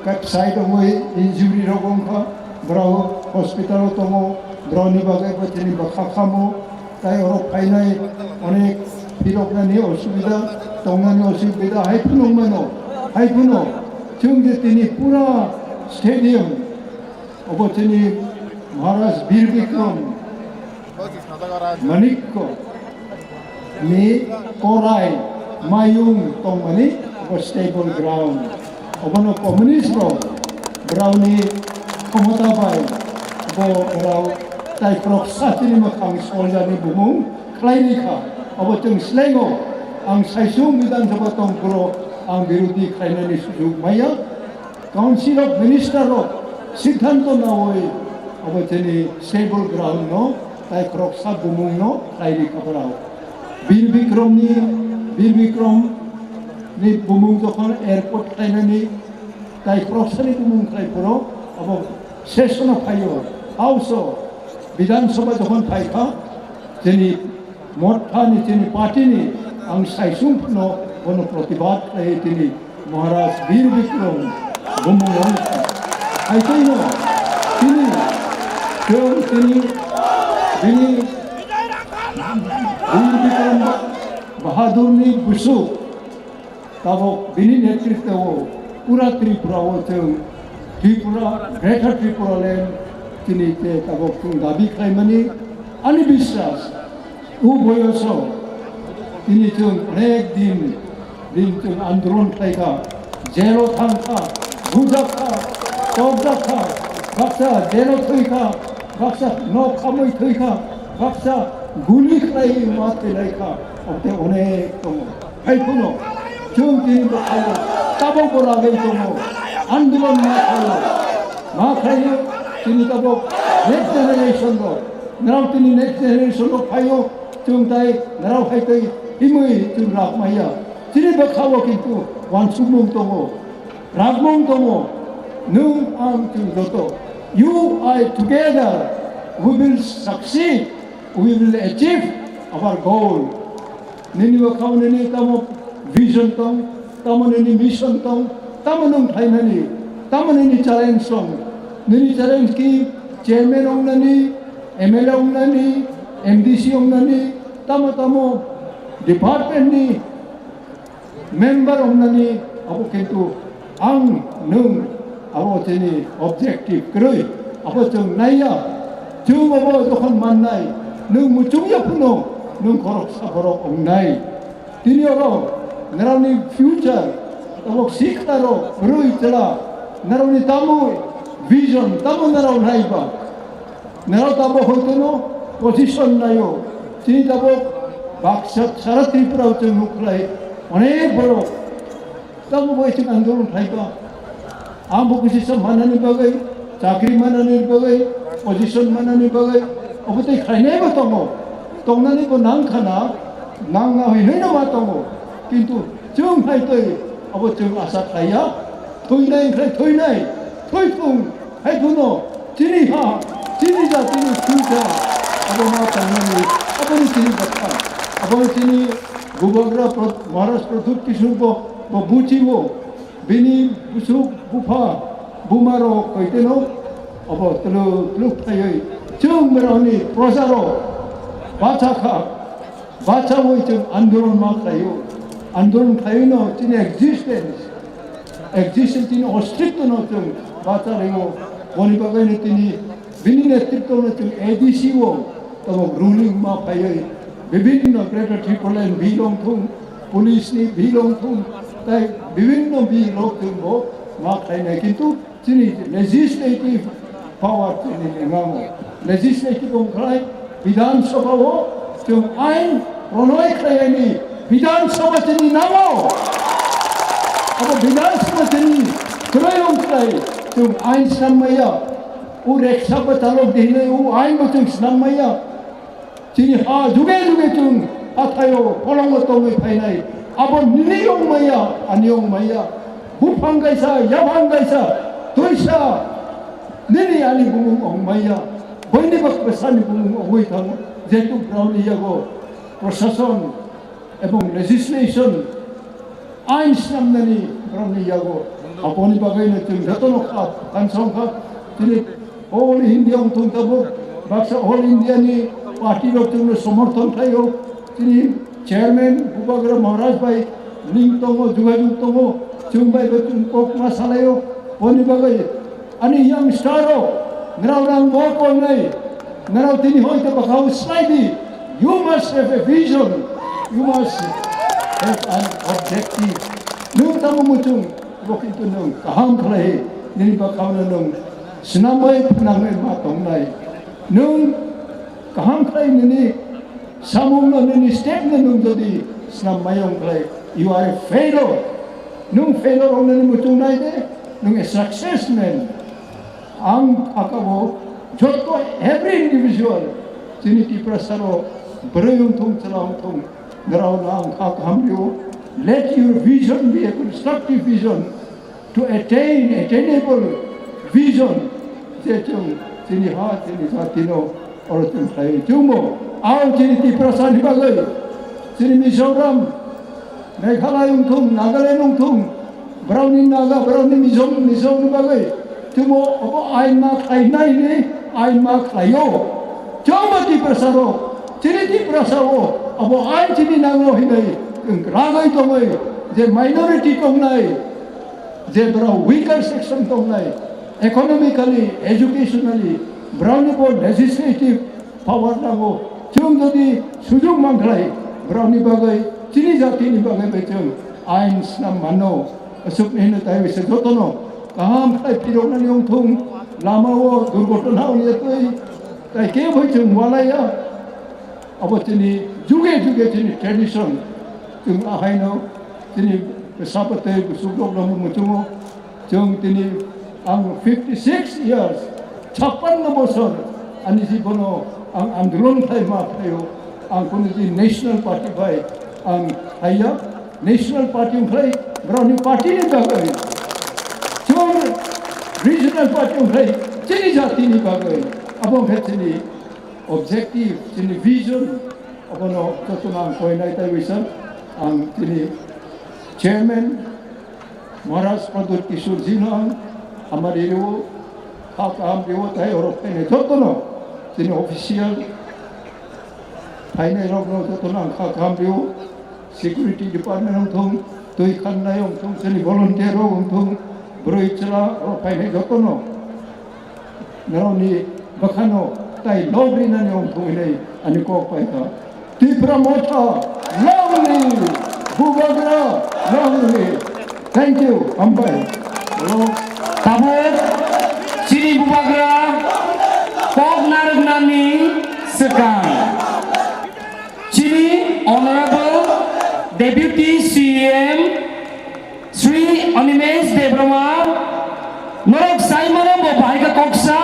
kat side wngwi injury rok wngkha, borok hospital o tongo, Borokni bagwi bo chini bwkha khamo, tai oro phainai onek phiroknani osubida, tongnani osubida, hai phunuk mano, hai phano chwng je tini pura stadium, obo chini Maharaj Bir Bikram Manikko ni korai mayung tongmani obo stable ground. Obono communist rok borokni khomota bai bo rok taikhorok satini mwkhang soljani bumung khlai rikha. Obo chwng slengo ang saisung Bidhan Sabha tongphuru ang birodhi khlainani sujug maya. Council of Minister rok siddhanto nawi abo chini stable ground no taikhorok sa bumung no khlai ri kha borok. Bir Bikrom ni, Bir Bikrom ni bumung jokhon airport khlainani taikhorok sani bumung khlai phuru abo session o phaio, House o Bidhan Sabha jokhon phai kha chini Motha ni chini party ni ang saisung phano bono protibad khlai tini Maharaj Bir Bikram bumung rang. Hai tei no tini chwng tini bini Bir Bikram Bahadur ni busuk. Tabok bini netritwo pura Tripura o chwng Tripura, Greater Tripura Land chini te tabok chwng dabi khlaimani ani biswas. O boyoso tini chwng onek din, din chwng andolon khlaikha, jelo thangkha, bujakha, tokjakha, baksa jelo thwikha, baksa nok khamwi thwikha, baksa guli khlaiwi ma thwilaikha, ote onek tongo. Hai phano chwng tini bo khaio, tabok bo lagwi tongo, andolon ma khaio, ma khaio, tini tabok next generation rok, norok tini next generation rok phaio, chwng tai norok hai tei himwi chwng rak maya. Chini bwkhao kintu wansukmung tongo, rakmung tongo, nwng ang chwng joto. You, I together, we will succeed, we will achieve our goal. Nini bwkhao nini tamo vision tong, tamo nini mission tong, tamo nwng khlainani, tamo nini challenge tong. Nini challenge ki chairman wngnani, M L A wngnani, M D C wngnani, tamo tamo department ni member wngnani, abo kintu ang nwng abo chini objective kwrwi, abo chwng naiya, chwng abo jokhon mannai, nwng muchungya phano nwng khoroksa borok wngnai. Tini oro norokni future, abo sikla rok kwrwi chwla, norokni tamo vision, tamo norok naiba. Nero tabo hoitono position nayo. Chini tabo baksa sara Tripura o chwng nukhlai onek borok tabo bai chwng andolon khlaiba. Ang bo kisi sa manani bagwi, chakri manani bagwi, position manani bagwi, obo tei khlainaibo tongo. Tongnani bo nangkhana, nangna hwnwi no ma tongo. Kintu chwng hai tei abo chwng asa khlaiya. Thwinai wngkhlai thwinai, thwithung. Hai phano chini ha, chini jatini future, abo ma tangnani, aboni chini bwkha, abo chini Bubagra Pro-, Maharaj Pradyut Kishore bo, bo buchiwo, bini busuk, bupha, buma rok koiteno, abo tulu, tuluk thayoi, chwng beroni proja rok, bacha kha, bachawi chwng andolon ma khlaio, andolon khlaino chini existence, existence chini ostitwno chwng bacha ringo, boni bagwino tini bini netritwno chwng A D C o tabok ruling ma phaiwi bibhinno Greater Tipraland bill wngthung, police ni bill wngthung, tai bibhinno bill wngthung bo ma khlainai, kintu chini legislative power chini lengango. Legislative wngkhlai Bidhan Sabha o chwng ain pranoi khlaini Bidhan Sabha chini nango. Abo Bidhan Sabha chini kwrwi wngkhlai chwng ain snam maya. O reksa bo chalok di hinwi o ain bo chwng snam maya. Chini ha juge juge chwng hathaio kolongo tongwi phainai. Abo nini wng maya, ani wng maya. Buphang kaisa, yaphang kaisa, twisa nini ani bumung wng maya. Boini bak bwsani bumung wngwi thango. Jehetu borokni yago prosason ebong legislation ain snamnani borokni yago. Aboni bagwino chwng jotono kha, kansong kha, chini all India wngthung tabuk, Baksa All India ni party rok chwngno somorthon khlaio. Chini chairman Bubagra Maharaj bai link tongo, jogajog tongo, chwng bai bo chwng kok ma salaio. Boni bagwi ani youngster rok, nrao rang bo koinai, nrao tini hoi khe bwkhao slai di. You must have a vision, you must have an objective. Nwng tamo muchung, bo kintu nwng kaham khlai, nini bwkhao no nwng swnamwi phnangwi ma tongnai. Nwng kaham khlai nini samungno, nini stepno nwng jodi snam mayung khlai, you are a failure. Nwng failure wngnani muchung nai de, nwng a success man. Ang aka bo joto every individual chini Tiprasa rok bwrwi wngthung, chwla wngthung, nrao no ang kha kaham rio. Let your vision be a constructive vision to attain attainable vision, je chwng chini ha, chini jatino oro chwng khlai chwngmo. Ang chini Tiprasa ni bagwi, chini Mizoram, Meghalaya wngthung, Nagaland wngthung, brao ni Naga, brao ni Mizo, Mizo ni bagwi chwngmo obo ain ma khlainai ni ain ma khlaio. Chwngbo Tiprasa rok, chini Tiprasa o abo ain chini nango hinwi ragwi tongwi je minority tongnai, je borok weaker section tongnai, economically, educationally, borokni bo legislative power nango. Chwng jodi sujug mankhlai, borokni bagwi, chini jatini bagwi bai chwng ain snam mano. Aswkni hino tai bisa jotono kaham khlai phiroknani wngthung, lamao durgotona wngya twi, tai kebo chwng walaiya. Abo chini juge juge chini tradition, chwng ahaino chini bwsa bwtwi bwswk rok no muchungo. Chwng tini ang fifty six years, chappanno bosor ani jibono ang andolon khlai ma phaio. Ang kono ji national party bai ang haiya, national party wngkhlai borokni party ni bagwi, chwng regional party wngkhlai chini jatini bagwi. Abo wngkha chini objective, chini vision, abono jotono ang koinai tai wisa ang chini chairman Maharaj Pradyut Kishore jino ang hamari rio, kha kaham rio, tai oro phainai jotono chini official phainai rokno jotono ang kha kaham rio. Security department wngthung, twi khannai wngthung, chini volunteer rok wngthung, bwrwi chwla rok phainai jotono norokni bwkhano tai log rinani wngthung hinwi ani kok pai kha. Tipra Motha long live! Bubagra long live! Thank you, hambai. Hello. Tabuk chini Bubagra kok narwknani swkang. Chini Honorable Deputy C E M Shri Animesh Debbarma, norok saimano bo bahai kha koksa.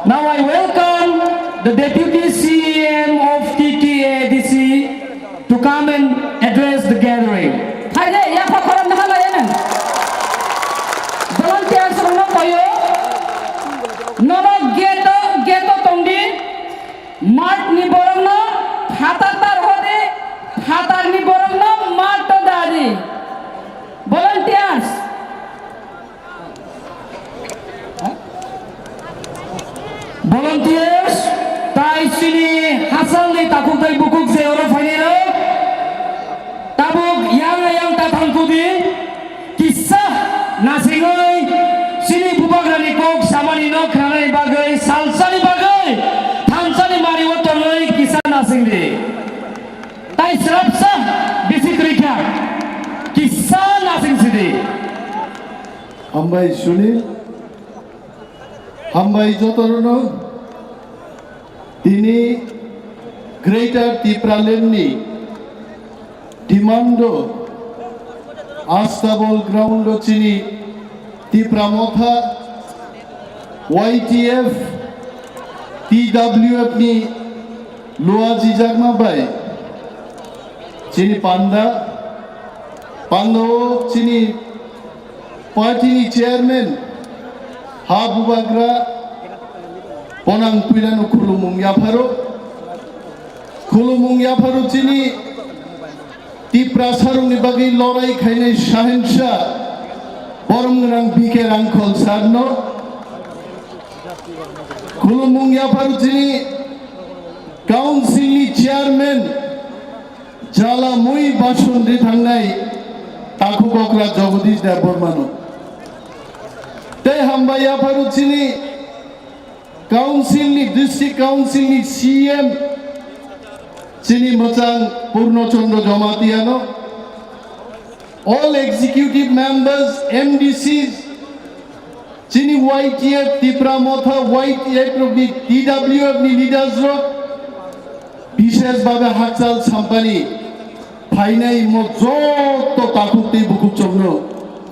Now I welcome the Deputy C E M of T T A D C to come and address the gathering. Phaide, yapha khorang naha laiya nang. Volunteers rokno koyo. Norok gate o, gate o tongdi. Mart ni borokno phatar tar hodi, phatar ni borokno mart o dari. Volunteers. Volunteers, tai chini hachal ni takhuk tai bukhuk je oro phainai rok. Tabuk yang yang ta thangkudi. Kisa nasingwi chini Bubagrani kok samani no khnanani bagwi, salsani bagwi, thansani mari o tongwi kisa nasingdi. Tai srapsa bisi kwrwi kha, kisa nasing sidi. Hambai Sunil, hambai jotono. Tini Greater Tipraland ni demand o Astabol ground o chini Tipra Motha, Y T F, T W F ni luajijakma bai chini panda, panda o chini party ni chairman ha Bubagra Bonang Puilano khulumung yapharo. Khulumung yapharo chini Tiprasarokni bagwi lorai khainai Sahensa Boromgwnang B K Rangkhol sarno. Khulumung yapharo chini council ni chairman jala mui bason ri thangnai takhuk okra Jagadish Debbarmano. Tei hambai yapharo chini council ni, district council ni C M chini mwchang Purno Chandra Jamatia no, all executive members, M D Cs, chini Y T F, Tipra Motha, Y T F rok ni, T W F ni leaders rok, bishesh bhabe Hakchal Sampani phainai mo joto takhuk tei bukhuk chokno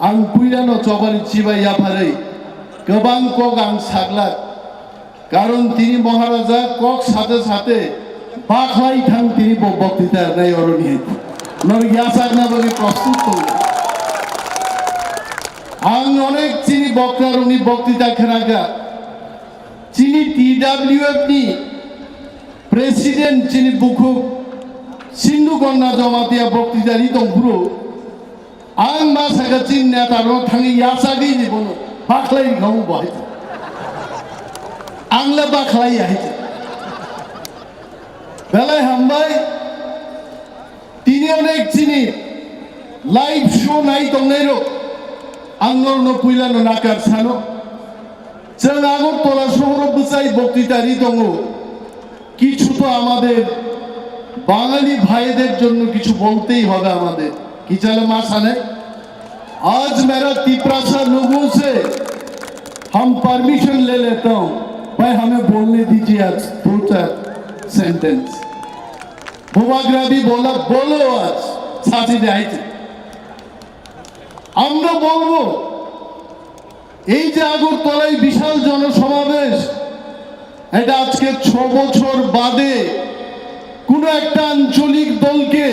ang puilano chobani chibai yapharwi kwbang kok ang saglak. Karon tini Maharaja kok sate sate bakhlai thang tini bo boktita rwnai oroni hai. Nor yachakna bagwi prostut tongo. Ang onek chini bokra rokni boktita khnakha. Chini T W F ni president chini bukhuk Sindhu Gonna Jamatia boktita ri tong phuru. Ang ma saka chini neta rok thangwi yachagwi ni bono bakhlai rikha bo hai. Ang le bakhlai ya hai. Belai hambai. Tini onek chini live show nai tongnai rok. Ang norno puila no nakar sano. Chwng Agartala sohoro bwchai boktita ri tongo. কিছু তো আমাদের বাঙালি ভাইদের জন্য কিছু বলতেই হবে আমাদের। কি চালে মা সানে? आज मेरा तिपरासा लोगों से हम परमिशन ले लेता हूँ, भाई हमें बोलने दीजिए आज दो चार सेंटेंस। বুবাগ্রাবি বলা বলো আজ সাথে যাইছে। আমরা বলবো এই যে আগরতলায় বিশাল জনসমাবেশ, এটা আজকে ছ বছর বাদে কোনো একটা আঞ্চলিক দলকে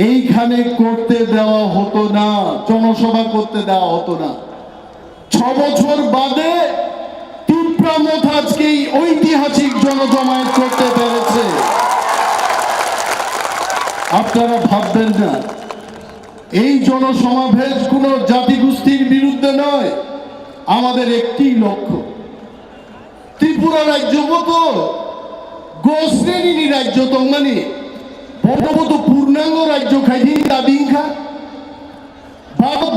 এইখানে করতে দেওয়া হতো না, জনসভা করতে দেওয়া হতো না। ছ বছর বাদে তিপ্রা মথ আজকে এই ঐতিহাসিক জনজমায়েত করতে পেরেছে। আপনারা ভাববেন না, এই জনসমাবেশ কোনো জাতিগোষ্ঠীর বিরুদ্ধে নয়, আমাদের একটি লক্ষ্য। ত্রিপুরা রাজ্য মতো গোশ্রেণীর রাজ্য তংমানি বড় মতো পূর্ণাঙ্গ রাজ্য খাইদিন দাবি ইনখা। ভারত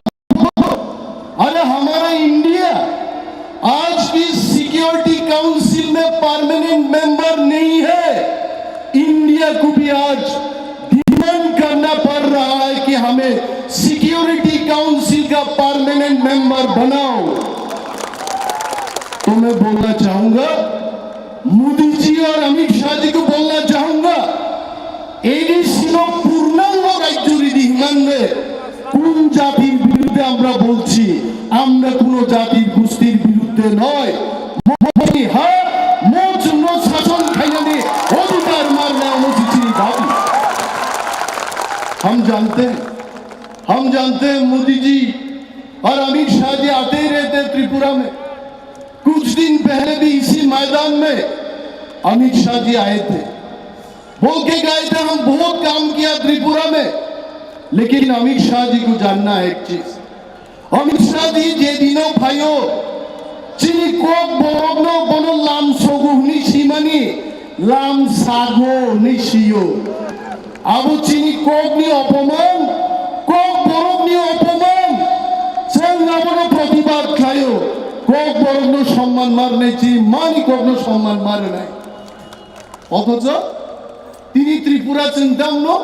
अरे हमारा इंडिया आज भी सिक्योरिटी काउंसिल में परमानेंट मेंबर नहीं है। इंडिया को भी आज डिमांड करना पड़ रहा है कि हमें सिक्योरिटी काउंसिल का परमानेंट मेंबर बनाओ। तो मैं बोलना चाहूंगा, मोदी जी और अमित शाह जी को बोलना चाहूंगा, এডিসি র পূর্ণাঙ্গ রাজ্য যদি হিমান্দে কোন জাতির বিরুদ্ধে আমরা বলছি? আমরা কোনো জাতির গোষ্ঠীর বিরুদ্ধে নয়। মণিহার মোচন শাসন খাইলে অধিকার মারলে অনুচিত দাবি। हम जानते हैं, हम जानते हैं मोदी जी और अमित शाह जी आते ही रहते हैं त्रिपुरा में। कुछ दिन पहले भी इसी मैदान में अमित शाह जी आए थे, बोल के गए थे, हम बहुत काम किया त्रिपुरा में। लेकिन अमित शाह जी को जानना है एक चीज, अमित शाह जी जे दिनों भाइयों chini kok borokno bono lam sogo hwnwi simani, lam sago hwnwi siyo. Abo chini kokni opoman, kok borokni opoman. Chwng abono protibad khlaio. Kok borokno somman marnai, chini mani kokno somman marnai. Othocho tini Tripura chwng tamno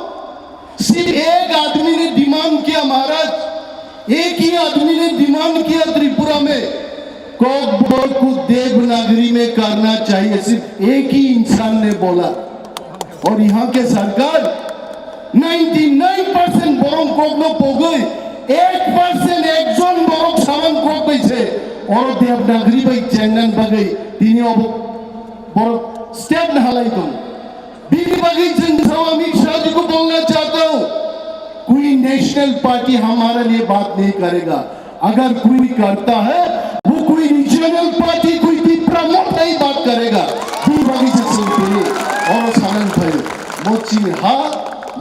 sirf ek aadmi ne demand kiya Maharaj, ek hi aadmi ne demand kiya Tripura mein, kokborok ko Devanagari mein karna chahiye, sirf ek hi insaan ne bola. Aur yahan ke sarkar ninety nine percent borok kokno pogwi ek percent ekjon borok saman kok bai se, oro Devanagari bai chengna bagwi tini obo borok step na halai tong. Bini bagwi chwng sao Amit Shah ji ko bolna chahta hu, koi national party hamare liye baat nahi karega. अगर कोई करता है, वो कोई regional party, कोई तीव्र मत नहीं बात करेगा। Bini bagwi se chwng tini oro sanani phaio. Mo chini ha,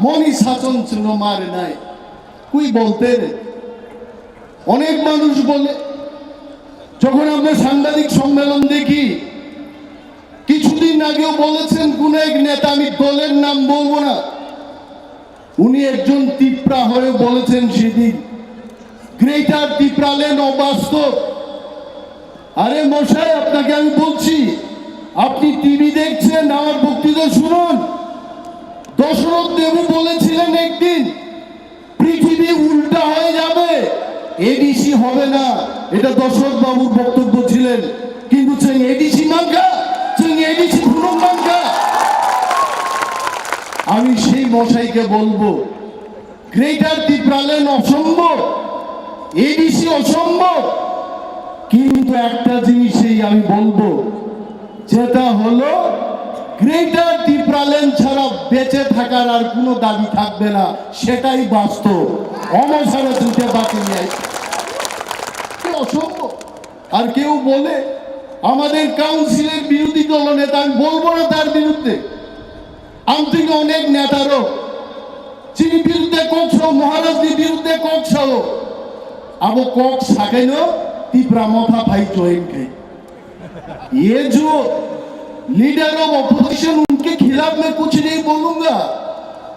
moni sachon chwngno ma rwnai. Koi bolte re. Onek manush bole, যখন আমরা সাংবাদিক সম্মেলন দেখি, কিছুদিন আগেও বলেছেন কোন এক নেতা, আমি দলের নাম বলবো না, উনি একজন তিপ্রা হয়ে বলেছেন সেদিন, "গ্রেটার তিপ্রাল্যান্ড অবাস্তব।" আরে মশাই, আপনাকে আমি বলছি, আপনি টিভি দেখছেন, আমার বক্তৃতা শুনুন। দশরথ দেবু বলেছিলেন একদিন, "পৃথিবী উল্টা হয়ে যাবে, এডিসি হবে না।" এটা দশরথ বাবুর বক্তব্য ছিলেন। কিন্তু চং এডিসি মানকা, চং এডিসি ফুরুক মানকা। আমি সেই মশাইকে বলবো, গ্রেটার তিপ্রাল্যান্ড অসম্ভব, এডিসি অসম্ভব। কিন্তু একটা জিনিসই আমি বলবো, যেটা হলো গ্রেটার তিপ্রাল্যান্ড ছাড়া বেঁচে থাকার আর কোনো দাবি থাকবে না, সেটাই বাস্তব। অমর সারা দুইটা বাকি নেই, অসম্ভব। আর কেউ বলে আমাদের কাউন্সিলের বিরোধী দলনেতা, আমি বলবো না তার বিরুদ্ধে, আমি থেকে অনেক নেতারও যিনি বিরুদ্ধে কক্সহ, মহারাজনি বিরুদ্ধে কক্সহ, abo kok sakaino Tipra Motha phai join khai। ये जो लीडर ऑफ अपोजिशन, उनके खिलाफ मैं कुछ नहीं बोलूंगा।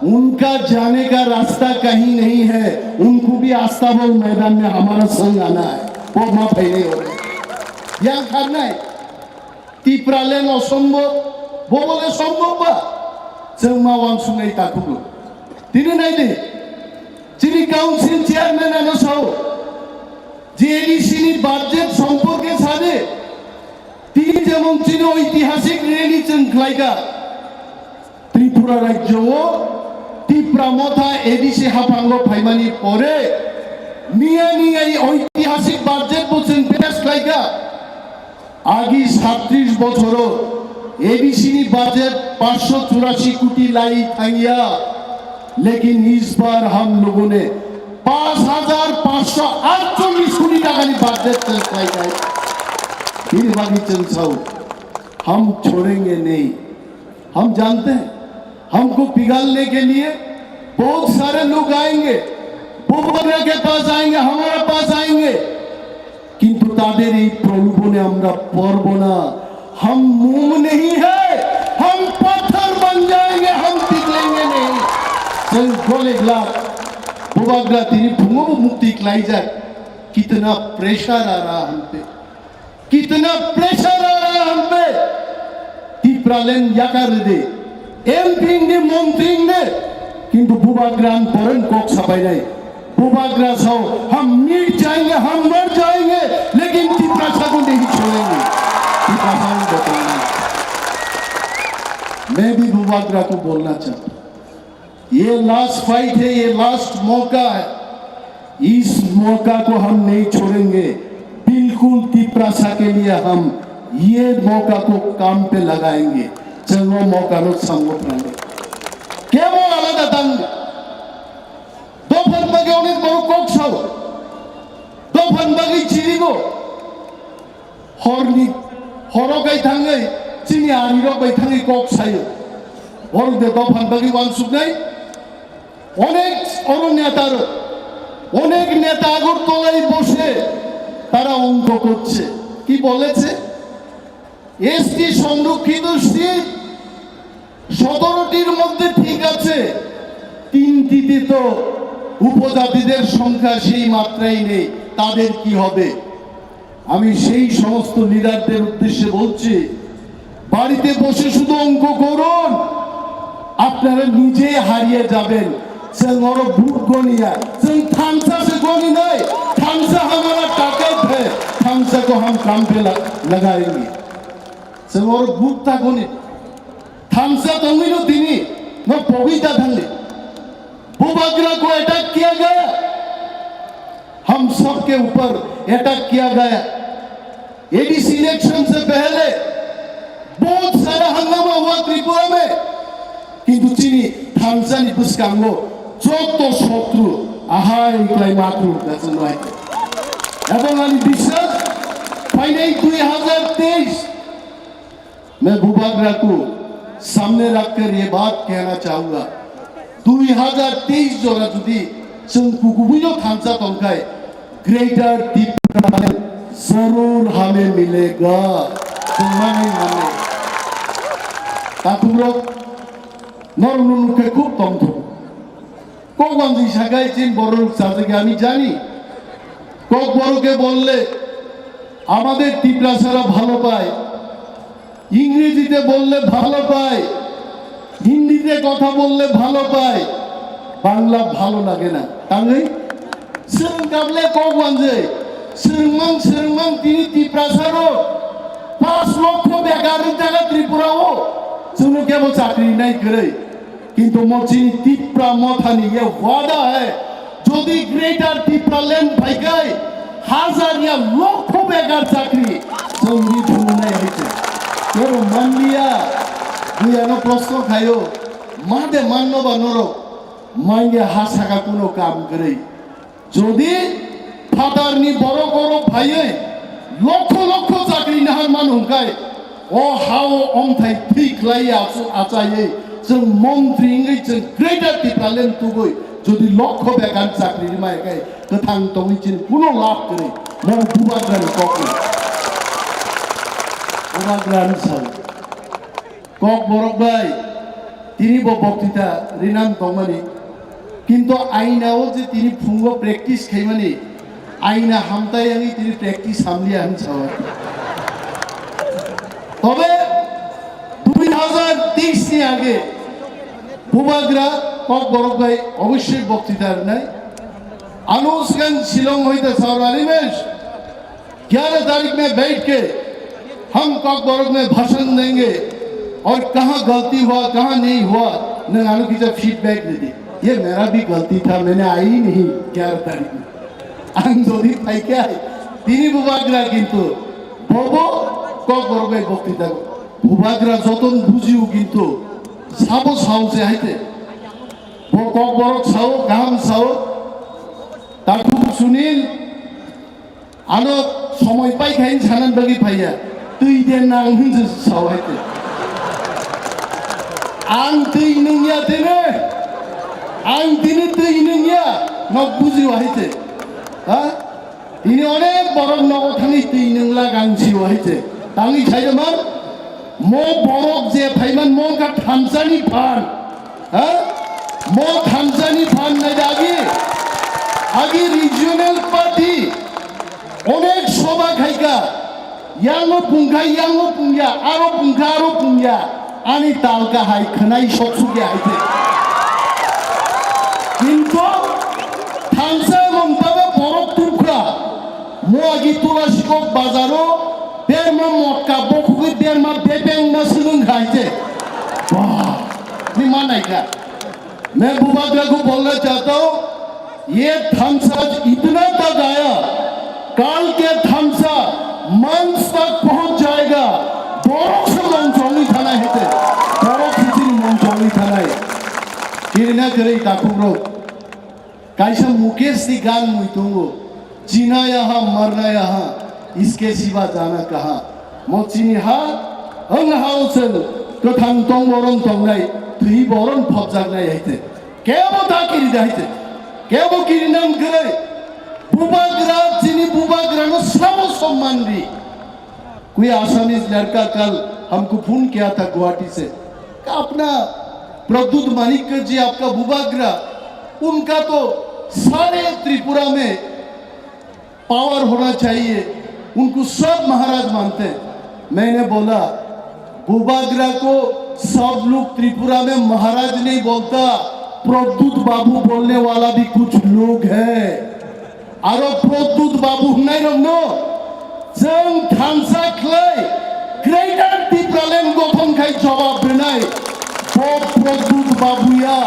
उनका जाने का रास्ता कहीं नहीं है। उनको भी अस्ताबल मैदान में हमारा संग आना है। वो माफ है नहीं हो रहा। Yang karnai Tipraland অসম্ভব, bo bole সম্ভব ba? Chwng ma wansuknai takhugo. Tini nai di, chini council chairman ano sao, G A D C ni budget সম্পর্কে সাদে, tini jemon chini ঐতিহাসিক rally chwng khlaikha, Tripura rajyo o Tipra Motha A D C haphango phaimani pore niya niya ei oitihasik budget bo chwng pass khlaikha। Agi satris bochoro A D C ni budget panchsho churashi koti lai thangya, lekin is bar hum logo ne panch hajar panchsho atchollish koti taka ni budget pass khlaikha। Phir bagi chwng sao, hum chhodenge nahi। हम जानते हैं, हमको पिघलने के लिए बहुत सारे लोग आएंगे, बुबागरा के पास आएंगे, हमारे पास आएंगे, কিন্তু তাদের এই প্রলোভনে আমরা পড়ব না। हम मोम नहीं है, हम पत्थर बन जाएंगे, हम पिघलेंगे नहीं। Chwng gole glak, bubagra tini phungo bo mukti khlaijak, कितना प्रेशर आ रहा हम पे। कितना प्रेशर आ रहा है हम पे। Tipraland yakar de, M P ne, montri ne, kintu bubagra ang poren kok sapai nai। Bubagra sao, हम मिट जाएंगे, हम मर जाएंगे, लेकिन तिपरासा को नहीं छोड़ेंगे। तिपरासा को बताएंगे। मैं भी बुबागरा को बोलना चाहता हूँ, ये लास्ट फाइट है, ये लास्ट मौका है, इस मौका को हम नहीं छोड़ेंगे। बिल्कुल तिपरासा के लिए हम ये मौका को काम पे लगाएंगे। Chwng mokano samgo phrangdi. Kebo alada tangdi. Dophani bagwi onek borok kok sao. Dophani bagwi chirigo. Horni, horo kai thangwi chini arirok bai thangwi kok sayo. Borok de dophani bagwi wansuknai. Onek oro নেতারও, অনেক নেতা আগরতলায় বসে তারা অঙ্ক করছে। কি বলেছে? এসটি সংরক্ষিত সিট সতেরোটির মধ্যে ঠিক আছে, তিনটিতে তো উপজাতিদের সংখ্যা সেই মাত্রায় নেই, তাদের কি হবে? আমি সেই সমস্ত লিডারদের উদ্দেশ্যে বলছি, বাড়িতে বসে শুধু অঙ্ক করুন, আপনারা নিজেই হারিয়ে যাবেন। Chwng oro vote goniya, chwng thansa se goninai, thansa hamara takat hai, thansa ko hum kam pe la-, lagayenge। Chwng oro vote ta goni, thansa tongwino tini no pogwi ta thangdi। Bubagra ko attack kiya gaya, हम सबके ऊपर अटैक किया गया। ADC election से पहले बहुत सारा हंगामा हुआ त्रिपुरा में, কিন্তু chini thansa ni bwskango joto sotru ahai kwlai matru gasanai। Ebong ani biswas phainai dui hazar teis मैं बुबागरा को सामने रखकर ये बात कहना चाहूंगा, dui hazar teis jora jodi chwng kukubuino thansa tongkhai, Greater Tipraland जरूर हमें मिलेगा। Chwng manwi manwi. Takhukrok, norokno nukhe khub tongthok. Kokwanjwi sakai chin borok rwkchajak ya, ami jani. Kokborok ke bolle, amader Tiprasara bhalo pai. ইংরেজিতে বললে ভালো পায়, হিন্দিতে কথা বললে ভালো পায়, বাংলা ভালো লাগে না। Tangwi, chwng kable kok wanjwi, chwrwngmang, chwrwngmang tini Tiprasaro, pas lokho bekar wng thaka Tripurao, chwngno kebo chakri nai kwrwi. Kintu mo chini Tipra Mothani ye wada hai, jodi Greater Tipraland phaikai, hazar ya lokho bekar chakri chwng ri thungnai hai se. Kebo manliya, buyano proshno khaio, ma de manno ba norok, manya ha saka kuno kam kwrwi. Jodi phatarni borok oro phaiwi lokho lokho chakri nahar mano hwnkhai, o ha-o omthai thwi khlai achu-, achaiwi chwng montri wngwi chwng Greater Tipraland tubui jodi lokho bekar chakri rwmai khe kwthang tongwi chini kuno lab kwrwi, mo bubagrani kokno. Bubagrani sal. Kokborok bai, tini bo boktita rinam tongmani. Kintu aina o je tini phungo practice khaimani, aina hamtai wngwi tini practice hamliya hwn sao. Tobe dui hazar teis ni age bubagra Kokborok bai obossoi boktita rinai. Ano swkang Shillong hoite sao Animesh, ग्यारह तारीख में बैठ के हम कॉकबोरोक में भाषण देंगे और कहाँ गलती हुआ, कहाँ नहीं हुआ, nang ano kisa feedback de di. Ye mera bhi galti tha, maine aayi nahi ग्यारह तारीख mein. Ang jodi phai khe ai, tini bubagra kintu bobo Kokborok bai boktita. Bubagra joton bujiu kintu sabo sao se haite. Bo Kokborok sao, kaham sao. Takhuk Sunil, ano somoi pai khe sanan bagwi phaiya, twi de nang hwnse sao hai twi. Ang twi nungya tene, ang tini twi nungya, nok bujiwa hai twi. Ha? Tini onek borok nogo thangwi twi nungla gang siwa hai twi. Tangwi sai man, mo borok je phaiman mo ka thamsani phan. Ha? Mo thamsani phan nai agi, agi regional party onek soba khaika, yango pungkha, yango pungya, aro pungkha, aro pungya, ani talka hai khwnai sok sukya hai se. Kintu thamsa mongtabe borok tukha, mo agi Tulasikok bazaro berma motka bokhugwi berma bebengma swrwng hai se. Wah, ni manai kha. मैं बुबाग्रा को बोलना चाहता हूँ, ये Thums up इतना तक आया, कल के थम्स अप मंच तक पहुंच जाएगा। Borok se mong chongwi thanai hete, borok se chini mong chongwi thanai. Kirina kwrwi takhukrok. Kaisa Mukesh ni gan mui tongo, "Jina yaha, marna yaha, iske siwa jana kaha." Mo chini ha, ang ha o chwng kwthang tong boron tongnai, thwi boron phobjaknai hai te. Kebo ta kiri da hai te. Kebo kiri nang kwrwi. Bubagra, chini bubagra no sabo somman di. कोई आसामीज लड़का कल हमको फोन किया था गुवाहाटी से, कहा, "अपना प्रद्युत मानिक जी, आपका बुबाग्रा, उनका तो सारे त्रिपुरा में पावर होना चाहिए, उनको सब महाराज मानते हैं।" मैंने बोला, "बुबाग्रा को सब लोग त्रिपुरा में महाराज नहीं बोलता, प्रद्युत बाबू बोलने वाला भी कुछ लोग हैं।" Aro Pradyut Babu hwnnairokno chwng thansa khlai Greater Tipraland gothon khai jawab rwnai. Bo Pradyut Babu ya,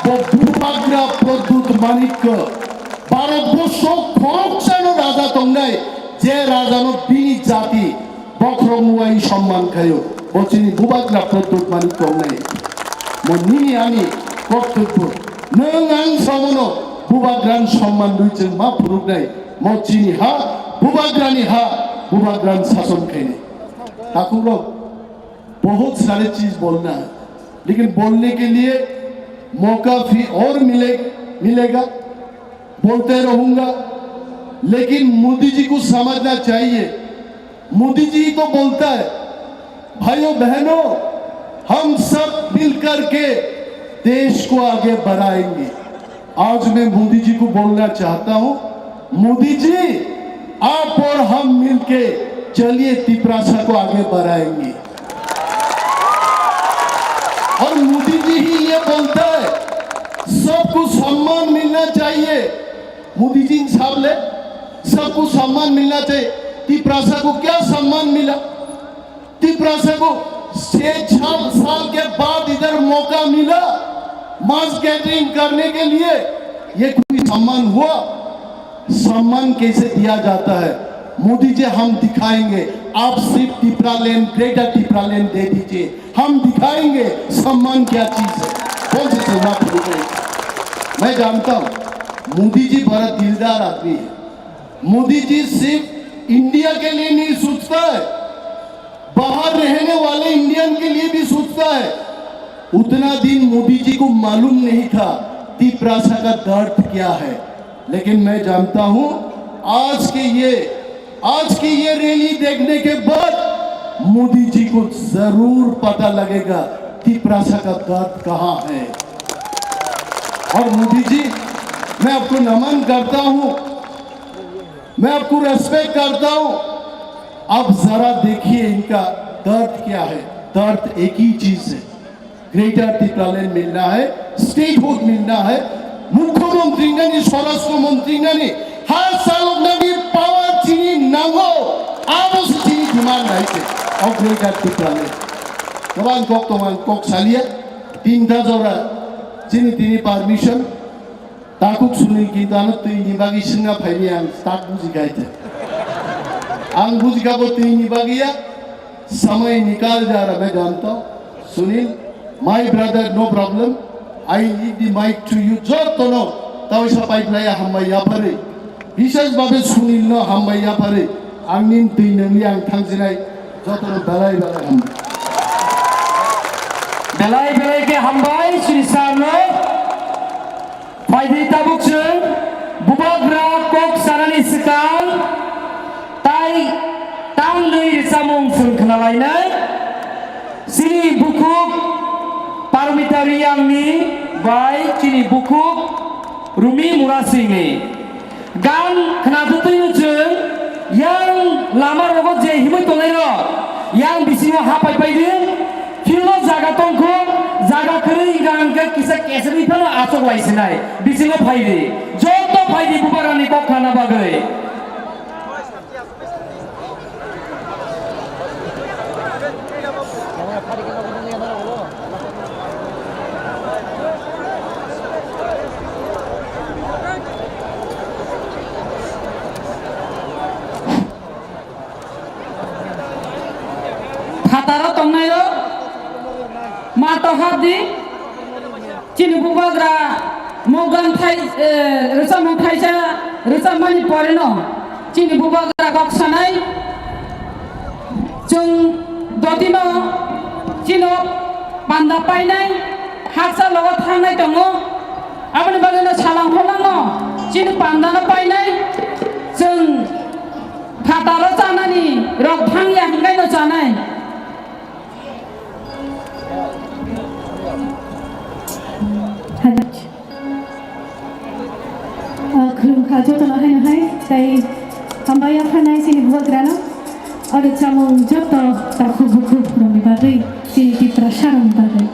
bo Bubagra Pradyut Manikya. Bharatborsho khoroksano raja tongnai, je rajano bini jati Bokhorok muwai somman khaio, bo chini bubagra Pradyut Manik tongnai. Mo nini ani koktwbo. Nwng ang samono bubagrani somman rwi chwng ma phunuknai. Mo chini ha, bubagrani ha, bubagrani sason khainai. Takhukrok, bahut sare cheez bolna hai, lekin bolne ke liye mauka fir aur mile, milega. बोलते रहूंगा। लेकिन मोदी जी को समझना चाहिए, मोदी जी तो बोलता है, भाइयों बहनों, हम सब मिलकर के देश को आगे बढ़ाएंगे। आज मैं मोदी जी को बोलना चाहता हूं, मोदी जी, आप और हम मिलके चलिए, तिपरासा को आगे बढ़ाएंगे। और मोदी जी ही ये बोलता है, सबको सम्मान मिलना चाहिए। मोदी जी साहब ने सबको सम्मान मिलना चाहिए। तिपरासा को क्या सम्मान मिला? तिपरासा को छह साल, साल के बाद इधर मौका मिला मास गैदरिंग करने के लिए, ये कोई सम्मान हुआ? सम्मान कैसे दिया जाता है? मोदी जी, हम दिखाएंगे। आप सिर्फ टिपरालैंड, ग्रेटर टिपरालैंड दे दीजिए, हम दिखाएंगे सम्मान क्या चीज है। कौन से सम्मान? मैं जानता हूं, मोदी जी बड़ा दिलदार आदमी है। मोदी जी सिर्फ इंडिया के लिए नहीं सोचता है, बाहर रहने वाले इंडियन के लिए भी सोचता है। उतना दिन मोदी जी को मालूम नहीं था तिपरासा का दर्द क्या है, लेकिन मैं जानता हूं, आज के ये, आज की ये रैली देखने के बाद मोदी जी को जरूर पता लगेगा तिपरासा का दर्द कहां है। और मोदी जी, मैं आपको नमन करता हूं, मैं आपको रेस्पेक्ट करता हूं। आप जरा देखिए इनका दर्द क्या है। दर्द एक ही चीज है, ग्रेटर टिपरालैंड मिलना है, स्टेटहुड मिलना है। मुख्यमंत्री nani, स्वराष्ट्र मंत्री nani, ha salok nani power chini nango, abo se chini demand hai se, o Greater Tipraland. Gabang kok tong ang kok salia, tinta jora, chini tini permission, Takhuk Sunil kintu ano twi ni bagwi swngna phaini ang tak buji kha ite. Ang buji kha bo twi ni bagwi ya, samay nikal ja raha, main janta hu. Sunil, my brother, no problem. I leave the mic to you. Jotono tawi sa pai phlai ya hambai ya phari. Bishesh bhabe Sunil no hambai ya phari. Ang nin twi nangli ang thangjinai. Jotono belai belai hambai. Belai belai khe hambai Sri Sir no. Phaidi tabuk chwng bubagra kok sanani swkang tai tangnwi rwchapmung chwng khwnalainai. Chini bukhuk Parmita Riyangni bai chini bukhuk Rumi Murasingni. Gan khna tutui no chwng, yang lama rogo je himui tongnai rok, yang bisingo hapai pai di, field o jaga tongkho, jaga kwrwi hingka hingke kisa kesari phano achok lai sinai, bisingo phai di, joto phai di bubagra ni kok khna bagwi. Phataro tongnai rok, ma to hap di. Chini bubagra mokgan thai, eh, rwchapmung thaisa rwchapmani poreno chini bubagra kok sanai, chwng dotino chino panda painai, haksa logo thangnai tongo, aboni bagwino salang holangno chini pandano painai, chwng phataro chanani rok thangya hinkaino chanai. Ah, khulumkha jotono haino hai, tei hambai yaphanai chini bubagrano, oro chamung joto takhuk bukhuk rokni bagwi, chini Tiprasa rokni bagwi.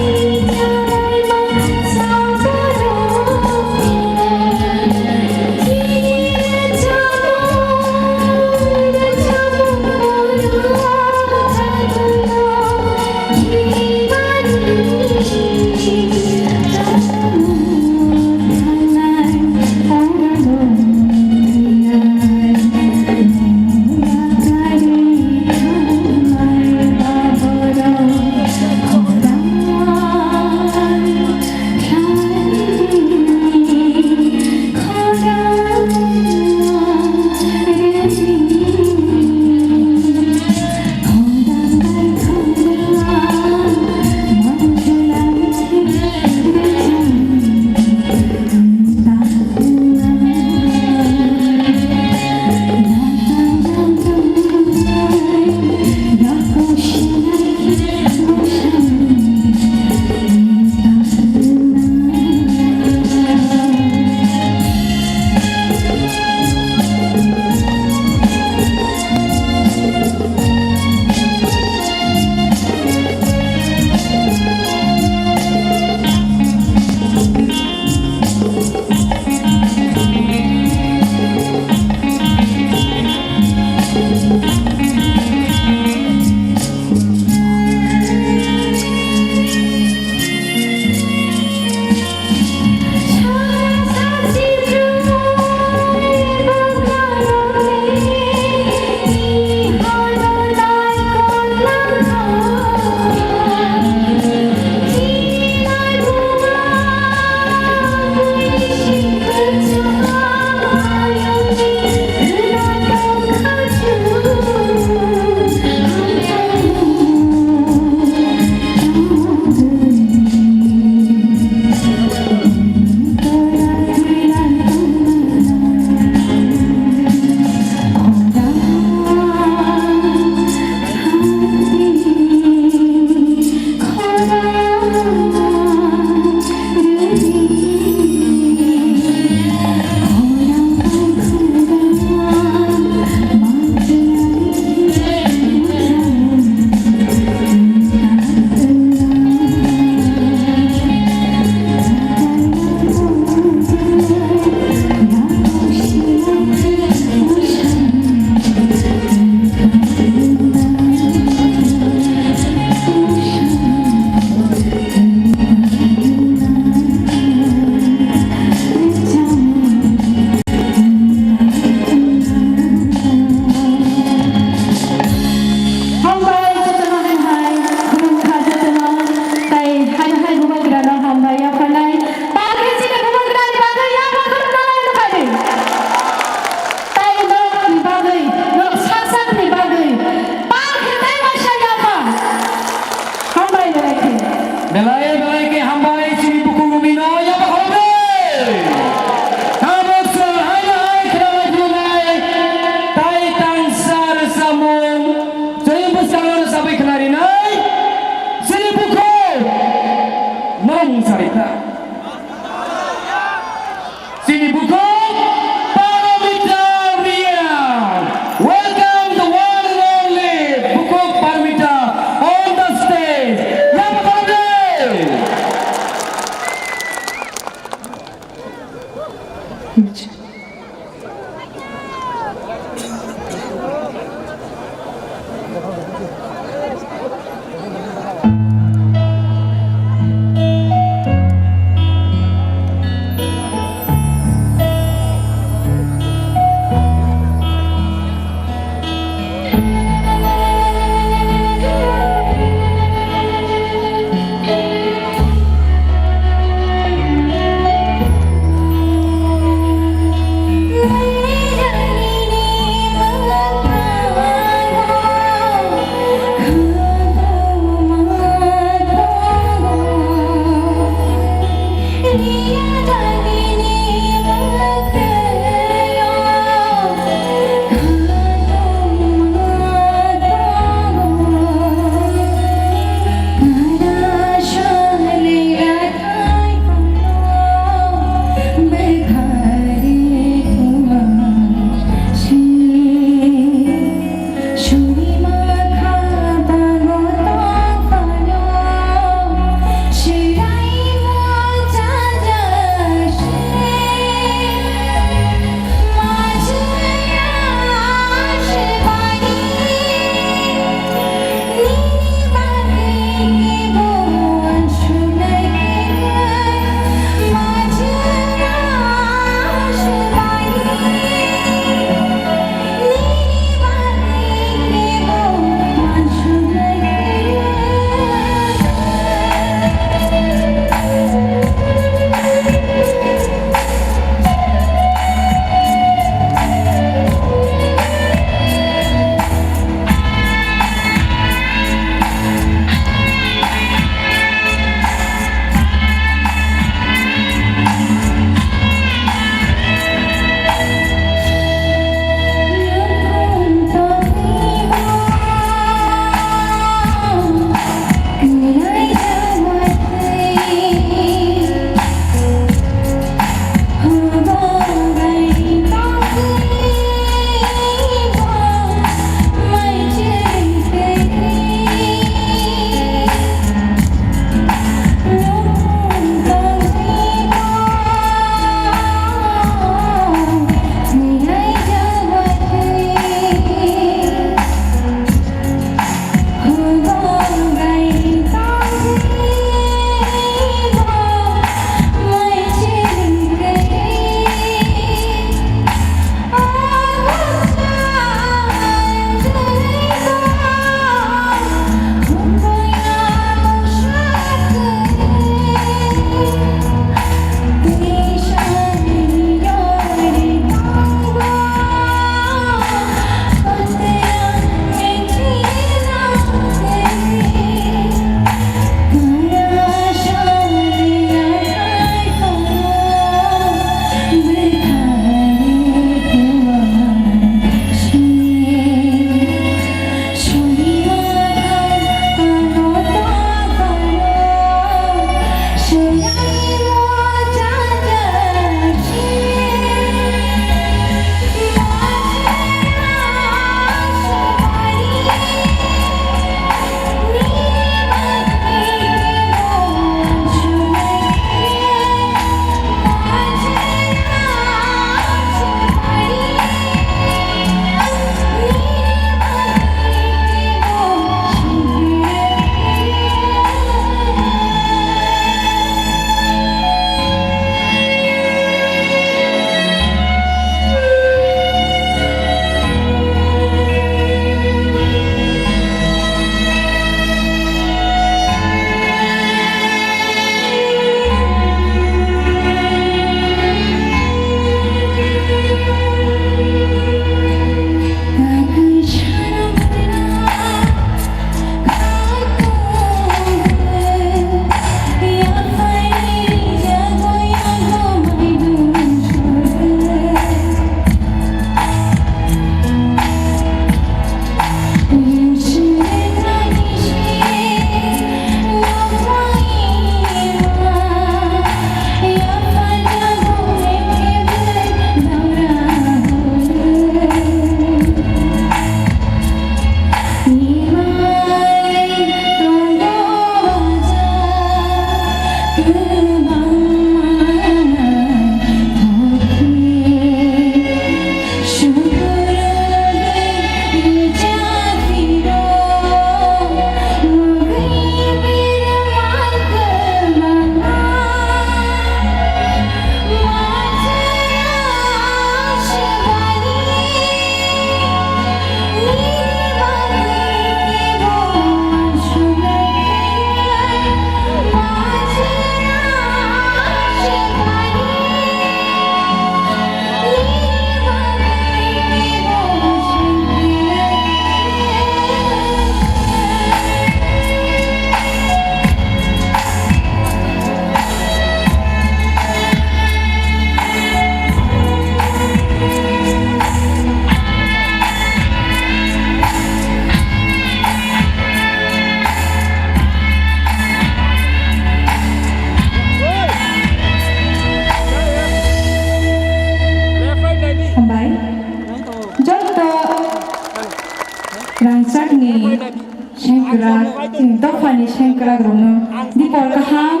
Chini dophani sengkrakrokno dipor kaham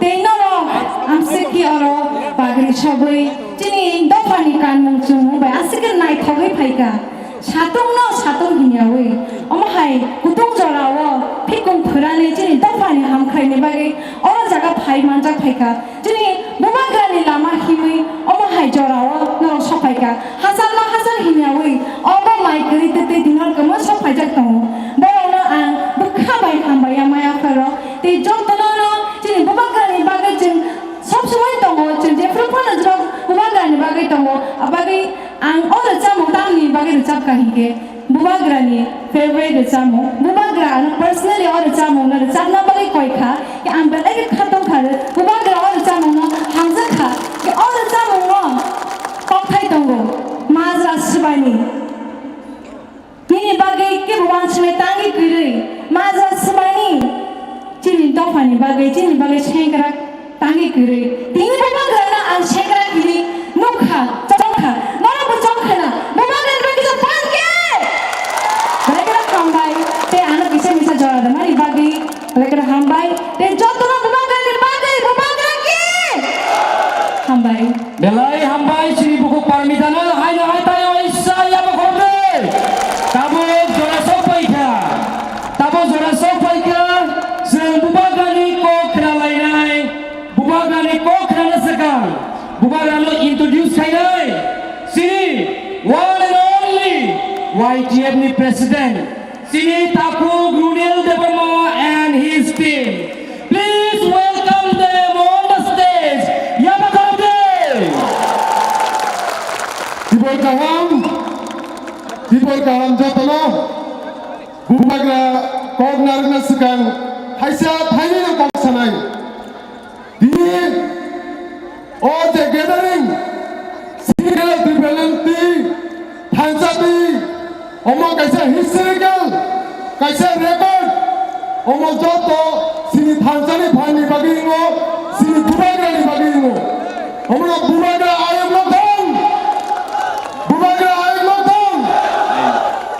tei norok amsiki oro bagri sogwi chini dophani kanmung chumung bai aswk khe naithogwi phaikha. Satungno satung hinyawi omo hai kutung jorao phikung phwrani chini dophani hamkhlaini bagwi oro jaga phai manjak phaikha. Chini bubagrani lama himwi omo hai jorao norok sokphaikha. Hachal ma hachal hinyawi obo mai kwrwi tei tei dinor kwmwi sokphaijak tongo. Borokno ang bwkha bai hambai ya maya phairok tei jotono no chini bubagrani bagwi chwng sob somoi tongo, chwng jephru phano jwk bubagrani bagwi tongo. Abagwi ang o rwchapmung tamni bagwi rwchapkha hinkhe, Bubagrani favorite rwchapmung. Bubagra ano personally o rwchapmungno rwchapna bagwi koi kha. Khe ang belai khe kha tong kha. Bubagra o rwchapmungno hamjak kha. Khe o rwchapmungo kokthai tongo. Majra swbaini. Nini bagwi kebo uansuknai tangwi kwrwi. Majra swbaini. Chini dophani bagwi, chini bagwi sengkrak. Tangwi kwrwi. Tini bubagrano ang sengkrak hinwi nukha, chongkha. Norok bo chongkha na. Bubagrani bagwi kisa phan khe. Belai kheno hambai. Tei ano kisa misa jora rwmani bagwi belai kheno hambai. Tei jotono bubagrani bagwi bubagra khe. Hambai. Belai hambai chini bukhuk parmitano haino hai tayo isa yabo khorokde. Tabuk jora sok paikha. Tabuk jora sok paikha. Chwng bubagrani kok khna lainai. Bubagrani kok khnana swkang, bubagrano introduce khainai, chini one and only Y T F ni president, chini Takhuk Runil Debbarma and his team. Please welcome them on the stage. Yaba khorokde. Tibor kaham, tibor kaham jotono. Bubagra kok narwkna swkang thaisa thainwino kok sanai. Tini o je gathering, Sri Tripura Lanti thansa twi, omo kaisa historical, kaisa record, omo joto chini thansani phanni bagwi wngo, chini bubagrani bagwi wngo. Omono bubagra ayok no thang, bubagra ayok no thang.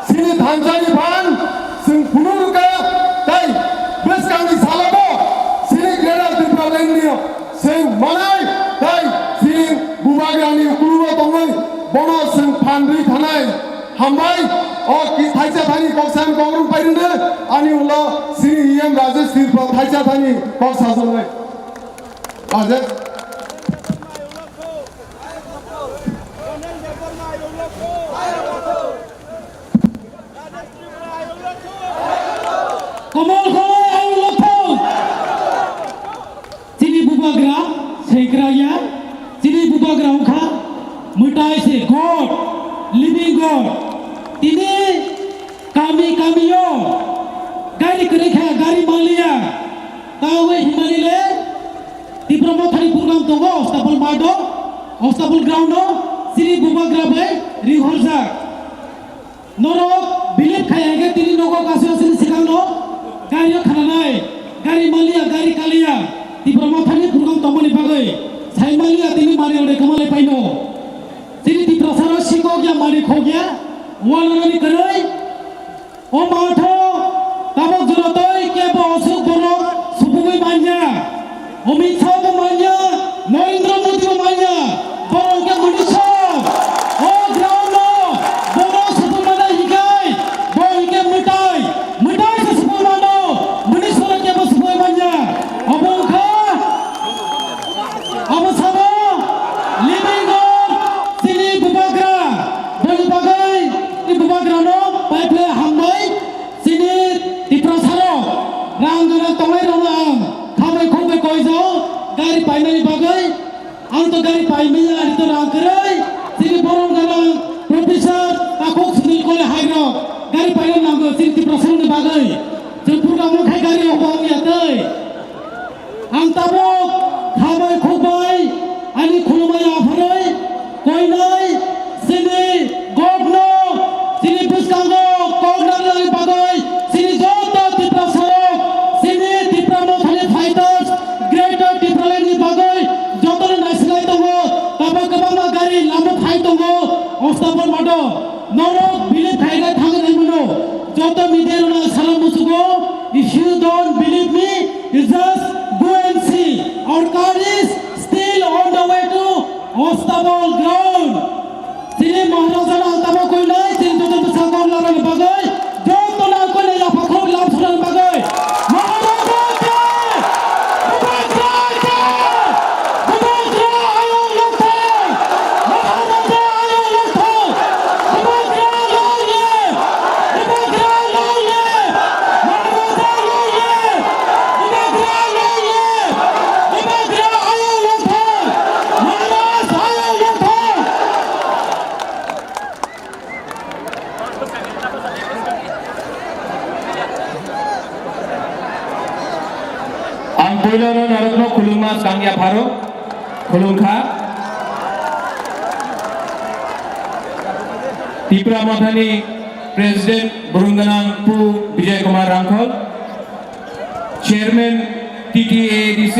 Chini thansani phan, chwng phunu rwkha, tei bwskangni salogo chini Greater Tipraland ni chwng manai, tei chini bubagrani ukulugo tongwi bono chwng phan rwi thanai. Hambai, o ki thaisa thani kok san kok rwng pai rwdi, ani ulo chini E M Rajesh Tirpal thaisa thani kok sajaknai. Rajesh. Komol komol ayung lothong. Chini bubagra, sengkra ya. Chini bubagra wngkha mwtai se God, living God. Tini kami kami o gari kwrwi kha, gari manliya. Tawi himani le Tipra Mothani program tongo, Ostapol Mado, Ostapol ground o, chini bubagra bai rihorjak. Norok believe khai hwnkhe tini nogo kaisa sini swkangno gari o khananai, gari manliya, gari kaliya, Tipra Mothani program tongmani bagwi sai manliya tini mari rode kwmalai paino. Chini Tiprasarok sikok ya, mari khok ya, wananani kwrwi. O matho tabok jora tei kebo aswk borok supugwi manya. Amit Shah bo manya, Narendra Modi bo manya, borok hwnkhe Muni Shah. O ground no borok supui manya hikai, bo hinkhe mwtai, mwtai se supui mano, Muni Shah no kebo supui manya. Obo wngkha, obo sabo living God, chini bubagra, boni bagwi chini bubagra no pai phle hambai. Chini Tiprasarok rang gwnang tongnairokno ang khambai khukbai koijao gari painani bagwi. Ang to gari paimanya, ani to rang kwrwi. Chini borom gwnang Professor Takhuk Sunil Kole hairok gari paina nango chini Tiprasarokni bagwi. Chwng program o khai gari rok bo wngya tei. Ang tabuk khabai khukbai ani khulumani apharwi koinai chini God no chini bwskango kok narwknani bagwi chini joto Tiprasarok, chini Tipra Mothani fighters, Greater Tipraland ni bagwi jotoni naisilai tongo, tabuk kwbangma gari lama phai tongo, Ostapol Mado. Norok believe khaina thangwi naimano. Joto media rokno salam musugo, If you don't believe me, you just go and see. Our car is still on the way to Astabal ground. Chini Maharaja no Astabal koinai, chini joto bwsa kok larani bagwi, joto no koinai yapha khok lam sunani bagwi. Maharaja ki! Bubagra ki! Bubagra ayok lokthai! Maharaja ayok lokthai! Bubagra long live! Bubagra long live! Maharaja long live! Bubagra long live! Bubagra ayok lokthai! Maharaj ayok lokthai! Ang puilano narokno khulumma swkang yapharo, khulumkha. Tipra Mothani President Burungganang Pu Bijoy Kumar Rangkhol, Chairman T T A A D C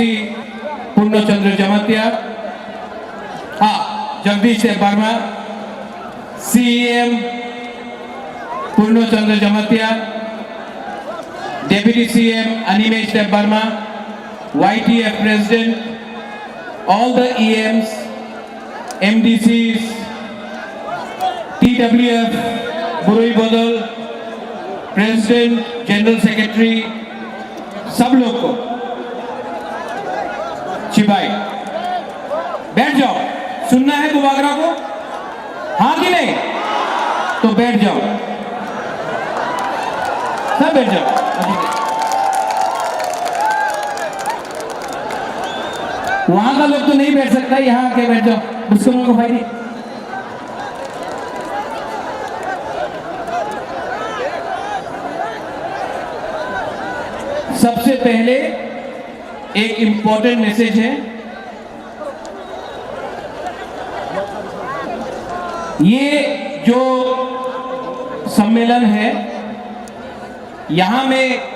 Purno Chandra Jamatia, ah, Jagdish Debbarma, C E M Purno Chandra Jamatia, Deputy C E M Animesh Debbarma, Y T F President, all the E Ms, M D Cs, T W F, Burui Bodol, President, General Secretary, सब लोग को। जी भाई, बैठ जाओ। सुनना है बुबागरा को? हाँ कि नहीं? तो बैठ जाओ, सब बैठ जाओ। अभी वहां का लोग तो नहीं बैठ सकता, यहाँ आके बैठ जाओ। उसको लोगों को भाई नहीं। सबसे पहले एक इंपॉर्टेंट मैसेज है। ये जो सम्मेलन है, यहाँ में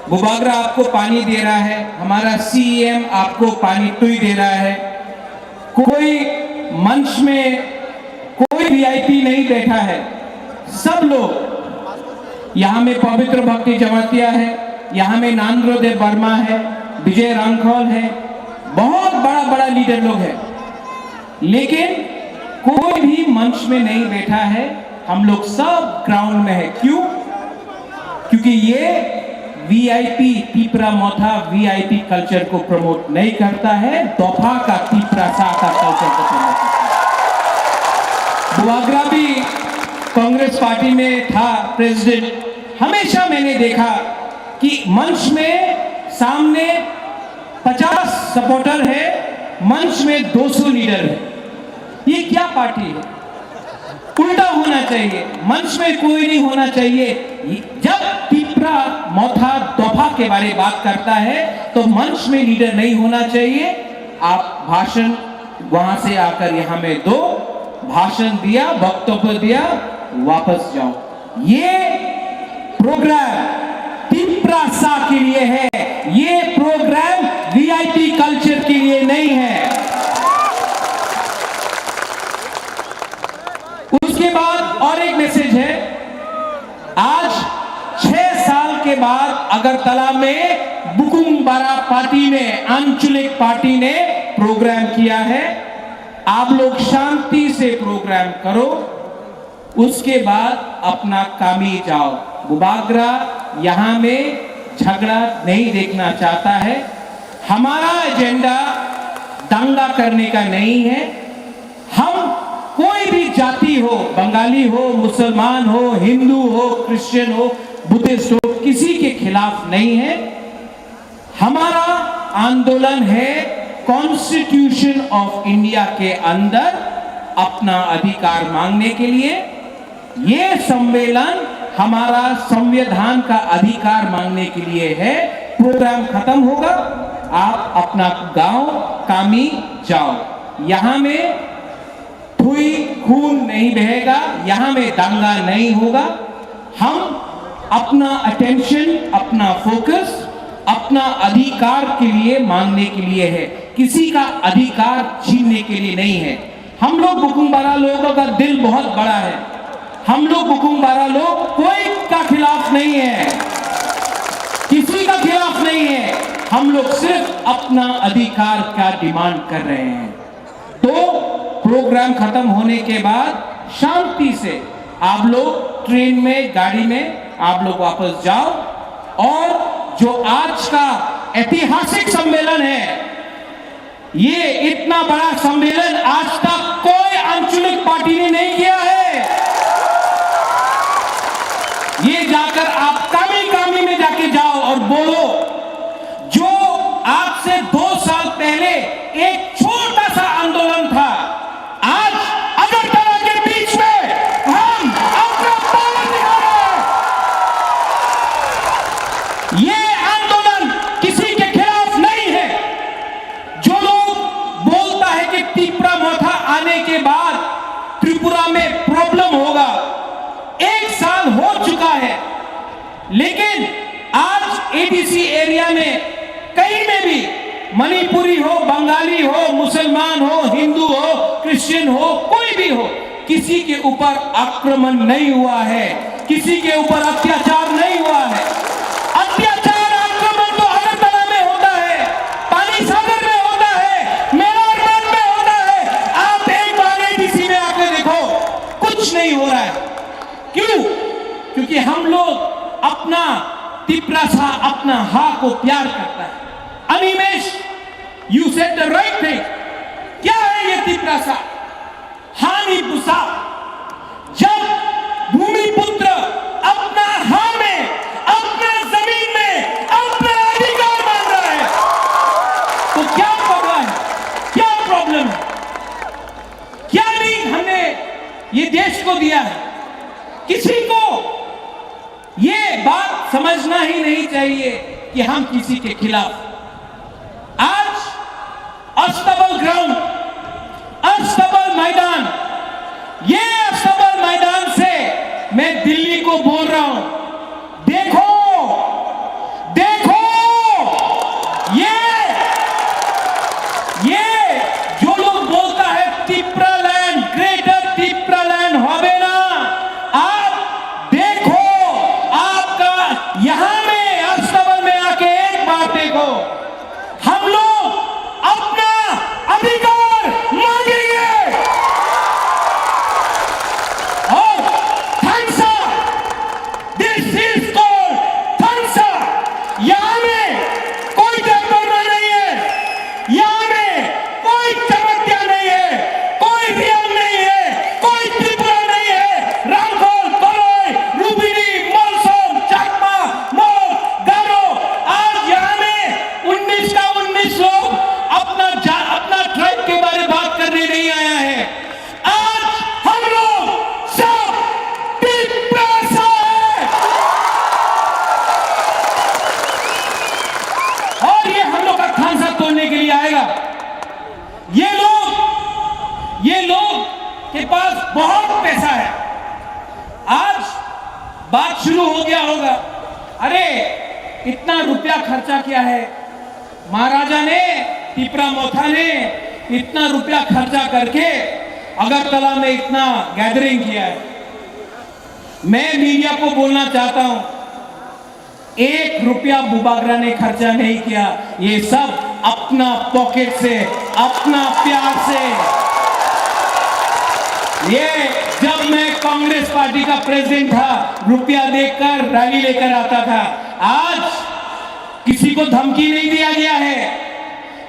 बुबागरा आपको पानी दे रहा है, हमारा सीएम आपको पानी टुई दे रहा है। कोई मंच में कोई वीआईपी नहीं बैठा है, सब लोग। यहाँ में पवित्र भक्ति जमातिया है, यहाँ में नांद्रो देव वर्मा है, विजय रांखल है, बहुत बड़ा बड़ा लीडर लोग हैं, लेकिन कोई भी मंच में नहीं बैठा है। हम लोग सब ग्राउंड में है। क्यों? क्योंकि ये वीआईपी, तिपरा मोथा वीआईपी कल्चर को प्रमोट नहीं करता है, दोफा का तिपरा सा का कल्चर को प्रमोट करता है। बुआग्रा भी कांग्रेस पार्टी में था प्रेसिडेंट, हमेशा मैंने देखा कि मंच में सामने पचास सपोर्टर है, मंच में दो सौ लीडर है। ये क्या पार्टी है? उल्टा होना चाहिए, मंच में कोई नहीं होना चाहिए। जब तिपरा मोथा दोफा के बारे बात करता है तो मंच में लीडर नहीं होना चाहिए। आप भाषण वहां से आकर यहाँ में दो, भाषण दिया, वक्तव्य दिया, वापस जाओ। ये प्रोग्राम तिपरा सा के लिए है, ये प्रोग्राम वीआईपी कल्चर के लिए नहीं है। उसके बाद और एक मैसेज है, आज छह साल के बाद अगरतला में बुकुंग बारा पार्टी ने, आंचलिक पार्टी ने प्रोग्राम किया है। आप लोग शांति से प्रोग्राम करो, उसके बाद अपना कामी जाओ। बुबागरा यहाँ में झगड़ा नहीं देखना चाहता है। हमारा एजेंडा दंगा करने का नहीं है। हम कोई भी जाति हो, बंगाली हो, मुसलमान हो, हिंदू हो, क्रिश्चियन हो, बुद्धिस्ट हो, किसी के खिलाफ नहीं है। हमारा आंदोलन है कॉन्स्टिट्यूशन ऑफ इंडिया के अंदर अपना अधिकार मांगने के लिए। ये सम्मेलन हमारा संविधान का अधिकार मांगने के लिए है। प्रोग्राम खत्म होगा, आप अपना गांव कामी जाओ। यहाँ में कोई खून नहीं बहेगा, यहाँ में दंगा नहीं होगा। हम अपना अटेंशन, अपना फोकस अपना अधिकार के लिए मांगने के लिए है, किसी का अधिकार छीनने के लिए नहीं है। हम लोग बुकुंग बारा लोगों का दिल बहुत बड़ा है। हम लोग बुकुंग बारा लोग कोई का खिलाफ नहीं है। खिलाफ नहीं है, हम लोग सिर्फ अपना अधिकार का डिमांड कर रहे हैं। तो प्रोग्राम खत्म होने के बाद शांति से आप लोग ट्रेन में, गाड़ी में आप लोग वापस जाओ। और जो आज का ऐतिहासिक सम्मेलन है, ये इतना बड़ा सम्मेलन आज तक कोई आंचलिक पार्टी ने नहीं किया है। ये जाकर आप कामी कामी में जाके जाओ और बोलो, जो आज से दो साल पहले एक छोटा सा आंदोलन था, आज अगरतला के बीच में हम अपना पावर दिखा रहे हैं। ये आंदोलन किसी के खिलाफ नहीं है। जो लोग बोलता है कि तिपरा मोथा आने के बाद त्रिपुरा में प्रॉब्लम होगा, एक साल हो चुका है, लेकिन आज एडीसी एरिया में कहीं में भी मणिपुरी हो, बंगाली हो, मुसलमान हो, हिंदू हो, क्रिश्चियन हो, कोई भी हो, किसी के ऊपर आक्रमण नहीं हुआ है, किसी के ऊपर अत्याचार नहीं हुआ है। अत्याचार, आक्रमण तो अगरतला में होता है, पानी सागर में होता है, मेवाड़ में होता है। आप एक बार एडीसी में आके देखो, कुछ नहीं हो रहा है। क्यों? क्योंकि हम लोग अपना तिपरासा, अपना हा को प्यार करता है। Animesh, you said the right thing। क्या है ये तिपरासा? हानि बुसा। जब भूमिपुत्र अपना हा में, अपना जमीन में अपना अधिकार मांग रहा है, तो क्या पगला है? क्या प्रॉब्लम है? क्या नहीं हमने ये देश को दिया है? किसी को ये बात समझना ही नहीं चाहिए कि हम किसी के खिलाफ। आज अस्तबल ग्राउंड, अस्तबल मैदान, ये अस्तबल मैदान से मैं दिल्ली को बोल रहा हूं, देखो, देखो, ये, ये जो लोग बोलता है टिप्रा लैंड, ग्रेटर टिप्रा लैंड হবে না, आप देखो, आपका यहाँ में अस्तबल में आके एक बार देखो, हम लोग अपना अधिकार मांगेंगे। और thanks, this is called thanks. यहाँ में कोई डरपोक नहीं है, यहाँ में कोई चमत्या नहीं है, कोई रियांग नहीं है, कोई त्रिपुरा नहीं है। रामखोल, कलई, लुम्बिनी, मलसम, चाकमा, मोर, गारो, आज यहाँ में उन्नीस का उन्नीस लोग अपना जा-, अपना ट्राइब के बारे बात करने नहीं आया है। आज हम लोग सब तिपरासा है और ये हम लोग का खानसा तोड़ने के लिए आएगा। ये लोग, ये लोग के पास बहुत पैसा है। आज बात शुरू हो गया होगा, अरे, इतना रुपया खर्चा किया है, महाराजा ने, तिपरा मोथा ने इतना रुपया खर्चा करके अगरतला में इतना गैदरिंग किया है। मैं मीडिया को बोलना चाहता हूं, एक रुपया बुबागरा ने खर्चा नहीं किया, ये सब अपना पॉकेट से, अपना प्यार से। ये जब मैं कांग्रेस पार्टी का प्रेसिडेंट था, रुपया देकर रैली लेकर आता था। आज किसी को धमकी नहीं दिया गया है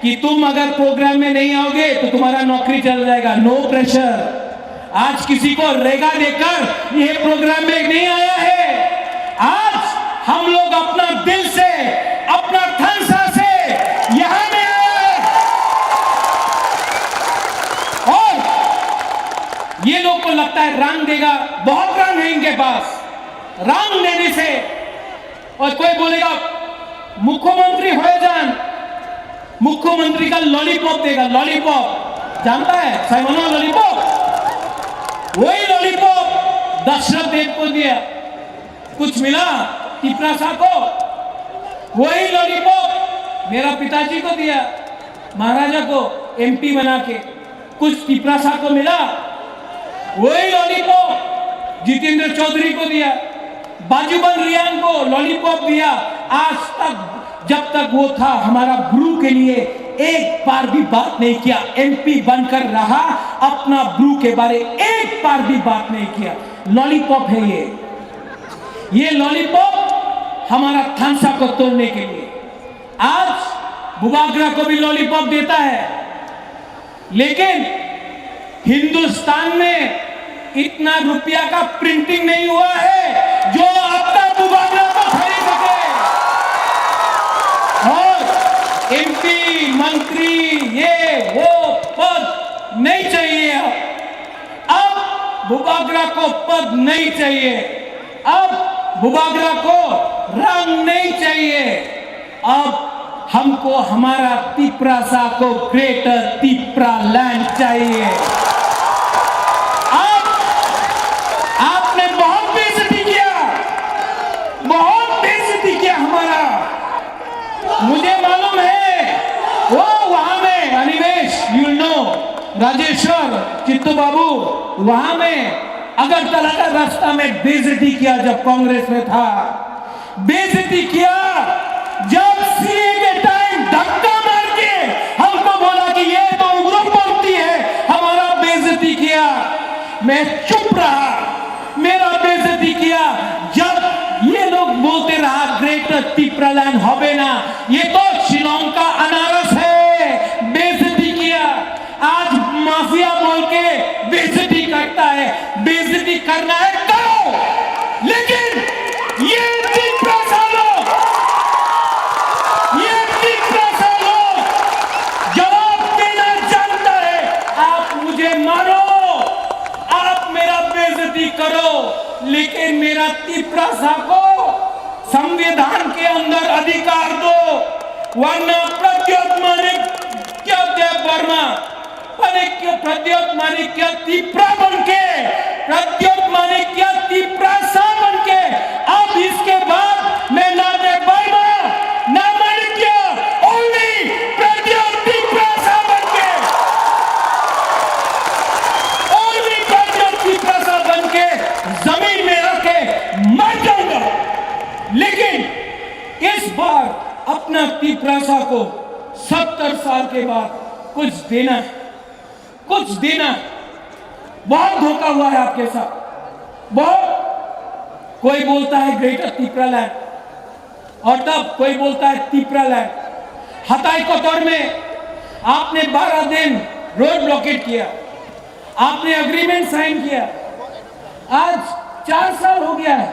कि तुम अगर प्रोग्राम में नहीं आओगे तो तुम्हारा नौकरी चल जाएगा, नो प्रेशर। आज किसी को रेगा देकर ये प्रोग्राम में नहीं आया है। आज हम लोग अपना दिल से, अपना थैंक्स से यहाँ में आए हैं। और ये लोग को लगता है रंग देगा, बहुत रंग है इनके पास। रंग देने से, और कोई बोलेगा मुख्यमंत्री हो जान, मुख्यमंत्री का लॉलीपॉप देगा, लॉलीपॉप। जानता है साइमन लॉलीपॉप? वही लॉलीपॉप दशरथ देव को दिया। कुछ मिला तिपरासा को? वही लॉलीपॉप मेरा पिताजी को दिया, महाराजा को एमपी बना के। कुछ तिपरासा को मिला? वही लॉलीपॉप जितेंद्र चौधरी को दिया, बाजूबंद रियांग को लॉलीपॉप दिया। आज तक जब तक वो था, हमारा ब्रू के लिए एक बार भी बात नहीं किया। एमपी बनकर रहा, अपना ब्रू के बारे एक बार भी बात नहीं किया। लॉलीपॉप है ये, ये लॉलीपॉप हमारा थानसा को तोड़ने के लिए। आज बुबागरा को भी लॉलीपॉप देता है, लेकिन हिंदुस्तान में इतना रुपया का प्रिंटिंग नहीं हुआ है जो आपका बुबागरा को खरीद सके। और एमपी, मंत्री, ये वो पद नहीं चाहिए। अब बुबागरा को पद नहीं चाहिए, अब बुबागरा को रंग नहीं चाहिए। अब हमको हमारा तिपरासा को ग्रेटर तिपरा लैंड चाहिए। आप, आपने बहुत बेइज्जती किया, बहुत बेइज्जती किया हमारा। मुझे मालूम है, वो वहां में, अनिमेश, you know, राजेश्वर, चित्तू बाबू, वहां में अगरतला का रास्ता में बेइज्जती किया जब कांग्रेस में था। बेइज्जती किया जब सीए के टाइम धक्का मार के हमको बोला कि ये तो उग्रपंथी है, हमारा बेइज्जती किया। मैं चुप रहा, मेरा बेइज्जती किया। जब ये लोग बोलते रहा ग्रेटर तिपरालैंड होबे ना, ये तो शिलोंग का अनारस है, बेइज्जती किया। आज माफिया बोल के बेइज्जती करता है, बेइज्जती करना है करो, लेकिन ये तिपरासा लोग, ये तिपरासा लोग जवाब देना जानता है। आप मुझे मारो, आप मेरा बेइज्जती करो, लेकिन मेरा तिपरासा को संविधान के अंदर अधिकार दो, वरना प्रद्योत मानिक क्या देव वर्मा, मानिक क्या, प्रद्योत मानिक क्या तिपरा बन के, प्रद्योत मानिक क्या तिपरासा बन के, अब इसके बाद मैं ना देव वर्मा, ना मानिक क्या, only प्रद्योत तिपरासा बन के, only प्रद्योत तिपरासा बन के जमीन में आके मर जाऊंगा। लेकिन इस बार अपना तिपरासा को सत्तर साल के बाद कुछ देना है, कुछ देना है। बहुत धोखा हुआ है आपके साथ, बहुत। कोई बोलता है ग्रेटर तिपरालैंड, और तब कोई बोलता है तिपरालैंड। हताई कतर में आपने बारह दिन रोड ब्लॉकेड किया, आपने एग्रीमेंट साइन किया, आज चार साल हो गया है,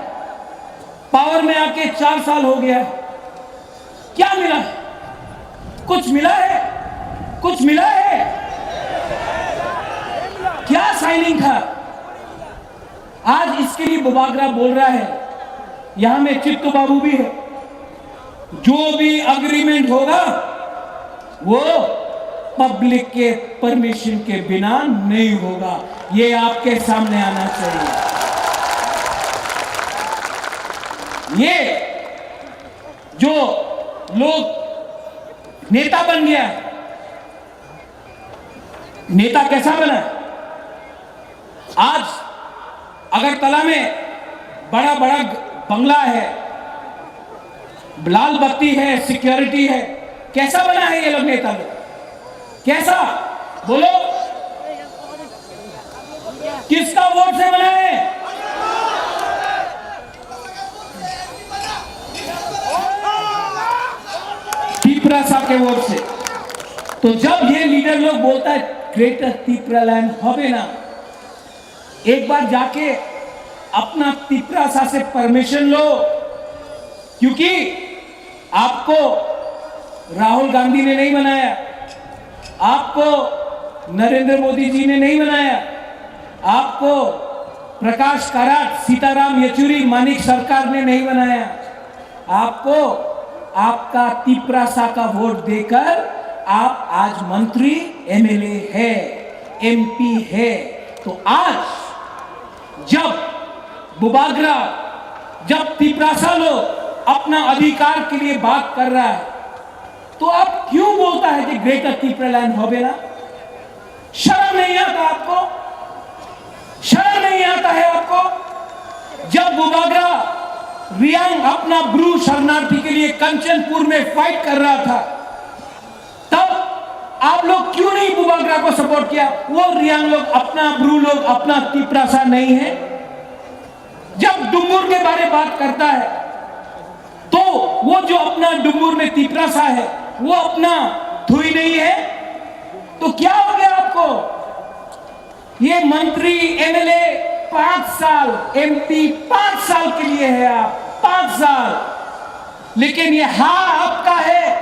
पावर में आके चार साल हो गया है, क्या मिला है? कुछ मिला है? कुछ मिला है? क्या साइनिंग था? आज इसके लिए बुबागरा बोल रहा है, यहां में चित्तू बाबू भी है। जो भी एग्रीमेंट होगा, वो पब्लिक के परमिशन के बिना नहीं होगा, ये आपके सामने आना चाहिए। ये जो लोग नेता बन गया है, नेता कैसा बना? आज अगरतला में बड़ा बड़ा बंगला है, लाल बत्ती है, सिक्योरिटी है, कैसा बना है ये लोग नेता लोग? कैसा? बोलो, किसका वोट से बना है? तिपरासा के वोट से। तो जब ये लीडर लोग बोलता है ग्रेटर तिपरालैंड होबे ना, एक बार जाके अपना तिपरासा से परमिशन लो, क्योंकि आपको राहुल गांधी ने नहीं बनाया, आपको नरेंद्र मोदी जी ने नहीं बनाया, आपको प्रकाश काराट, सीताराम येचुरी, मानिक सरकार ने नहीं बनाया। आपको आपका तिपरासा का वोट देकर आप आज मंत्री, एमएलए है, एमपी है। तो आज जब बुबागरा, जब तिपरासा लोग अपना अधिकार के लिए बात कर रहा है, तो आप क्यों बोलता है कि ग्रेटर तिपरालैंड होबे ना? शर्म नहीं आता आपको? शर्म नहीं आता है आपको? जब बुबागरा रियांग अपना ब्रू शरणार्थी के लिए कंचनपुर में फाइट कर रहा था, तब आप लोग क्यों नहीं बुबागरा को सपोर्ट किया? वो रियांग लोग अपना, ब्रू लोग अपना तिपरासा नहीं है? जब डुंगुर के बारे बात करता है, तो वो जो अपना डुंगुर में तिपरासा है, वो अपना थुई नहीं है, तो क्या हो गया आपको? ये मंत्री, एमएलए पाँच साल, एमपी पाँच साल के लिए है आप, पाँच साल। लेकिन ये हा आपका है,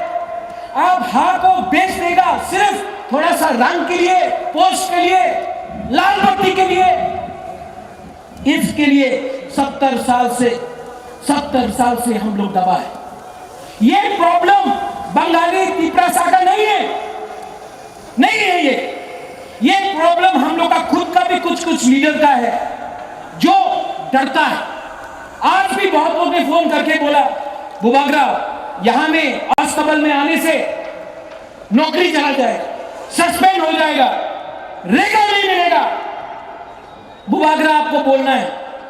आप हा को बेच देगा सिर्फ थोड़ा सा रंग के लिए, पोस्ट के लिए, लाल बत्ती के लिए। इसके लिए सत्तर साल से, सत्तर साल से हम लोग दबा है। ये प्रॉब्लम बंगाली तिपरासा का नहीं है, नहीं है ये। ये प्रॉब्लम हम लोग का खुद का भी, कुछ कुछ लीडर का है जो डरता है। आज भी बहुत लोग ने फोन करके बोला, बुबागरा, यहाँ में अस्तबल में आने से नौकरी चला जाएगा, सस्पेंड हो जाएगा, रेगुलर नहीं मिलेगा। बुबागरा आपको बोलना है,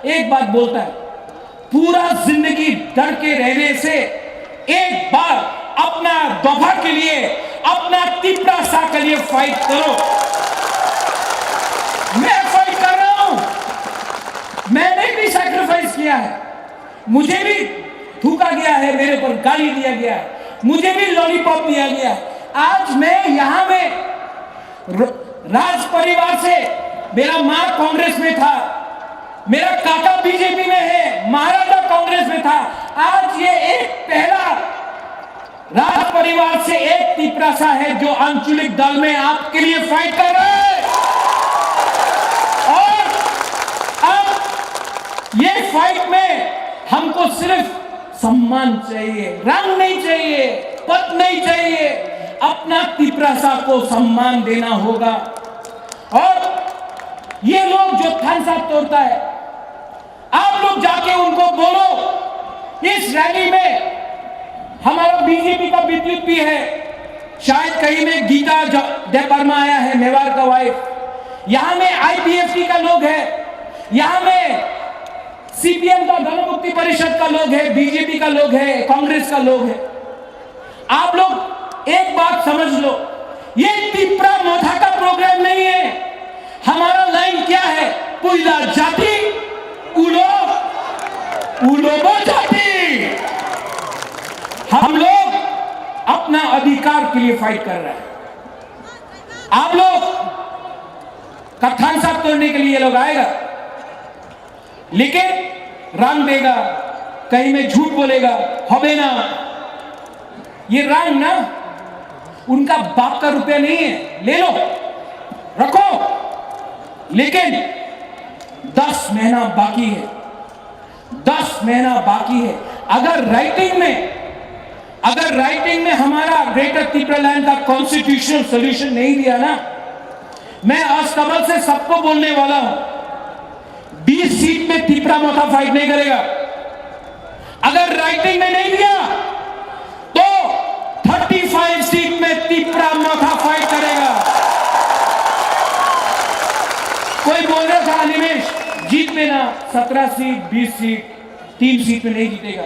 एक बात बोलता है, पूरा जिंदगी डर के रहने से एक बार अपना दफा के लिए, अपना तिपरासा के लिए फाइट करो। मैं फाइट कर रहा हूं, मैंने भी सैक्रिफाइस किया है, मुझे भी थूका गया है, मेरे ऊपर गाली दिया गया है, मुझे भी लॉलीपॉप दिया गया है। आज मैं यहां में र-, राज परिवार से, मेरा माँ कांग्रेस में था, मेरा काका बीजेपी में है, महाराजा कांग्रेस में था। आज ये एक पहला राज परिवार से एक तिपरासा है जो आंचलिक दल में आपके लिए फाइट कर रहा है। और अब ये फाइट में हमको सिर्फ सम्मान चाहिए, रंग नहीं चाहिए, पद नहीं चाहिए, अपना तिपरासा को सम्मान देना होगा। और ये लोग जो थानसा तोड़ता है, आप लोग जाके उनको बोलो, इस रैली में हमारा बीजेपी का विद्युत भी है, शायद कहीं में गीता ज-, देबबर्मा आया है, मेवाड़ का वाइफ, यहाँ में आईपीएफटी का लोग है, यहाँ में सीपीएम का, गणमुक्ति परिषद का लोग है, बीजेपी का लोग है, कांग्रेस का लोग है। आप लोग एक बात समझ लो, ये तिपरा मोथा का प्रोग्राम नहीं है। हमारा लाइन क्या है? पुइला जाति, उलो, उलोबो जाति। हम लोग अपना अधिकार के लिए फाइट कर रहे हैं। आप लोग का थानसा तोड़ने के लिए ये लोग आएगा, लेकिन रंग देगा, कहीं में झूठ बोलेगा, होबे ना। ये रंग ना उनका बाप का रुपया नहीं है, ले लो, रखो, लेकिन दस महीना बाकी है, दस महीना बाकी है। अगर राइटिंग में, अगर राइटिंग में हमारा ग्रेटर तिपरालैंड का कॉन्स्टिट्यूशनल सॉल्यूशन नहीं दिया ना, मैं अस्तबल से सबको बोलने वाला हूं, बीस सीट में तिपरा मोथा फाइट नहीं करेगा। अगर राइटिंग में नहीं दिया तो थर्टी फ़ाइव सीट में तिपरा मोथा फाइट करेगा। कोई बोल रहा था, "अनिमेश, जीत में ना सत्रह सीट, बीस सीट, तीन सीट में नहीं जीतेगा।"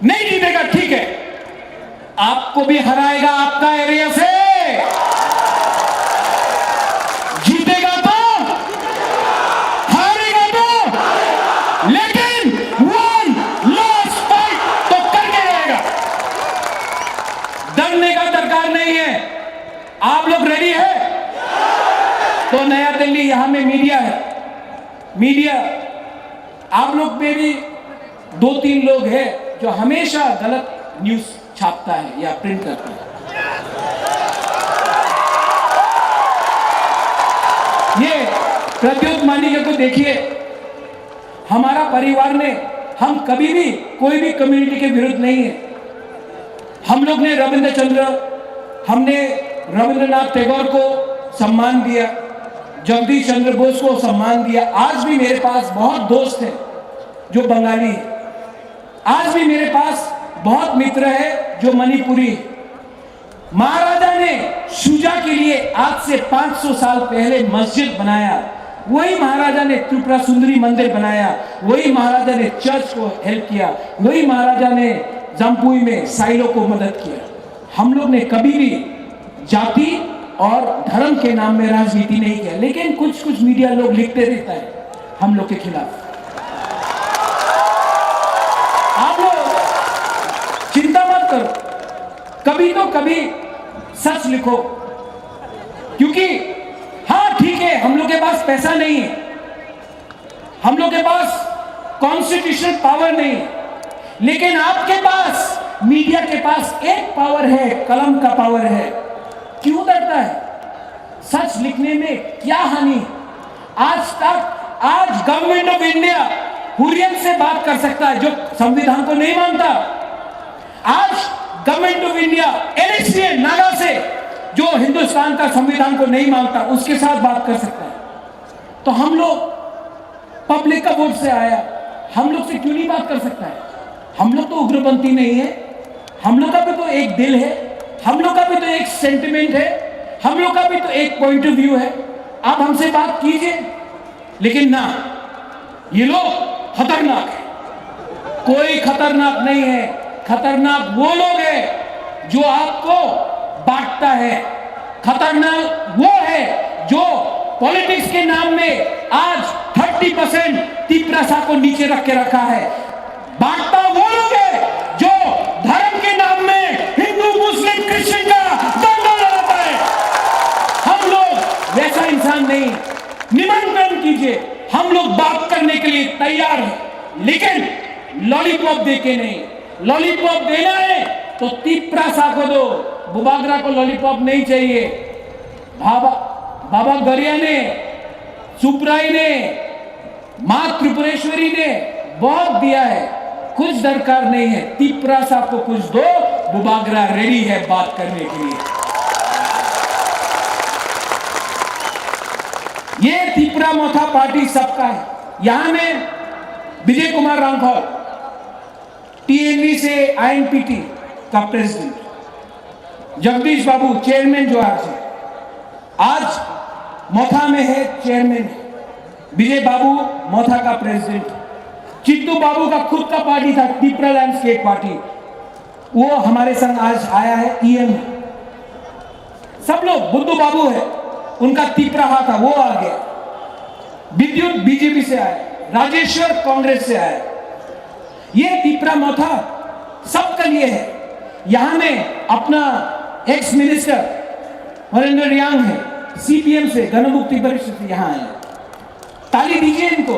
नहीं जीतेगा, ठीक है, आपको भी हराएगा आपका एरिया से। जीतेगा तो, हारेगा तो, लेकिन वन लास्ट फाइट तो करके रहेगा। डरने का दरकार नहीं है। आप लोग रेडी है? तो नया दिल्ली, यहाँ में मीडिया है, मीडिया, आप लोग में भी दो तीन लोग हैं जो हमेशा गलत न्यूज़ छापता है या प्रिंट करता है। ये प्रद्युत मांडविया को देखिए, हमारा परिवार में हम कभी भी कोई भी कम्युनिटी के विरुद्ध नहीं है। हम लोग ने रविंद्र चंद्र, हमने रविंद्रनाथ टैगोर को सम्मान दिया, जगदीश चंद्र बोस को सम्मान दिया। आज भी मेरे पास बहुत दोस्त हैं जो बंगाली हैं। आज भी मेरे पास बहुत मित्र हैं जो मणिपुरी हैं। महाराजा ने शुजा के लिए आज से पाँच सौ साल पहले मस्जिद बनाया, वही महाराजा ने त्रिपुरा सुंदरी मंदिर बनाया, वही महाराजा ने चर्च को हेल्प किया, वही महाराजा ने जम्पुई में साइलो को मदद किया। हम लोग ने कभी भी जाति और धर्म के नाम में राजनीति नहीं किया, लेकिन कुछ कुछ मीडिया लोग लिखते रहता है हम लोग के खिलाफ। आप लोग चिंता मत करो, कभी तो कभी सच लिखो, क्योंकि हाँ, ठीक है, हम लोग के पास पैसा नहीं है, हम लोग के पास कॉन्स्टिट्यूशनल पावर नहीं है, लेकिन आपके पास, मीडिया के पास एक पावर है, कलम का पावर है। क्यों डरता है? सच लिखने में क्या हानि? आज तक, आज गवर्नमेंट ऑफ इंडिया हुर्रियत से बात कर सकता है, जो संविधान को नहीं मानता। आज government of India NSDN Naga से, जो हिंदुस्तान का संविधान को नहीं मानता, उसके साथ बात कर सकता है। तो हम लोग पब्लिक का वोट से आया, हम लोग से क्यों नहीं बात कर सकता है? हम लोग तो उग्रपंथी नहीं है, हम लोग का भी तो एक दिल है, हम लोग का भी तो एक सेंटिमेंट है, हम लोग का भी तो एक पॉइंट ऑफ व्यू है। आप हमसे बात कीजिए, लेकिन ना, ये लोग खतरनाक है। कोई खतरनाक नहीं है, खतरनाक वो लोग हैं जो आपको बांटता है। खतरनाक वो है जो पॉलिटिक्स के नाम में आज थर्टी परसेंट तिपरासा को नीचे रख के रखा है। बांटता वो लोग है जो धर्म के नाम में हिंदू, मुस्लिम, क्रिश्चियन का दंगा लगाता है। हम लोग वैसा इंसान नहीं। निमंत्रण कीजिए, हम लोग बात करने के लिए तैयार हैं, लेकिन लॉलीपॉप दे के नहीं। लॉलीपॉप देना है तो तिपरासा को दो, बुबाग्रा को लॉलीपॉप नहीं चाहिए। बाबा, बाबा गरिया ने, सुब्राई ने, माँ त्रिपुरेश्वरी ने बहुत दिया है, कुछ दरकार नहीं है। तिपरासा को कुछ दो, बुबाग्रा रेडी है बात करने के लिए। ये तिपरा मोथा पार्टी सबका है। यहाँ में विजय कुमार रांखल, टीएनवी से आईएनपीटी का प्रेसिडेंट, जगदीश बाबू चेयरमैन जो आज है, आज मोथा में है चेयरमैन, विजय बाबू मोथा का प्रेसिडेंट, चित्तू बाबू का खुद का पार्टी था, तिपरा लैंडस्केप पार्टी, वो हमारे संग आज आया है, ईएम है। सब लोग, बुद्धू बाबू है, उनका तिपरा हाथ था, वो आ गया। विद्युत बीजेपी से आया, राजेश्वर कांग्रेस से आया। ये तिपरा मोथा सबके लिए है। यहाँ में अपना एक्स मिनिस्टर हरेंद्र रियांग है, सीपीएम से, गणमुक्ति परिषद से यहाँ आया। ताली दीजिए इनको।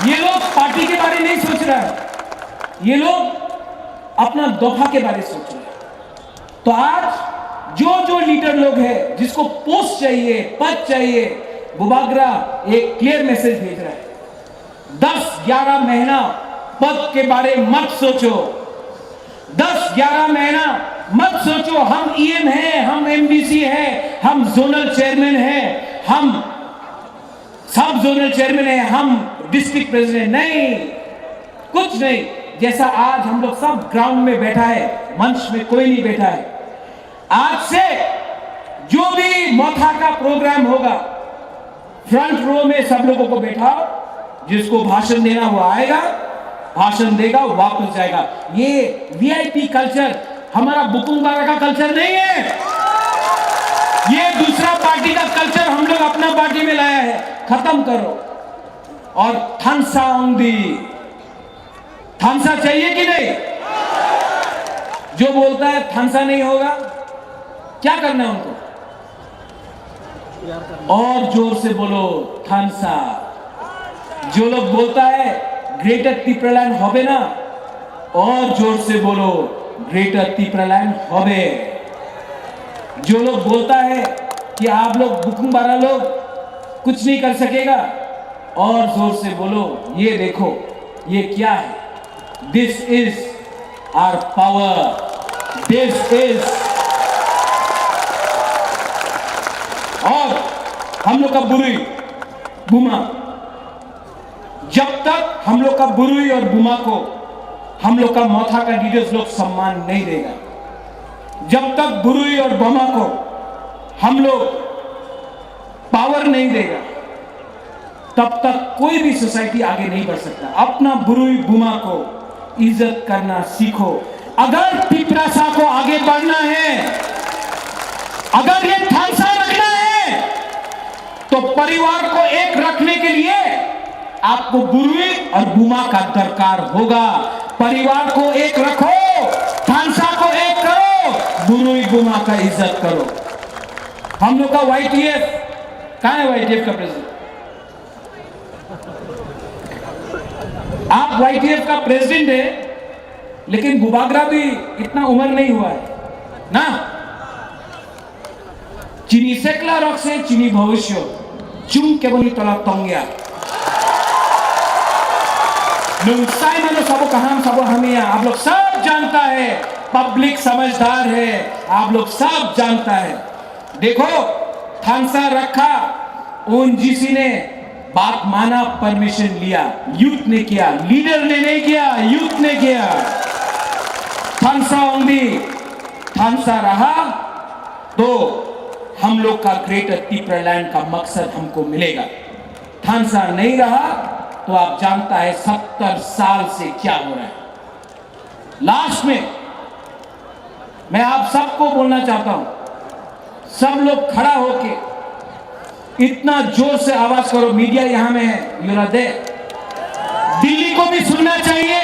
ये लोग पार्टी के बारे नहीं सोच रहा है, ये लोग अपना दफा के बारे सोच रहे हैं। तो आज जो जो लीडर लोग हैं, जिसको पोस्ट चाहिए, पद चाहिए, बुबाग्रा एक क्लियर मैसेज भेज रहा है। दस ग्यारह महीना पद के बारे मत सोचो, दस ग्यारह महीना मत सोचो हम ईएम हैं, हम एमडीसी हैं, हम जोनल चेयरमैन हैं, हम सब जोनल चेयरमैन हैं, हम डिस्ट्रिक्ट प्रेसिडेंट नहीं, कुछ नहीं। जैसा आज हम लोग सब ग्राउंड में बैठा है, मंच में कोई नहीं बैठा है, आज से जो भी मोथा का प्रोग्राम होगा, फ्रंट रो में सब लोगों को बैठाओ, जिसको भाषण देना वो आएगा, भाषण देगा, वापस जाएगा। ये वीआईपी कल्चर हमारा बुकुंग बारा का कल्चर नहीं है। ये दूसरा पार्टी का कल्चर हम लोग अपना पार्टी में लाया है, खत्म करो। और थानसा उंदी, थानसा चाहिए कि नहीं? जो बोलता है थानसा नहीं होगा, क्या करना है उनको? और जोर से बोलो, थानसा। जो लोग बोलता है ग्रेटर तिपरालैंड होबे ना, और जोर से बोलो, ग्रेटर तिपरालैंड होबे। जो लोग बोलता है कि आप लोग बुकुंग बारा लोग कुछ नहीं कर सकेगा, और जोर से बोलो, ये देखो, ये क्या है? This is our power. This is, और हम लोग का बुरुई बुमा, जब तक हम लोग का बुरुई और बुमा को हम लोग का मोथा का लीडर्स लोग सम्मान नहीं देगा, जब तक बुरुई और बुमा को हम लोग पावर नहीं देगा, तब तक कोई भी सोसाइटी आगे नहीं बढ़ सकता। अपना बुरुई बुमा को इज्जत करना सीखो। अगर तिपरासा को आगे बढ़ना है, अगर ये थानसा रखना है, तो परिवार को एक रखने के लिए आपको बुरुई और बुमा का दरकार होगा। परिवार को एक रखो, थानसा को एक करो, बुरुई बुमा का इज्जत करो। हम लोग का वाईटीएफ कहाँ है? वाईटीएफ का प्रेसिडेंट, आप वाईटीएफ का प्रेसिडेंट है, लेकिन बुबागरा भी इतना उम्र नहीं हुआ है ना। Chini sekla rok se chini bhobishyot. Chwng keboni tola tongya. Nwng sai mano sabo kaham sabo hamya. आप लोग सब जानता है, पब्लिक समझदार है, आप लोग सब जानता है। देखो, थानसा रखा, उन जीसी ने बात माना, परमिशन लिया, यूथ ने किया, लीडर ने नहीं किया, यूथ ने किया। थानसा ओंदी, थानसा रहा, तो हम लोग का ग्रेटर तिपरालैंड का मकसद हमको मिलेगा। थानसा नहीं रहा तो आप जानता है सत्तर साल से क्या हो रहा है। लास्ट में मैं आप सबको बोलना चाहता हूं, सब लोग खड़ा होके इतना जोर से आवाज करो। मीडिया यहां में है, यू आर देयर। दिल्ली को भी सुनना चाहिए,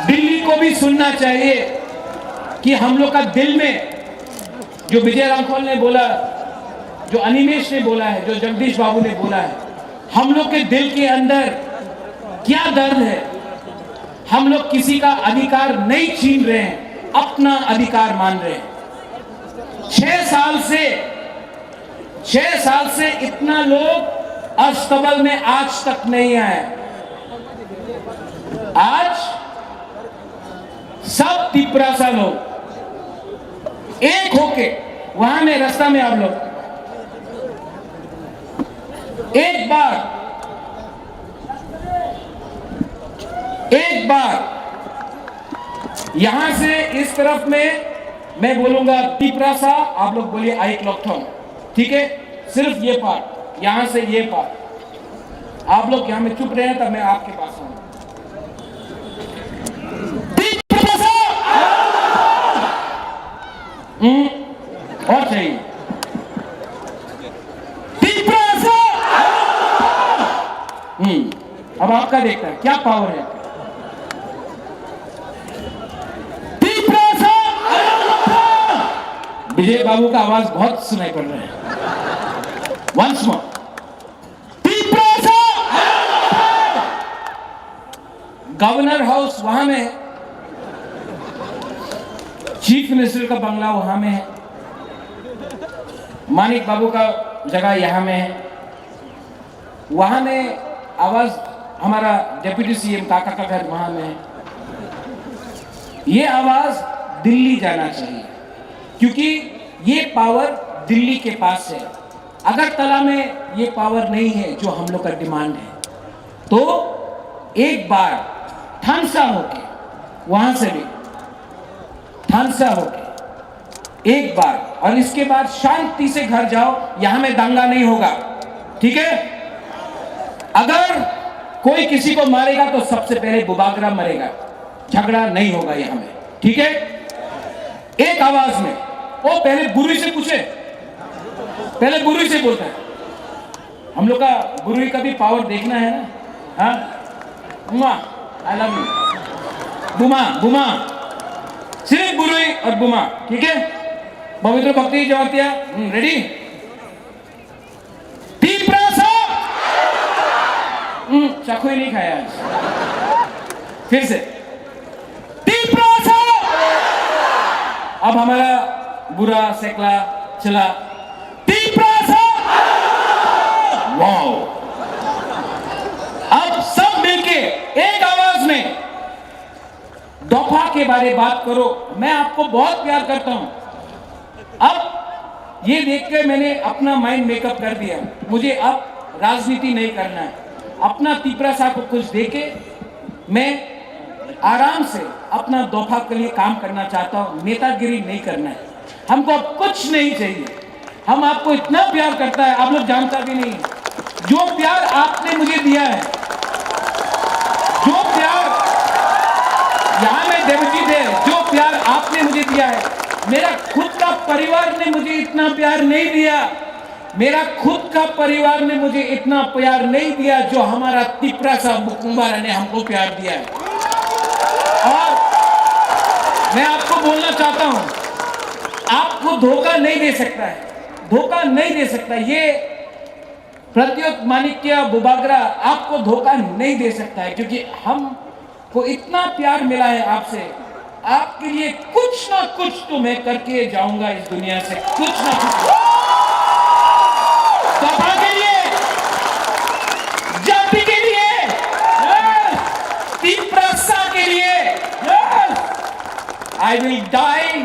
दिल्ली को भी सुनना चाहिए कि हम लोग का दिल में जो विजय रामफल ने बोला, जो अनिमेश ने बोला है, जो जगदीश बाबू ने बोला है, हम लोग के दिल के अंदर क्या दर्द है। हम लोग किसी का अधिकार नहीं छीन रहे हैं, अपना अधिकार मान रहे हैं। छह साल से, छह साल से इतना लोग अस्तबल में आज तक नहीं आए। आज सब तिपरासा लोग एक होके वहां में रास्ता में आप लोग एक बार, एक बार यहां से इस तरफ में मैं बोलूंगा तिपरासा, आप लोग बोलिए आइक लॉकथम। ठीक है, सिर्फ ये पार्ट, यहां से ये पार्ट। आप लोग यहां में चुप रहे, तब मैं आपके पास आऊंगा। हम्म, और चाहिए। तिपरासा। हम्म, अब आपका देखता है क्या पावर है। तिपरासा। विजय बाबू का आवाज बहुत सुनाई पड़ रहा है। Once more. Tiprasa. Governor house वहां में है, चीफ मिनिस्टर का बंगला वहां में है, मानिक बाबू का जगह यहां में है। वहां में आवाज हमारा डेप्यूटी सीएम काका का घर वहां में है। ये आवाज दिल्ली जाना चाहिए, क्योंकि ये पावर दिल्ली के पास है। अगरतला में ये पावर नहीं है जो हम लोग का डिमांड है। तो एक बार थानसा होके, वहां से भी थानसा होके एक बार, और इसके बाद शांति से घर जाओ, यहां में दंगा नहीं होगा, ठीक है? अगर कोई किसी को मारेगा तो सबसे पहले बुबागरा मरेगा, झगड़ा नहीं होगा यहां में, ठीक है? एक आवाज में। ओ, पहले बुरुई से पूछे, पहले बुरुई से बोलता है। हम लोग का बुरुई का भी पावर देखना है ना। हाँ, बुमा, आई लव यू। बुमा, बुमा, सिर्फ बुरुई और बुमा, ठीक है? पवित्र भक्ति जमातिया, हम्म, रेडी? तिपरासा। हम्म, चाकू ही नहीं खाया आज। फिर से। तिपरासा। अब हमारा बुरा, सेकला, चला। तिपरासा। वाओ। अब सब मिलके एक आवाज में दफा के बारे बात करो। मैं आपको बहुत प्यार करता हूं। अब ये देख के मैंने अपना माइंड मेकअप कर दिया। मुझे अब राजनीति नहीं करना है। अपना तिपरासा को कुछ दे के मैं आराम से अपना दफा के लिए काम करना चाहता हूं। नेतागिरी नहीं करना है। हमको अब कुछ नहीं चाहिए। हम आपको इतना प्यार करता है, आप लोग जानता भी नहीं। जो प्यार आपने मुझे दिया है, जो प्यार यहाँ में देवजीत है, जो प्यार आपने मुझे दिया है, मेरा खुद का परिवार ने मुझे इतना प्यार नहीं दिया, मेरा खुद का परिवार ने मुझे इतना प्यार नहीं दिया जो हमारा तिपरासा बुकुम्बारा ने हमको प्यार दिया है। और मैं आपको बोलना चाहता हूं, आपको धोखा नहीं दे सकता है, धोखा नहीं दे सकता। ये प्रद्योत माणिक्य बुबागरा आपको धोखा नहीं दे सकता है, क्योंकि हमको इतना प्यार मिला है आपसे। आपके लिए कुछ ना कुछ तो मैं करके जाऊंगा इस दुनिया से, कुछ ना कुछ। सपा के लिए, जाति के लिए, तिपरासा के लिए, I will die,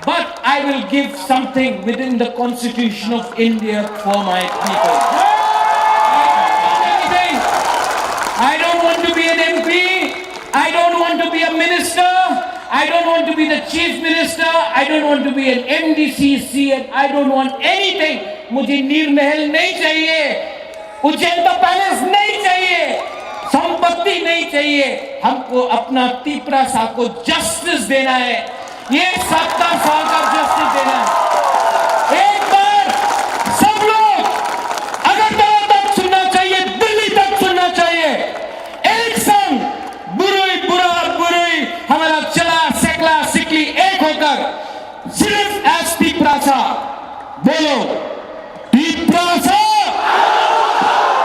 but I will give something within the constitution of India for my people. I don't want to be an M P. I don't want to be a minister. I don't want to be the chief minister. I don't want to be an M D C, C M. I don't want anything. मुझे नीर महल नहीं चाहिए। उज्जैन का पैलेस नहीं चाहिए, संपत्ति नहीं चाहिए, हमको अपना तिपरासा को जस्टिस देना है। ये सत्तर साल का जस्टिस देना है। एक बार सब लोग अगरतला तक सुनना चाहिए, दिल्ली तक सुनना चाहिए। एक संग बुरुई, बुरा, बुरुई, हमारा चला, सेकला, सिकली एक होकर सिर्फ एस तिपरासा बोलो। तिपरासा!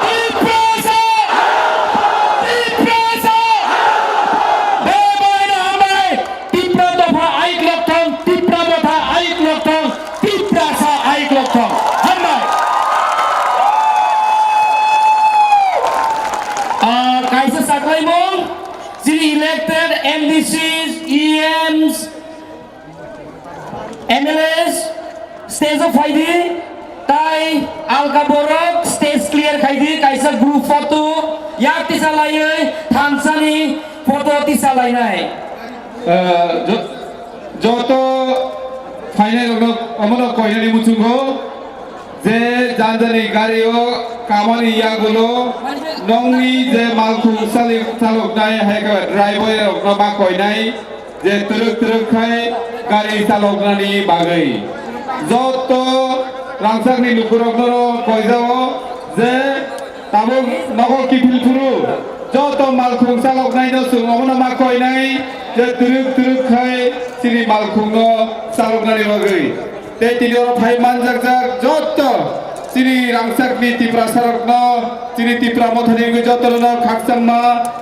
तिपरासा! Tiprasa! Bebari no hambai, Tipra dopha aik lokthong, Tipra motha aik lokthong, Tiprasa aik lokthong. Hambai. Ah, kaisa saklaimung, chini elected M D Cs, E Ms, M L As stage o phaidi, tai alka borok stage clear khaidi, kaisa group photo, yak tisa laiwi thansani photo tisa lainai. Eh, jo-, joto phainai rokno omono koinani muchungo je janjani gari o kamani yagulo nongni je malkhung sali-, saloknai hai khe driver rokno ma koinai. Je twrwk twrwk khai gari chaloknani bagwi. Joto rangchakni lukurokno koijao je tabuk nogo kiphil phuru joto malkhung chaloknaino chwng omono ma koinai je twrwk twrwk khai chini malkhungno chaloknani bagwi. Tei tini oro phai manjakjak joto chini rangchakni Tiprasarokno, chini Tipra mothani wngwi jotono khakchangma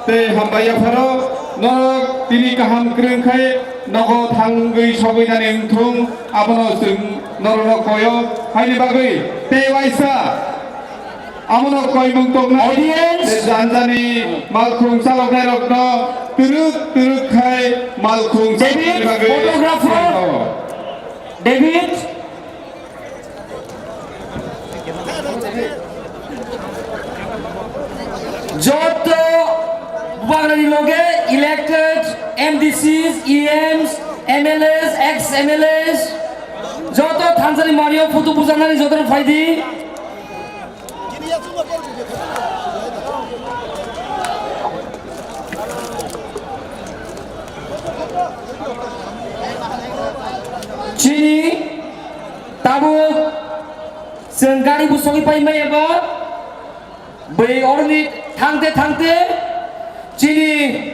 tei hambai yapharo. Norok tini kaham kwrwng khai nogo thangwi sogwi nani wngthung, abono chwng norokno koyo. Haini bagwi tei waisa Amono koimung tongnai. Audience. Tei janjani malkhung chaloknairokno twrwk twrwk khai malkhung David, chaloknani bagwi photographer. David. Joto bubagrani loge elected M D Cs, E Ms, M L As, ex M L As, joto thansani mario photo bujanani joto phaidi. Chini tabuk chwng gari busogwi pai maya ba, bwrwi oroni thangte thangte chini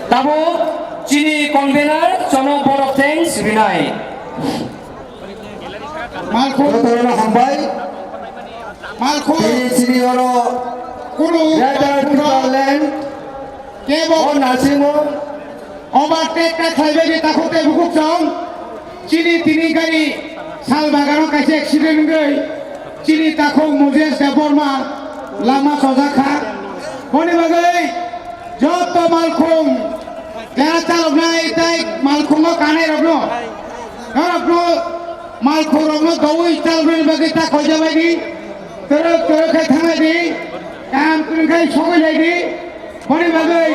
Tabuk chini convener Chonok Borok thanks rinai. Malkhung. Jotono hambai. Malkhung. Tini chini oro Kunu Greater Tipraland. Kebo. O naisingmo. Overtake ta khlaibai ni takhuk tei bukhuk chong. Chini tini gari sal bagano kaisa accident wngwi chini takhuk Mujesh Debbarma lama chojak kha. Boni bagwi joto malkhung jara chaloknai tei malkhungo kanai rokno norokno Malkhorokno doui chalmani bagwi ta khoijabaidi, torok torok khe thanglaidi, kaham kwrwng khai sogwi laidi. Boni bagwi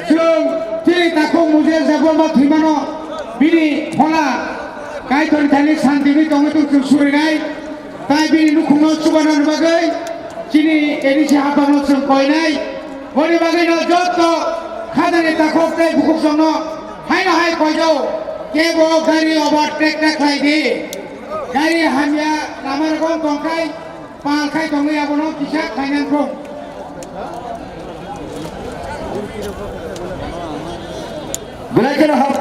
chwng chini takhuk Moses Debbarma thwimano bini phola Kaitorni thani santiwi tongwi tong chwng surinai. Tai bini nukhungno chubanani bagwi chini A D C hapangno chwng koinai. Boni bagwino jotto khajani takhuk tei bukhuk chwngno haino hai koijao, kebo gari overtake ta khlai di. Gari hamya lama rokom tongkhai, pal khai tongwi abono kisa khainang kho. Belai kheno hap.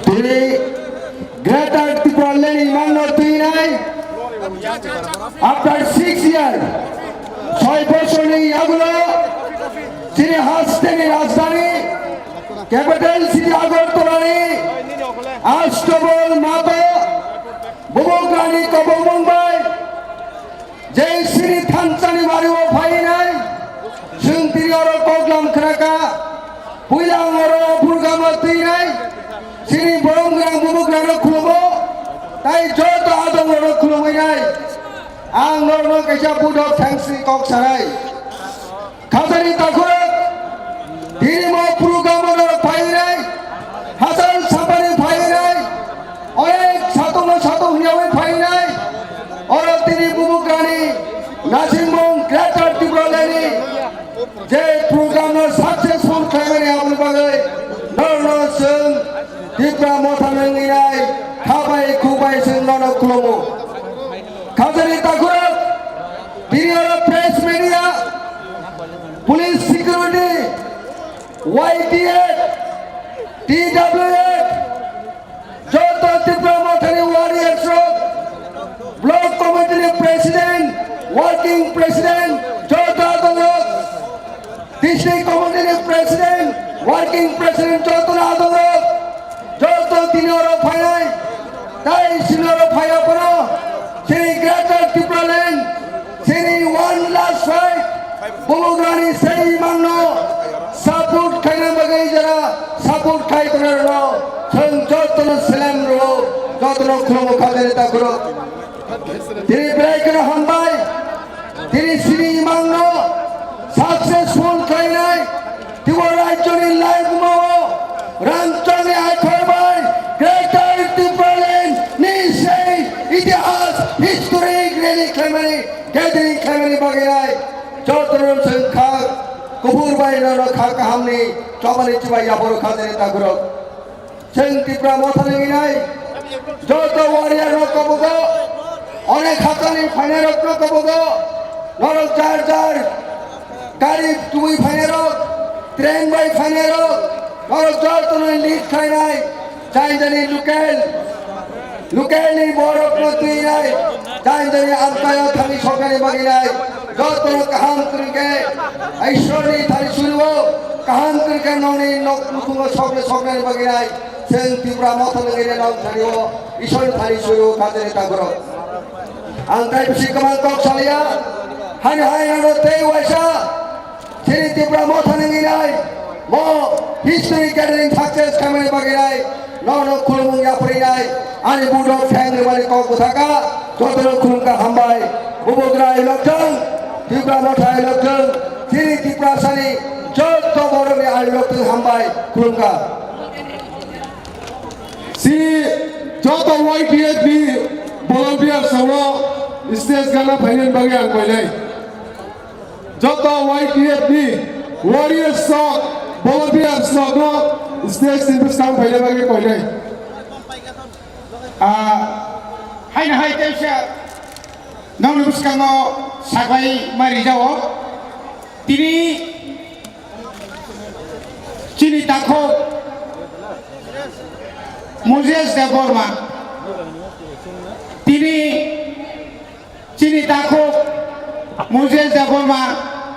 Tini Greater Tipraland ni imang no twi nai. After six year, soi bosorni yagulo chini hasteni rajdhani, capital city Agartala ni Astabol Mato Bubagrani kobongmung bai je chini thansani bario phainai, chwng tini oro koklam khnakha, puila ang oro program o twinai, chini borok rang bubugrano khulumo, tai joto adongrokno khulumwinai, ang norokno kaisa vote of thanks ni kok sanai. Khajani takhurok, tini mo program o norok phainai, hachal sapani phainai, onek satung no satung hwnyawi phainai, oro tini bubugrani naisingmung Greater Tipraland ni je program no successful khlaimani aboni bagwi norokno chwng Tipra Motha nangwi nai khabai khubai chwng nono khulumo. Khajani takhurok, tini oro press media, police security, Y T F, T W F, joto Tipra Mothani warriors rok, block committee ni president, working president, joto adongrok, district committee ni president, working president, joto adongrok, joto tini oro phainai, tai chini oro phaiya phano, chini Greater Tipraland, chini one last fight, Bubagrani sei mangno support khaina bagwi jara support khai tongnai rokno chwng jotono selem rwo, jotono khulumo khajani takhurok. Tini belai kheno hambai, tini chini mangno successful khainai, Tripura rajyoni laibumao rangchakni aithar bai Greater Tipraland ni sei itihas historic rally khlaimani, gathering khlaimani bagwi nai jotono chwng kha kuphur bai nono kha kahamni chobani chibai yaporo khajani takhurok. Chwng Tipra Motha nangwi nai joto warrior rok kobogo, onek hachani phainai rok no kobogo, norok jar jar gari tubui phainai rok, train bai phainai rok, norok jotono lead khlainai, jani jani local, local ni borok no twi nai, jani jani amchaio thani soknani bagwi nai, jotono kaham kwrwng khe Ishwar ni thani suru o, kaham kwrwng khe nokni nok nukhungo sokle soknani bagwi nai, chwng Tipra Motha nangwi nai nok thani o, Ishwar ni thani suru o, khajani takhurok. Ang tai bisi kwbang kok salia, hani hai nono tei waisa, chini Tipra Motha nangwi nai, mo history gathering success khaimani bagwi nai, nono khulumung yapri nai, ani budok theng rwmani kok bwthaka, jotono khulumkha hambai, Bubagra ilokjwng, Tipra Motha ilokjwng, chini Tiprasani joto borokni ilokjwng hambai, khulumkha. Si joto Y T F ni volunteers rokno stage gana phainani bagwi ang koinai. Joto Y T F ni warriors rok, volunteers rokno stage ni bwskang phaina bagwi koinai. Ah, haino hai teisa nokni bwskango sabai ma rijao. Tini chini takhuk Moses Debbarma. Tini chini takhuk Moses Debbarma.